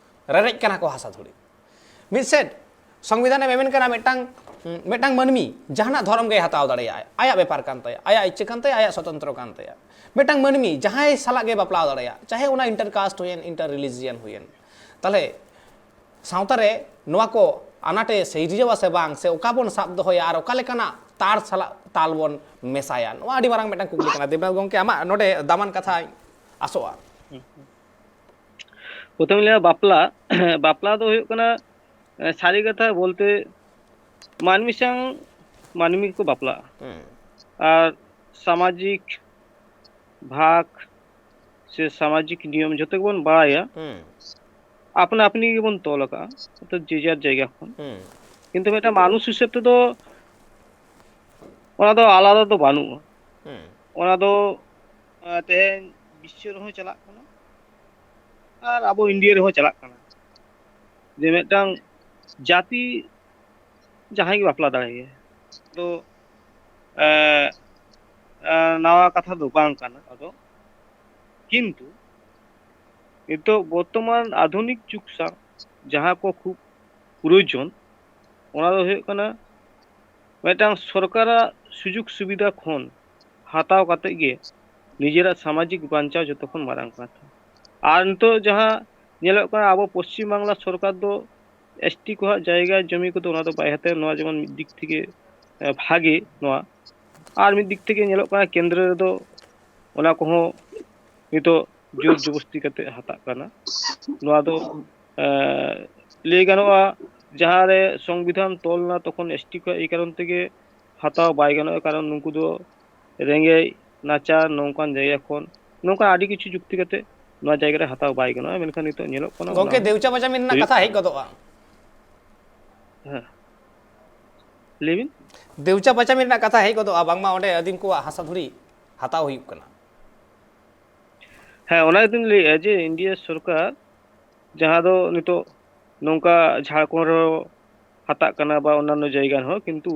ᱨᱮᱨᱮᱡ ᱠᱟᱱᱟ ᱠᱚ ᱦᱟᱥᱟ ᱫᱷᱩᱲᱤ᱾ ᱢᱤᱫ ᱥᱮᱫ ᱥᱚᱝᱵᱤᱫᱷᱟᱱ ᱮ ᱢᱮᱢᱮᱱ ᱠᱟᱱᱟ ᱢᱤᱫᱴᱟᱝ, ᱢᱤᱫᱴᱟᱝ ᱢᱟᱹᱱᱢᱤ ᱡᱟᱦᱟᱱᱟᱜ ᱫᱷᱚᱨᱚᱢ ᱜᱮᱭ ᱦᱟᱛᱟᱣ ᱫᱟᱲᱮᱭᱟᱜᱼᱟ, ᱟᱭᱟᱜ ᱵᱮᱯᱟᱨ ᱠᱟᱱ ᱛᱟᱭᱟ, ᱟᱭᱟᱜ ᱤᱪᱪᱷᱟᱹ ᱠᱟᱱ ᱛᱟᱭᱟ, ᱟᱭᱟᱜ ᱥᱚᱛᱚᱱᱛᱨᱚ ᱠᱟᱱ ᱛᱟᱭᱟ᱾ ᱢᱤᱫᱴᱟᱝ ᱢᱟᱹᱱᱢᱤ ᱡᱟᱦᱟᱸᱭ ᱥᱟᱞᱟᱜ ᱜᱮ ᱵᱟᱯᱞᱟ ᱫᱟᱲᱮᱭᱟᱜᱼᱟ, ᱪᱟᱦᱮ ᱚᱱᱟ inter caste ᱦᱩᱭᱮᱱ, inter religion ᱦᱩᱭᱮᱱ᱾ ᱛᱟᱦᱞᱮ ᱥᱟᱶᱛᱟ ᱨᱮ ᱱᱚᱣᱟ ᱠᱚ ᱟᱱᱟᱴᱮ ᱥᱤᱨᱡᱟᱹᱣᱟ ᱥᱮ ᱵᱟᱝ, ᱥᱮ ᱚᱠᱟ ᱵᱚᱱ ᱥᱟᱵ ᱫᱚᱦᱚᱭᱟ ᱟᱨ ᱚᱠᱟ ᱞᱮᱠᱟᱱᱟᱜ ᱛᱟᱲ ᱥᱟᱞᱟᱜ ᱛᱟᱞ ᱵᱚᱱ ᱢᱮᱥᱟᱭᱟ? ᱱᱚᱣᱟ ᱟᱹᱰᱤ ᱢᱟᱨᱟᱝ ᱢᱤᱫᱴᱟᱝ ᱠᱩᱠᱞᱤ ᱠᱟᱱᱟ᱾ ᱫᱮᱵᱽᱱᱟᱛᱷ ᱜᱚᱢᱠᱮ, ᱟᱢᱟᱜ ᱱᱚᱰᱮ ᱫᱟᱢᱟᱱ ᱠᱟᱛᱷᱟᱧ ᱟᱥᱚᱜᱼᱟ᱾ ᱯᱨᱚᱛᱷᱚᱢ ᱞᱟᱹᱭᱟ ᱵᱟᱯᱞᱟ᱾ ᱵᱟᱯᱞᱟ ᱫᱚ ᱦᱩᱭᱩᱜ ᱠᱟᱱᱟ, ᱮ, ᱥᱟᱹᱨᱤ ᱠᱟᱛᱷᱟ ᱵᱚᱞᱛᱮ ᱢᱟᱹᱱᱢᱤ ᱥᱟᱶ ᱢᱟᱹᱱᱢᱤ ᱠᱚ ᱵᱟᱯᱞᱟᱜᱼᱟ᱾ ᱦᱩᱸ, ᱟᱨ ᱥᱟᱢᱟᱡᱤᱠ ᱵᱷᱟᱜᱽ ᱥᱮ ᱥᱟᱢᱟᱡᱤᱠ ᱱᱤᱭᱚᱢ ᱡᱚᱛᱚ ᱜᱮᱵᱚᱱ ᱵᱟᱲᱟᱭᱟ, ᱦᱩᱸ, ᱟᱯᱱᱟ ᱟᱯᱱᱤ ᱜᱮᱵᱚᱱ ᱛᱚᱞ ᱟᱠᱟᱫᱼᱟ, ᱚᱨᱛᱷᱟᱛ ᱡᱮ ᱡᱟᱨ ᱡᱟᱭᱜᱟ ᱠᱷᱚᱱ᱾ ᱦᱩᱸ, ᱠᱤᱱᱛᱩ ᱢᱤᱫᱴᱟᱝ ᱢᱟᱱᱩᱥ ᱦᱤᱥᱟᱹᱵ ᱛᱮᱫᱚ ᱚᱱᱟ ᱫᱚ ᱟᱞᱟᱫᱟ ᱫᱚ ᱵᱟᱹᱱᱩᱜᱼᱟ᱾ ᱦᱩᱸ, ᱚᱱᱟ ᱫᱚ, ᱮ, ᱛᱮᱦᱮᱧ ᱵᱤᱥᱥᱚ ᱨᱮᱦᱚᱸ ᱪᱟᱞᱟᱜ ᱠᱟᱱᱟ ᱟᱨ ᱟᱵᱚ ᱤᱱᱰᱤᱭᱟ ᱨᱮᱦᱚᱸ ᱪᱟᱞᱟᱜ ᱠᱟᱱᱟ, ᱡᱮ ᱢᱤᱫᱴᱟᱝ ᱡᱟᱹᱛᱤ ᱡᱟᱦᱟᱸᱭ ᱜᱮ ᱵᱟᱯᱞᱟ ᱫᱟᱲᱮᱭᱟᱭᱟ᱾ ᱛᱚ, ᱮ, ᱮ, ᱱᱟᱣᱟ ᱠᱟᱛᱷᱟ ᱫᱚ ᱵᱟᱝ ᱠᱟᱱᱟ᱾ ᱟᱫᱚ ᱠᱤᱱᱛᱩ ᱱᱤᱛᱚᱜ ᱵᱚᱨᱛᱚᱢᱟᱱ ᱟᱫᱷᱩᱱᱤᱠ ᱡᱩᱜᱽ ᱥᱟᱶ ᱡᱟᱦᱟᱸ ᱠᱚ ᱠᱷᱩᱵ ᱯᱨᱚᱭᱳᱡᱚᱱ, ᱚᱱᱟ ᱫᱚ ᱦᱩᱭᱩᱜ ᱠᱟᱱᱟ ᱢᱤᱫᱴᱟᱝ ᱥᱚᱨᱠᱟᱨᱟᱜ ᱥᱩᱡᱳᱜᱽ ᱥᱩᱵᱤᱫᱷᱟ ᱠᱷᱚᱱ ᱦᱟᱛᱟᱣ ᱠᱟᱛᱮ ᱜᱮ ᱱᱤᱡᱮᱨᱟᱜ ᱥᱟᱢᱟᱡᱤᱠ ᱵᱟᱧᱪᱟᱣ ᱡᱚᱛᱚ ᱠᱷᱚᱱ ᱢᱟᱨᱟᱝ ᱠᱟᱛᱷᱟ᱾ ᱟᱨ ᱱᱤᱛᱚᱜ ᱡᱟᱦᱟᱸ ᱧᱮᱞᱚᱜ ᱠᱟᱱᱟ, ᱟᱵᱚ ᱯᱚᱥᱪᱤᱢ ᱵᱟᱝᱞᱟ ᱥᱚᱨᱠᱟᱨ ᱫᱚ ᱮᱥᱴᱤ ᱠᱚᱣᱟᱜ ᱡᱟᱭᱜᱟ ᱡᱚᱢᱤ ᱠᱚᱫᱚ ᱚᱱᱟ ᱫᱚ ᱵᱟᱭ ᱦᱟᱛᱟᱣᱟ᱾ ᱱᱚᱣᱟ ᱡᱮᱢᱚᱱ ᱢᱤᱫ ᱫᱤᱠ ᱛᱷᱮᱠᱮ, ᱮ, ᱵᱷᱟᱜᱮ ᱱᱚᱣᱟ᱾ ᱟᱨ ᱢᱤᱫ ᱫᱤᱠ ᱛᱷᱮᱠᱮ ᱧᱮᱞᱚᱜ ᱠᱟᱱᱟ, ᱠᱮᱱᱫᱨᱚ ᱨᱮᱫᱚ ᱚᱱᱟ ᱠᱚᱦᱚᱸ ᱱᱤᱛᱚᱜ ᱡᱳᱨ ᱡᱚᱵᱚᱥᱛᱤ ᱠᱟᱛᱮ ᱦᱟᱛᱟᱜ ᱠᱟᱱᱟ᱾ ᱱᱚᱣᱟ ᱫᱚ, ᱮ, ᱞᱟᱹᱭ ᱜᱟᱱᱚᱜᱼᱟ, ᱡᱟᱦᱟᱸᱨᱮ ᱥᱚᱝᱵᱤᱫᱷᱟᱱ ᱛᱚᱞ ᱞᱮᱱᱟ ᱛᱚᱠᱷᱚᱱ ᱮᱥᱴᱤ ᱠᱚᱣᱟᱜ ᱮᱭ ᱠᱟᱨᱚᱱ ᱛᱮᱜᱮ ᱦᱟᱛᱟᱣ ᱵᱟᱭ ᱜᱟᱱᱚᱜᱼᱟ, ᱠᱟᱨᱚᱱ ᱱᱩᱠᱩ ᱫᱚ ᱨᱮᱸᱜᱮᱡ ᱱᱟᱪᱟᱨ ᱱᱚᱝᱠᱟᱱ ᱡᱟᱭᱜᱟ ᱠᱷᱚᱱ ᱱᱚᱝᱠᱟ ᱟᱹᱰᱤ ᱠᱤᱪᱷᱩ ᱡᱩᱠᱛᱤ ᱠᱟᱛᱮ ᱱᱚᱣᱟ ᱡᱟᱭᱜᱟ ᱨᱮ ᱦᱟᱛᱟᱣ ᱵᱟᱭ ᱜᱟᱱᱚᱜᱼᱟ᱾ ᱢᱮᱱᱠᱷᱟᱱ ᱱᱤᱛᱚᱜ ᱧᱮᱞᱚᱜ ᱠᱟᱱᱟ ᱚᱱᱟ ᱜᱚᱢᱠᱮ, ᱦᱚᱸ ᱫᱮᱣᱪᱟ ᱯᱟᱪᱟᱢᱤ ᱨᱮᱱᱟᱜ ᱦᱩᱭᱩᱜ ᱠᱟᱛᱷᱟ ᱦᱮᱡ ᱠᱟᱱᱟ᱾ ᱜᱚᱫᱚᱜᱼᱟ᱾ ᱦᱮᱸ, ᱞᱟᱹᱭ ᱵᱤᱱ᱾ ᱫᱮᱣᱪᱟ ᱯᱟᱪᱟᱢᱤ ᱨᱮᱱᱟᱜ ᱠᱟᱛᱷᱟ ᱦᱮᱡ ᱜᱚᱫᱚᱜᱼᱟ, ᱵᱟᱝᱢᱟ ᱚᱸᱰᱮ ᱟᱹᱫᱤᱢ ᱠᱚᱣᱟᱜ ᱦᱟᱥᱟ ᱫᱷᱩᱲᱤ ᱦᱟᱛᱟᱣ ᱦᱩᱭᱩᱜ ᱠᱟᱱᱟ᱾ ᱦᱮᱸ, ᱚᱱᱟ ᱜᱮᱛᱚᱧ ᱞᱟᱹᱭᱮᱫᱼᱟ ᱡᱮ ᱤᱱᱰᱤᱭᱟ ᱥᱚᱨᱠᱟᱨ ᱡᱟᱦᱟᱸ ᱫᱚ ᱱᱤᱛᱚᱜ ᱱᱚᱝᱠᱟ ᱡᱷᱟᱲᱠᱷᱚᱸᱰ ᱨᱮᱦᱚᱸ ᱦᱟᱛᱟᱜ ᱠᱟᱱᱟ ᱵᱟ ᱚᱱᱱᱟᱱᱚ ᱡᱟᱭᱜᱟ ᱨᱮᱦᱚᱸ, ᱠᱤᱱᱛᱩ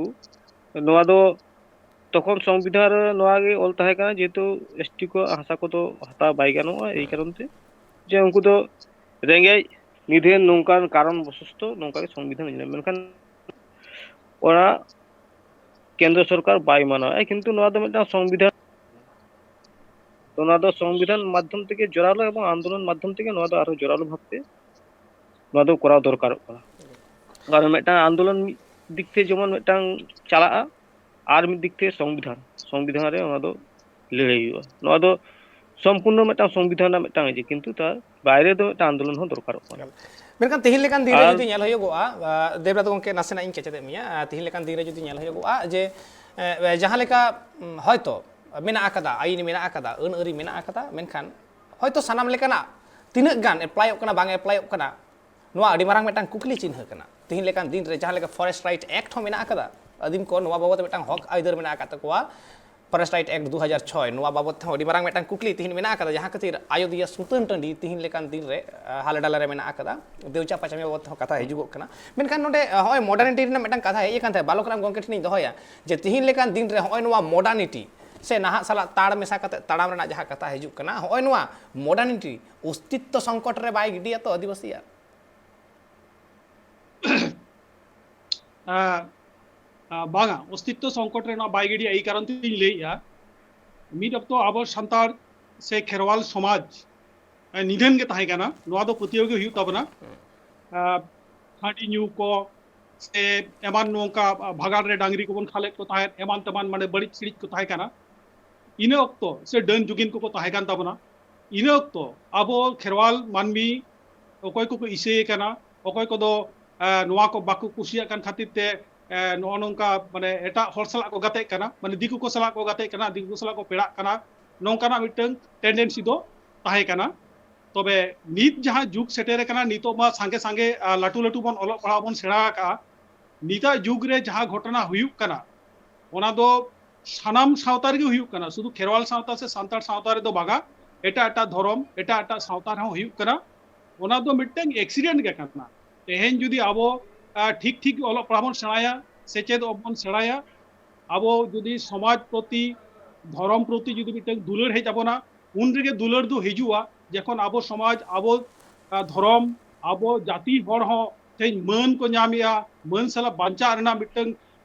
ᱱᱚᱣᱟ ᱫᱚ ᱛᱚᱠᱷᱚᱱ ᱥᱚᱝᱵᱤᱫᱷᱟᱱ ᱨᱮ ᱱᱚᱣᱟ ᱜᱮ ᱚᱞ ᱛᱟᱦᱮᱸ ᱠᱟᱱᱟ, ᱡᱮᱦᱮᱛᱩ ᱮᱥᱴᱤ ᱠᱚᱣᱟᱜ ᱦᱟᱥᱟ ᱠᱚᱫᱚ ᱦᱟᱛᱟᱣ ᱵᱟᱭ ᱜᱟᱱᱚᱜᱼᱟ, ᱮᱭ ᱠᱟᱨᱚᱱ ᱛᱮ ᱡᱮ ᱩᱱᱠᱩ ᱫᱚ ᱨᱮᱸᱜᱮᱡ ᱱᱤᱫᱷᱟᱹᱱ ᱱᱚᱝᱠᱟᱱ ᱠᱟᱨᱚᱱ ᱵᱚᱥᱚᱥᱛᱚ ᱱᱚᱝᱠᱟ ᱜᱮ ᱥᱚᱝᱵᱤᱫᱷᱟᱱ ᱧᱮᱞ, ᱢᱮᱱᱠᱷᱟᱱ ᱚᱱᱟ ᱠᱮᱱᱫᱨᱚ ᱥᱚᱨᱠᱟᱨ ᱵᱟᱭ ᱢᱟᱱᱟᱣᱟ, ᱠᱤᱱᱛᱩ ᱱᱚᱣᱟ ᱫᱚ ᱢᱤᱫᱴᱟᱝ ᱥᱚᱝᱵᱤᱫᱷᱟᱱ, ᱛᱚ ᱱᱚᱣᱟ ᱫᱚ ᱥᱚᱝᱵᱤᱫᱷᱟᱱ ᱢᱟᱫᱽᱫᱷᱚᱢ ᱛᱮᱜᱮ ᱡᱚᱨᱟᱞᱳ ᱮᱵᱚᱝ ᱟᱱᱫᱳᱞᱚᱱ ᱢᱟᱫᱽᱫᱷᱚᱢ ᱛᱮᱜᱮ ᱱᱚᱣᱟ ᱫᱚ ᱟᱨᱦᱚᱸ ᱡᱚᱨᱟᱞᱳ ᱵᱷᱟᱵᱛᱮ ᱱᱚᱣᱟ ᱫᱚ ᱠᱚᱨᱟᱣ ᱫᱚᱨᱠᱟᱨᱚᱜ ᱠᱟᱱᱟ᱾ ᱠᱟᱨᱚᱱ ᱢᱤᱫᱴᱟᱝ ᱟᱱᱫᱳᱞᱚᱱ ᱢᱤᱫ ᱫᱤᱠ ᱛᱮ ᱡᱮᱢᱚᱱ ᱢᱤᱫᱴᱟᱝ ᱪᱟᱞᱟᱜᱼᱟ, ᱟᱨ ᱢᱤᱫ ᱫᱤᱠ ᱛᱮ ᱥᱚᱝᱵᱤᱫᱷᱟᱱ, ᱥᱚᱝᱵᱤᱫᱷᱟᱱ ᱨᱮ ᱚᱱᱟ ᱫᱚ ᱞᱟᱹᱲᱦᱟᱹᱭ ᱦᱩᱭᱩᱜᱼᱟ᱾ ᱱᱚᱣᱟ ᱫᱚ ᱥᱚᱢᱯᱩᱨᱱᱚ ᱢᱤᱫᱴᱟᱝ ᱥᱚᱝᱵᱤᱫᱷᱟᱱ ᱨᱮᱱᱟᱜ ᱢᱤᱫᱴᱟᱝ ᱤᱭᱟᱹ, ᱠᱤᱱᱛᱩ ᱛᱟᱨ ᱵᱟᱭᱨᱮ ᱫᱚ ᱢᱤᱫᱴᱟᱝ ᱟᱱᱫᱳᱞᱚᱱ ᱦᱚᱸ ᱫᱚᱨᱠᱟᱨᱚᱜ ᱠᱟᱱᱟ᱾ ᱢᱮᱱᱠᱷᱟᱱ ᱛᱮᱦᱮᱧ ᱞᱮᱠᱟᱱ ᱫᱤᱱ ᱨᱮ ᱟᱨ ᱡᱩᱫᱤ ᱧᱮᱞ ᱦᱩᱭᱩᱜᱚᱜᱼᱟ, ᱟᱸ, ᱫᱮᱵᱨᱟᱛ ᱜᱚᱢᱠᱮ, ᱱᱟᱥᱮᱱᱟᱜ ᱤᱧ ᱠᱮᱪᱮᱫᱮᱫ ᱢᱮᱭᱟ᱾ ᱟᱸ, ᱛᱮᱦᱮᱧ ᱞᱮᱠᱟᱱ ᱫᱤᱱ ᱨᱮ ᱡᱩᱫᱤ ᱧᱮᱞ ᱦᱩᱭᱩᱜᱚᱜᱼᱟ ᱡᱮ, ᱮᱸ, ᱡᱟᱦᱟᱸ ᱞᱮᱠᱟ, ᱩᱢ, ᱦᱚᱭᱛᱚ ᱢᱮᱱᱟᱜ ᱟᱠᱟᱫᱟ, ᱟᱹᱭᱤᱱ ᱢᱮᱱᱟᱜ ᱟᱠᱟᱫᱟ, ᱟᱹᱱ ᱟᱹᱨᱤ ᱢᱮᱱᱟᱜ ᱟᱠᱟᱫᱟ, ᱢᱮᱱᱠᱷᱟᱱ ᱦᱚᱭᱛᱚ ᱥᱟᱱᱟᱢ ᱞᱮᱠᱟᱱᱟᱜ ᱛᱤᱱᱟᱹᱜ ᱜᱟᱱ ᱮᱯᱞᱟᱭᱚᱜ ᱠᱟᱱᱟ, ᱵᱟᱝ ᱮᱯᱞᱟᱭᱚᱜ ᱠᱟᱱᱟ, ᱱᱚᱣᱟ ᱟᱹᱰᱤ ᱢᱟᱨᱟᱝ ᱢᱤᱫᱴᱟᱝ ᱠᱩᱠᱞᱤ ᱪᱤᱱᱦᱟᱹ ᱠᱟᱱᱟ᱾ ᱛᱮᱦᱮᱧ ᱞᱮᱠᱟᱱ ᱫᱤᱱ ᱨᱮ ᱡᱟᱦᱟᱸ ᱞᱮᱠᱟ ᱯᱷᱚᱨᱮᱥᱴ ᱨᱟᱭᱤᱴ ᱮᱠᱴ ᱦᱚᱸ ᱢᱮᱱᱟᱜ ᱟᱠᱟᱫᱟ, ᱟᱹᱫᱤᱢ ᱠᱚ ᱱᱚᱣᱟ ᱵᱟᱵᱚᱛ ᱢᱤᱫᱴᱟᱝ ᱦᱚᱠ ᱟᱹᱭᱫᱟᱹᱨ ᱢᱮᱱᱟᱜ ᱟᱠᱟᱫ ᱛᱟᱠᱚᱣᱟ, ᱯᱷᱚᱨᱮᱥᱴ ᱨᱟᱭᱤᱴ ᱮᱠᱴ ᱫᱩ ᱦᱟᱡᱟᱨ ᱪᱷᱚᱭ, ᱱᱚᱣᱟ ᱵᱟᱵᱚᱛ ᱛᱮᱦᱚᱸ ᱟᱹᱰᱤ ᱢᱟᱨᱟᱝ ᱢᱤᱫᱴᱟᱝ ᱠᱩᱠᱞᱤ ᱛᱮᱦᱮᱧ ᱢᱮᱱᱟᱜ ᱟᱠᱟᱫᱟ, ᱡᱟᱦᱟᱸ ᱠᱷᱟᱹᱛᱤᱨ ᱟᱡᱚᱫᱤᱭᱟᱹ ᱥᱩᱛᱟᱹᱱ ᱴᱟᱺᱰᱤ ᱛᱮᱦᱮᱧ ᱞᱮᱠᱟᱱ ᱫᱤᱱ ᱨᱮ, ᱟᱸ, ᱦᱟᱞᱮ ᱰᱟᱞᱮ ᱨᱮ ᱢᱮᱱᱟᱜ ᱟᱠᱟᱫᱟ, ᱫᱮᱣᱪᱟ ᱯᱟᱪᱟᱢᱤ ᱵᱟᱵᱚᱛ ᱛᱮᱦᱚᱸ ᱠᱟᱛᱷᱟ ᱦᱤᱡᱩᱜᱚᱜ ᱠᱟᱱᱟ᱾ ᱢᱮᱱᱠᱷᱟᱱ ᱱᱚᱰᱮ, ᱟᱸ, ᱦᱚᱸᱜᱼᱚᱭ ᱢᱚᱰᱟᱨᱱᱤᱴᱤ ᱨᱮᱱᱟᱜ ᱢᱤᱫᱴᱟᱝ ᱠᱟᱛᱷᱟ ᱦᱮᱡ ᱟᱠᱟᱱ ᱛᱟᱦᱮᱸᱫ, ᱵᱟᱞᱚᱠ ᱨᱟᱢ ᱜᱚᱢᱠᱮ ᱴᱷᱮᱱᱤᱧ ᱫᱚᱦᱚᱭᱟ ᱡᱮ ᱛᱮᱦᱮᱧ ᱞᱮᱠᱟᱱ ᱫᱤᱱ ᱨᱮ ᱦᱚᱸᱜᱼᱚᱭ ᱱᱚᱣᱟ ᱢᱚᱰᱟᱨᱱᱤᱴᱤ ᱥᱮ ᱱᱟᱦᱟᱜ ᱥᱟᱞᱟᱜ ᱛᱟᱲ ᱢᱮᱥᱟ ᱠᱟᱛᱮ ᱛᱟᱲᱟᱢ ᱨᱮᱱᱟᱜ ᱡᱟᱦᱟᱸ ᱠᱟᱛᱷᱟ ᱦᱤᱡᱩᱜ ᱠᱟᱱᱟ, ᱦᱚᱸᱜᱼᱚᱭ ᱱᱚᱣᱟ ᱢᱚᱰᱟᱨᱱᱤᱴᱤ ᱚᱥᱛᱤᱛᱛᱚ ᱥᱚᱝᱠᱚᱴ ᱨᱮ ᱵᱟᱭ ᱜᱤᱰᱤᱭᱟ ᱛᱚ ᱟᱹᱫᱤᱵᱟᱹᱥᱤᱭᱟᱜ? ᱟᱸ, ᱟᱸ, ᱵᱟᱝᱟ, ᱚᱥᱛᱤᱛᱛᱚ ᱥᱚᱝᱠᱚᱴ ᱨᱮ ᱱᱚᱣᱟ ᱵᱟᱭ ᱜᱤᱰᱤᱭᱟ, ᱮᱭ ᱠᱟᱨᱚᱱ ᱛᱮᱧ ᱞᱟᱹᱭᱮᱜᱼᱟ᱾ ᱢᱤᱫ ᱚᱠᱛᱚ ᱟᱵᱚ ᱥᱟᱱᱛᱟᱲ ᱥᱮ ᱠᱷᱮᱨᱣᱟᱞ ᱥᱚᱢᱟᱡᱽ, ᱟᱸ, ᱱᱤᱫᱷᱟᱹᱱ ᱜᱮ ᱛᱟᱦᱮᱸ ᱠᱟᱱᱟ, ᱱᱚᱣᱟ ᱫᱚ ᱯᱟᱹᱛᱭᱟᱹᱣ ᱜᱮ ᱦᱩᱭᱩᱜ ᱛᱟᱵᱚᱱᱟ᱾ ᱟᱸ, ᱦᱟᱺᱰᱤ ᱧᱩ ᱠᱚ ᱥᱮ ᱮᱢᱟᱱ ᱱᱚᱝᱠᱟ ᱵᱷᱟᱜᱟᱲ ᱨᱮ ᱰᱟᱝᱨᱤ ᱠᱚᱵᱚᱱ ᱠᱷᱟᱞᱮᱫ ᱠᱚ ᱛᱟᱦᱮᱸᱫ, ᱮᱢᱟᱱ ᱛᱮᱢᱟᱱ ᱢᱟᱱᱮ ᱵᱟᱹᱲᱤᱡ ᱥᱤᱲᱤᱡ ᱠᱚ ᱛᱟᱦᱮᱸ ᱠᱟᱱᱟ᱾ ᱤᱱᱟᱹ ᱚᱠᱛᱚ ᱥᱮ ᱰᱟᱹᱱ ᱡᱩᱜᱤᱱ ᱠᱚᱠᱚ ᱛᱟᱦᱮᱸ ᱠᱟᱱ ᱛᱟᱵᱚᱱᱟ᱾ ᱤᱱᱟᱹ ᱚᱠᱛᱚ ᱟᱵᱚ ᱠᱷᱮᱨᱣᱟᱞ ᱢᱟᱹᱱᱢᱤ ᱚᱠᱚᱭ ᱠᱚᱠᱚ ᱤᱥᱟᱹᱭᱮ ᱠᱟᱱᱟ, ᱚᱠᱚᱭ ᱠᱚᱫᱚ, ᱮ, ᱱᱚᱣᱟ ᱠᱚ ᱵᱟᱠᱚ ᱠᱩᱥᱤᱭᱟᱜ ᱠᱟᱱ ᱠᱷᱟᱹᱛᱤᱨ ᱛᱮ, ᱮ, ᱱᱚᱜᱼᱚ ᱱᱚᱝᱠᱟ ᱢᱟᱱᱮ ᱮᱴᱟᱜ ᱦᱚᱲ ᱥᱟᱞᱟᱜ ᱠᱚ ᱜᱟᱛᱮᱜ ᱠᱟᱱᱟ, ᱢᱟᱱᱮ ᱫᱤᱠᱩ ᱠᱚ ᱥᱟᱞᱟᱜ ᱠᱚ ᱜᱟᱛᱮᱜ ᱠᱟᱱᱟ, ᱫᱤᱠᱩ ᱠᱚ ᱥᱟᱞᱟᱜ ᱠᱚ ᱯᱮᱲᱟᱜ ᱠᱟᱱᱟ, ᱱᱚᱝᱠᱟᱱᱟᱜ ᱢᱤᱫᱴᱟᱝ ᱴᱮᱱᱰᱮᱱᱥᱤ ᱫᱚ ᱛᱟᱦᱮᱸ ᱠᱟᱱᱟ᱾ ᱛᱚᱵᱮ ᱱᱤᱛ ᱡᱟᱦᱟᱸ ᱡᱩᱜᱽ ᱥᱮᱴᱮᱨ ᱟᱠᱟᱱᱟ, ᱱᱤᱛᱚᱜ ᱢᱟ ᱥᱟᱸᱜᱮ ᱥᱟᱸᱜᱮ, ᱟ, ᱞᱟᱹᱴᱩ ᱞᱟᱹᱴᱩ ᱵᱚᱱ ᱚᱞᱚᱜ ᱯᱟᱲᱦᱟᱣ ᱵᱚᱱ ᱥᱮᱬᱟ ᱟᱠᱟᱜᱼᱟ, ᱱᱤᱛᱟᱜ ᱡᱩᱜᱽ ᱨᱮ ᱡᱟᱦᱟᱸ ᱜᱷᱚᱴᱚᱱᱟ ᱦᱩᱭᱩᱜ ᱠᱟᱱᱟ, ᱚᱱᱟ ᱫᱚ ᱥᱟᱱᱟᱢ ᱥᱟᱶᱛᱟ ᱨᱮᱜᱮ ᱦᱩᱭᱩᱜ ᱠᱟᱱᱟ, ᱥᱩᱫᱷᱩ ᱠᱷᱮᱨᱣᱟᱞ ᱥᱟᱶᱛᱟ ᱥᱮ ᱥᱟᱱᱛᱟᱲ ᱥᱟᱶᱛᱟ ᱨᱮᱫᱚ ᱵᱟᱝᱟ, ᱮᱴᱟᱜ ᱮᱴᱟᱜ ᱫᱷᱚᱨᱚᱢ, ᱮᱴᱟᱜ ᱮᱴᱟᱜ ᱥᱟᱶᱛᱟ ᱨᱮᱦᱚᱸ ᱦᱩᱭᱩᱜ ᱠᱟᱱᱟ᱾ ᱚᱱᱟ ᱫᱚ ᱢᱤᱫᱴᱟᱝ ᱮᱠᱥᱤᱰᱮᱱᱴ ᱜᱮ ᱠᱟᱱᱟ᱾ ᱛᱮᱦᱮᱧ ᱡᱩᱫᱤ ᱟᱵᱚ, ᱟ, ᱴᱷᱤᱠ ᱴᱷᱤᱠ ᱚᱞᱚᱜ ᱯᱟᱲᱦᱟᱣ ᱵᱚᱱ ᱥᱮᱬᱟᱭᱟ, ᱥᱮᱪᱮᱫᱚᱜ ᱵᱚᱱ ᱥᱮᱬᱟᱭᱟ, ᱟᱵᱚ ᱡᱩᱫᱤ ᱥᱚᱢᱟᱡᱽ ᱯᱨᱚᱛᱤ, ᱫᱷᱚᱨᱚᱢ ᱯᱨᱚᱛᱤ ᱡᱩᱫᱤ ᱢᱤᱫᱴᱟᱝ ᱫᱩᱞᱟᱹᱲ ᱦᱮᱡ ᱟᱵᱚᱱᱟ, ᱩᱱ ᱨᱮᱜᱮ ᱫᱩᱞᱟᱹᱲ ᱫᱚ ᱦᱤᱡᱩᱜᱼᱟ᱾ ᱡᱚᱠᱷᱚᱱ ᱟᱵᱚ ᱥᱚᱢᱟᱡᱽ, ᱟᱵᱚ ᱫᱷᱚᱨᱚᱢ, ᱟᱵᱚ ᱡᱟᱹᱛᱤ ᱦᱚᱲ ᱦᱚᱸ ᱛᱮᱦᱮᱧ ᱢᱟᱹᱱ ᱠᱚ ᱧᱟᱢᱮᱜᱼᱟ, ᱢᱟᱹᱱ ᱥᱟᱞᱟᱜ ᱵᱟᱧᱪᱟᱜ ᱨᱮᱱᱟᱜ ᱢᱤᱫᱴᱟᱝ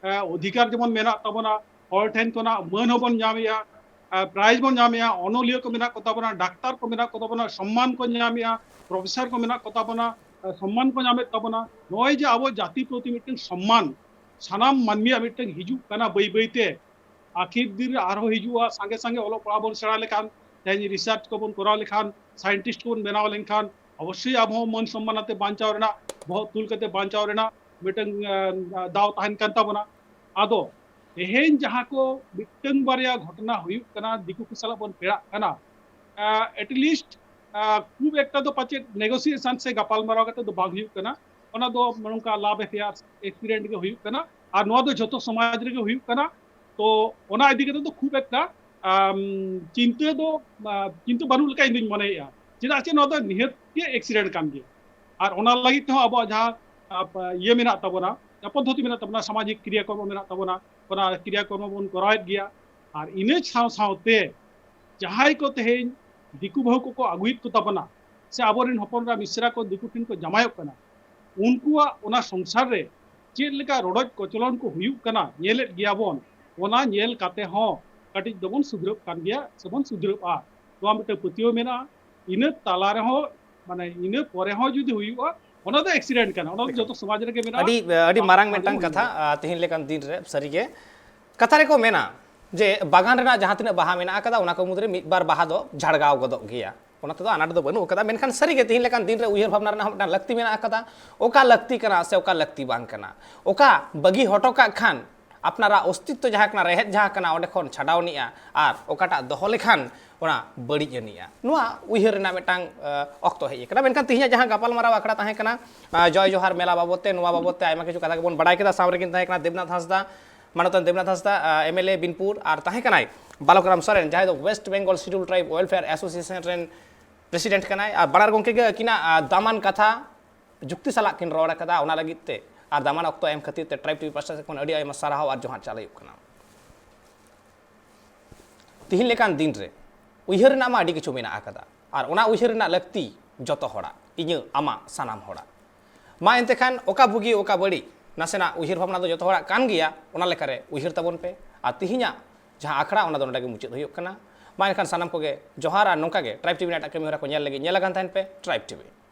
ᱚᱫᱷᱤᱠᱟᱨ ᱡᱮᱢᱚᱱ ᱢᱮᱱᱟᱜ ᱛᱟᱵᱚᱱᱟ, ᱦᱚᱲ ᱴᱷᱮᱱ ᱠᱷᱚᱱᱟᱜ ᱢᱟᱹᱱ ᱦᱚᱸᱵᱚᱱ ᱧᱟᱢᱮᱜᱼᱟ, ᱯᱨᱟᱭᱤᱡᱽ ᱵᱚᱱ ᱧᱟᱢᱮᱜᱼᱟ, ᱚᱱᱚᱞᱤᱭᱟᱹ ᱠᱚ ᱢᱮᱱᱟᱜ ᱠᱚ ᱛᱟᱵᱚᱱᱟ, ᱰᱟᱠᱛᱟᱨ ᱠᱚ ᱢᱮᱱᱟᱜ ᱠᱚ ᱛᱟᱵᱚᱱᱟ, ᱥᱚᱢᱢᱟᱱ ᱠᱚ ᱧᱟᱢᱮᱜᱼᱟ, ᱯᱨᱚᱯᱷᱮᱥᱟᱨ ᱠᱚ ᱢᱮᱱᱟᱜ ᱠᱚ ᱛᱟᱵᱚᱱᱟ, ᱥᱚᱢᱢᱟᱱ ᱠᱚ ᱧᱟᱢᱮᱫ ᱛᱟᱵᱚᱱᱟ᱾ ᱱᱚᱜᱼᱚᱭ ᱡᱮ ᱟᱵᱚ ᱡᱟᱹᱛᱤ ᱯᱨᱚᱛᱤ ᱢᱤᱫᱴᱟᱝ ᱥᱚᱢᱢᱟᱱ ᱥᱟᱱᱟᱢ ᱢᱟᱹᱱᱢᱤᱭᱟᱜ ᱢᱤᱫᱴᱟᱝ ᱦᱤᱡᱩᱜ ᱠᱟᱱᱟ ᱵᱟᱹᱭ ᱵᱟᱹᱭ ᱛᱮ, ᱟᱹᱠᱷᱤᱨ ᱫᱤᱱ ᱨᱮ ᱟᱨᱦᱚᱸ ᱦᱤᱡᱩᱜᱼᱟ᱾ ᱥᱟᱸᱜᱮ ᱥᱟᱸᱜᱮ ᱚᱞᱚᱜ ᱯᱟᱲᱦᱟᱣ ᱵᱚᱱ ᱥᱮᱬᱟ ᱞᱮᱠᱷᱟᱱ, ᱛᱮᱦᱮᱧ ᱨᱤᱥᱟᱨᱪ ᱠᱚᱵᱚᱱ ᱠᱚᱨᱟᱣ ᱞᱮᱠᱷᱟᱱ, ᱥᱟᱭᱮᱱᱴᱤᱥᱴ ᱠᱚᱵᱚᱱ ᱵᱮᱱᱟᱣ ᱞᱮᱱᱠᱷᱟᱱ, ᱚᱵᱚᱥᱥᱳᱭ ᱟᱵᱚ ᱦᱚᱸ ᱢᱟᱹᱱ ᱥᱚᱢᱢᱟᱱ ᱟᱛᱮ ᱵᱟᱧᱪᱟᱣ ᱨᱮᱱᱟᱜ ᱵᱚᱦᱚᱜ ᱛᱩᱞ ᱠᱟᱛᱮ ᱵᱟᱧᱪᱟᱣ ᱨᱮᱱᱟᱜ ᱢᱤᱫᱴᱟᱝ ᱫᱟᱣ ᱛᱟᱦᱮᱱ ᱠᱟᱱ ᱛᱟᱵᱚᱱᱟ᱾ ᱟᱫᱚ ᱛᱮᱦᱮᱧ ᱡᱟᱦᱟᱸ ᱠᱚ ᱢᱤᱫᱴᱟᱝ ᱵᱟᱨᱭᱟ ᱜᱷᱚᱴᱚᱱᱟ ᱦᱩᱭᱩᱜ ᱠᱟᱱᱟ, ᱫᱤᱠᱩ ᱠᱚ ᱥᱟᱞᱟᱜ ᱵᱚᱱ ᱯᱮᱲᱟᱜ ᱠᱟᱱᱟ, ᱮᱴᱞᱤᱥᱴ ᱠᱷᱩᱵ ᱮᱠᱴᱟ ᱫᱚ ᱯᱟᱪᱮᱫ ᱱᱮᱜᱳᱥᱤᱭᱮᱥᱚᱱ ᱥᱮ ᱜᱟᱯᱟᱞᱢᱟᱨᱟᱣ ᱠᱟᱛᱮ ᱫᱚ ᱵᱟᱝ ᱦᱩᱭᱩᱜ ᱠᱟᱱᱟ᱾ ᱚᱱᱟ ᱫᱚ ᱱᱚᱝᱠᱟ ᱞᱟᱵᱷ ᱮᱯᱷᱮᱭᱟᱨ ᱮᱠᱥᱤᱰᱮᱱᱴ ᱜᱮ ᱦᱩᱭᱩᱜ ᱠᱟᱱᱟ᱾ ᱟᱨ ᱱᱚᱣᱟ ᱫᱚ ᱡᱷᱚᱛᱚ ᱥᱚᱢᱟᱡᱽ ᱨᱮᱜᱮ ᱦᱩᱭᱩᱜ ᱠᱟᱱᱟ᱾ ᱛᱚ ᱚᱱᱟ ᱤᱫᱤ ᱠᱟᱛᱮ ᱫᱚ ᱠᱷᱩᱵ ᱮᱠᱴᱟ ᱪᱤᱱᱛᱟᱹ ᱫᱚ ᱪᱤᱱᱛᱟᱹ ᱵᱟᱹᱱᱩᱜ ᱞᱮᱠᱟ ᱤᱧ ᱫᱩᱧ ᱢᱚᱱᱮᱭᱮᱫᱼᱟ᱾ ᱪᱮᱫᱟᱜ ᱪᱮ ᱱᱚᱣᱟ ᱫᱚ ᱱᱤᱦᱟᱹᱛ ᱜᱮ ᱮᱠᱥᱤᱰᱮᱱᱴ ᱠᱟᱱ ᱜᱮᱭᱟ᱾ ᱟᱨ ᱚᱱᱟ ᱞᱟᱹᱜᱤᱫ ᱛᱮᱦᱚᱸ ᱟᱵᱚᱣᱟᱜ ᱡᱟᱦᱟᱸ ᱤᱭᱟᱹ ᱢᱮᱱᱟᱜ ᱛᱟᱵᱚᱱᱟ, ᱯᱚᱫᱽᱫᱷᱚᱛᱤ ᱢᱮᱱᱟᱜ ᱛᱟᱵᱚᱱᱟ, ᱥᱟᱢᱟᱡᱤᱠ ᱠᱨᱤᱭᱟᱠᱨᱚᱢ ᱢᱮᱱᱟᱜ ᱛᱟᱵᱚᱱᱟ, ᱚᱱᱟ ᱠᱨᱤᱭᱟᱠᱨᱚᱢ ᱵᱚᱱ ᱠᱚᱨᱟᱣᱮᱫ ᱜᱮᱭᱟ᱾ ᱟᱨ ᱤᱱᱟᱹ ᱥᱟᱶ ᱥᱟᱶᱛᱮ ᱡᱟᱦᱟᱸᱭ ᱠᱚ ᱛᱮᱦᱮᱧ ᱫᱤᱠᱩ ᱵᱟᱹᱦᱩ ᱠᱚᱠᱚ ᱟᱹᱜᱩᱭᱮᱫ ᱠᱚ ᱛᱟᱵᱚᱱᱟ, ᱥᱮ ᱟᱵᱚᱨᱮᱱ ᱦᱚᱯᱚᱱ ᱮᱨᱟ ᱢᱤᱥᱨᱟ ᱠᱚ ᱫᱤᱠᱩ ᱴᱷᱮᱱ ᱠᱚ ᱡᱟᱶᱟᱭᱚᱜ ᱠᱟᱱᱟ, ᱩᱱᱠᱩᱣᱟᱜ ᱚᱱᱟ ᱥᱚᱝᱥᱟᱨ ᱨᱮ ᱪᱮᱫ ᱞᱮᱠᱟ ᱨᱚᱰᱚᱡ ᱠᱚᱪᱞᱚᱱ ᱠᱚ ᱦᱩᱭᱩᱜ ᱠᱟᱱᱟ, ᱧᱮᱞᱮᱫ ᱜᱮᱭᱟ ᱵᱚᱱ᱾ ᱚᱱᱟ ᱧᱮᱞ ᱠᱟᱛᱮ ᱦᱚᱸ ᱠᱟᱹᱴᱤᱡ ᱫᱚᱵᱚᱱ ᱥᱩᱫᱷᱨᱟᱹᱜ ᱠᱟᱱ ᱜᱮᱭᱟ ᱥᱮᱵᱚᱱ ᱥᱩᱫᱷᱨᱟᱹᱜᱼᱟ, ᱱᱚᱣᱟ ᱢᱤᱫᱴᱟᱝ ᱯᱟᱹᱛᱭᱟᱹᱣ ᱢᱮᱱᱟᱜᱼᱟ᱾ ᱤᱱᱟᱹ ᱛᱟᱞᱟ ᱨᱮᱦᱚᱸ, ᱢᱟᱱᱮ, ᱤᱱᱟᱹ ᱯᱚᱨᱮ ᱦᱚᱸ ᱡᱩᱫᱤ ᱦᱩᱭᱩᱜᱼᱟ, ᱚᱱᱟ ᱫᱚ ᱮᱠᱥᱤᱰᱮᱱᱴ ᱠᱟᱱᱟ, ᱚᱱᱟ ᱫᱚ ᱡᱚᱛᱚ ᱥᱚᱢᱟᱡᱽ ᱨᱮᱜᱮ ᱢᱮᱱᱟᱜᱼᱟ᱾ ᱟᱹᱰᱤ ᱟᱹᱰᱤ ᱢᱟᱨᱟᱝ ᱢᱤᱫᱴᱟᱝ ᱠᱟᱛᱷᱟ᱾ ᱛᱤᱦᱤᱧ ᱞᱮᱠᱟᱱ ᱫᱤᱱ ᱨᱮ ᱥᱟᱹᱨᱤᱜᱮ ᱠᱟᱛᱷᱟ ᱨᱮᱠᱚ ᱢᱮᱱᱟ ᱡᱮ ᱵᱟᱜᱟᱱ ᱨᱮᱱᱟᱜ ᱡᱟᱦᱟᱸ ᱛᱤᱱᱟᱹᱜ ᱵᱟᱦᱟ ᱢᱮᱱᱟᱜ ᱟᱠᱟᱫᱟ, ᱚᱱᱟ ᱠᱚ ᱢᱩᱫᱽᱨᱮ ᱢᱤᱫ ᱵᱟᱨ ᱵᱟᱦᱟ ᱫᱚ ᱡᱷᱟᱲᱜᱟᱣ ᱜᱚᱫᱚᱜ ᱜᱮᱭᱟ, ᱚᱱᱟ ᱛᱮᱫᱚ ᱟᱱᱟᱴ ᱫᱚ ᱵᱟᱹᱱᱩᱜ ᱟᱠᱟᱫᱟ᱾ ᱢᱮᱱᱠᱷᱟᱱ ᱥᱟᱹᱨᱤᱜᱮ ᱛᱤᱦᱤᱧ ᱞᱮᱠᱟᱱ ᱫᱤᱱ ᱨᱮ ᱩᱭᱦᱟᱹᱨ ᱵᱷᱟᱵᱽᱱᱟ ᱨᱮᱱᱟᱜ ᱦᱚᱸ ᱢᱤᱫᱴᱟᱝ ᱞᱟᱹᱠᱛᱤ ᱢᱮᱱᱟᱜ ᱟᱠᱟᱫᱟ᱾ ᱚᱠᱟ ᱞᱟᱹᱠᱛᱤ ᱠᱟᱱᱟ ᱥᱮ ᱚᱠᱟ ᱞᱟᱹᱠᱛᱤ ᱵᱟᱝ ᱠᱟᱱᱟ, ᱚᱠᱟ ᱵᱟᱹᱜᱤ ᱦᱚᱴᱚ ᱠᱟᱜ ᱠᱷᱟᱱ ᱟᱯᱱᱟᱨᱟᱜ ᱚᱥᱛᱤᱛᱛᱚ ᱡᱟᱦᱟᱸ ᱠᱟᱱᱟ, ᱨᱮᱦᱮᱫ ᱡᱟᱦᱟᱸ ᱠᱟᱱᱟ, ᱚᱸᱰᱮ ᱠᱷᱚᱱ ᱪᱷᱟᱰᱟᱣ ᱟᱹᱱᱤᱡᱼᱟ, ᱟᱨ ᱚᱠᱟᱴᱟᱜ ᱫᱚᱦᱚ ᱞᱮᱠᱷᱟᱱ ᱚᱱᱟ ᱵᱟᱹᱲᱤᱡ ᱟᱹᱱᱤᱡᱼᱟ, ᱱᱚᱣᱟ ᱩᱭᱦᱟᱹᱨ ᱨᱮᱱᱟᱜ ᱢᱤᱫᱴᱟᱝ ᱚᱠᱛᱚ ᱦᱮᱡ ᱟᱠᱟᱱᱟ᱾ ᱢᱮᱱᱠᱷᱟᱱ ᱛᱤᱦᱤᱧᱟᱜ ᱡᱟᱦᱟᱸ ᱜᱟᱯᱟᱞᱢᱟᱨᱟᱣ ᱟᱠᱷᱲᱟ ᱛᱟᱦᱮᱸ ᱠᱟᱱᱟ, ᱡᱚᱭ ᱡᱚᱦᱟᱨ ᱢᱮᱞᱟ ᱵᱟᱵᱚᱫ ᱛᱮ, ᱱᱚᱣᱟ ᱵᱟᱵᱚᱫ ᱛᱮ ᱟᱭᱢᱟ ᱠᱤᱪᱷᱩ ᱠᱟᱛᱷᱟ ᱜᱮᱵᱚᱱ ᱵᱟᱲᱟᱭ ᱠᱮᱫᱟ᱾ ᱥᱟᱶ ᱨᱮᱠᱤᱱ ᱛᱟᱦᱮᱸ ᱠᱟᱱᱟ ᱫᱮᱵᱽᱱᱟᱛᱷ ᱦᱟᱸᱥᱫᱟ, ᱢᱟᱱᱚᱛᱟᱱ ᱫᱮᱵᱽᱱᱟᱛᱷ ᱦᱟᱸᱥᱫᱟ, ᱮᱢ ᱮᱞ ᱮ ᱵᱤᱱᱯᱩᱨ, ᱟᱨ ᱛᱟᱦᱮᱸ ᱠᱟᱱᱟᱭ ᱵᱟᱞᱚᱠᱨᱟᱢ ᱥᱚᱨᱮᱱ, ᱡᱟᱦᱟᱸᱭ ᱫᱚ West Bengal schedule tribe welfare association ᱨᱮᱱ ᱯᱨᱮᱥᱤᱰᱮᱱᱴ ᱠᱟᱱᱟᱭ᱾ ᱟᱨ ᱵᱟᱱᱟᱨ ᱜᱚᱢᱠᱮ ᱜᱮ ᱟᱹᱠᱤᱱᱟᱜ ᱫᱟᱢᱟᱱ ᱠᱟᱛᱷᱟ ᱡᱩᱠᱛᱤ ᱥᱟᱞᱟᱜ ᱠᱤᱱ ᱨᱚᱲ ᱟᱠᱟᱫᱟ᱾ ᱚᱱᱟ ᱞᱟᱹᱜᱤᱫ ᱛᱮ ᱟᱨ ᱫᱟᱢᱟᱱ ᱚᱠᱛᱚ ᱮᱢ ᱠᱷᱟᱹᱛᱤᱨ ᱛᱮ ᱴᱨᱟᱭᱤᱵᱽ ᱴᱤᱵᱷᱤ ᱯᱟᱥᱴᱟ ᱥᱮᱫ ᱠᱷᱚᱱ ᱟᱹᱰᱤ ᱟᱭᱢᱟ ᱥᱟᱨᱦᱟᱣ ᱟᱨ ᱡᱚᱦᱟᱨ ᱪᱟᱞ ᱦᱩᱭᱩᱜ ᱠᱟᱱᱟ᱾ ᱛᱤᱦᱤᱧ ᱞᱮᱠᱟᱱ ᱫᱤᱱ ᱨᱮ ᱩᱭᱦᱟᱹᱨ ᱨᱮᱱᱟᱜ ᱢᱟ ᱟᱹᱰᱤ ᱠᱤᱪᱷᱩ ᱢᱮᱱᱟᱜ ᱟᱠᱟᱫᱟ, ᱟᱨ ᱚᱱᱟ ᱩᱭᱦᱟᱹᱨ ᱨᱮᱱᱟᱜ ᱞᱟᱹᱠᱛᱤ ᱡᱚᱛᱚ ᱦᱚᱲᱟᱜ, ᱤᱧᱟᱹᱜ, ᱟᱢᱟᱜ, ᱥᱟᱱᱟᱢ ᱦᱚᱲᱟᱜ᱾ ᱢᱟ ᱮᱱᱛᱮ ᱠᱷᱟᱱ ᱚᱠᱟ ᱵᱩᱜᱤ ᱚᱠᱟ ᱵᱟᱹᱲᱤᱡ ᱱᱟᱥᱮᱱᱟᱜ ᱩᱭᱦᱟᱹᱨ ᱵᱷᱟᱵᱽᱱᱟ ᱫᱚ ᱡᱚᱛᱚ ᱦᱚᱲᱟᱜ ᱠᱟᱱ ᱜᱮᱭᱟ, ᱚᱱᱟ ᱞᱮᱠᱟᱨᱮ ᱩᱭᱦᱟᱹᱨ ᱛᱟᱵᱚᱱ ᱯᱮ᱾ ᱟᱨ ᱛᱤᱦᱤᱧᱟᱜ ᱡᱟᱦᱟᱸ ᱟᱠᱷᱲᱟ, ᱚᱱᱟ ᱫᱚ ᱱᱚᱰᱮ ᱜᱮ ᱢᱩᱪᱟᱹᱫ ᱦᱩᱭᱩᱜ ᱠᱟᱱᱟ᱾ ᱢᱟ ᱮᱱᱠᱷᱟᱱ ᱥᱟᱱᱟᱢ ᱠᱚᱜᱮ ᱡᱚᱦᱟᱨ, ᱟᱨ ᱱᱚᱝᱠᱟ ᱜᱮ Tribe TV ᱨᱮᱱᱟᱜ ᱮᱴᱟᱜ ᱠᱟᱹᱢᱤ ᱦᱚᱨᱟ ᱠᱚ ᱧᱮᱞ ᱞᱟᱹᱜᱤᱫ ᱧᱮᱞ ᱟᱠᱟᱱ ᱛᱟᱦᱮᱱ ᱯᱮ Tribe TV᱾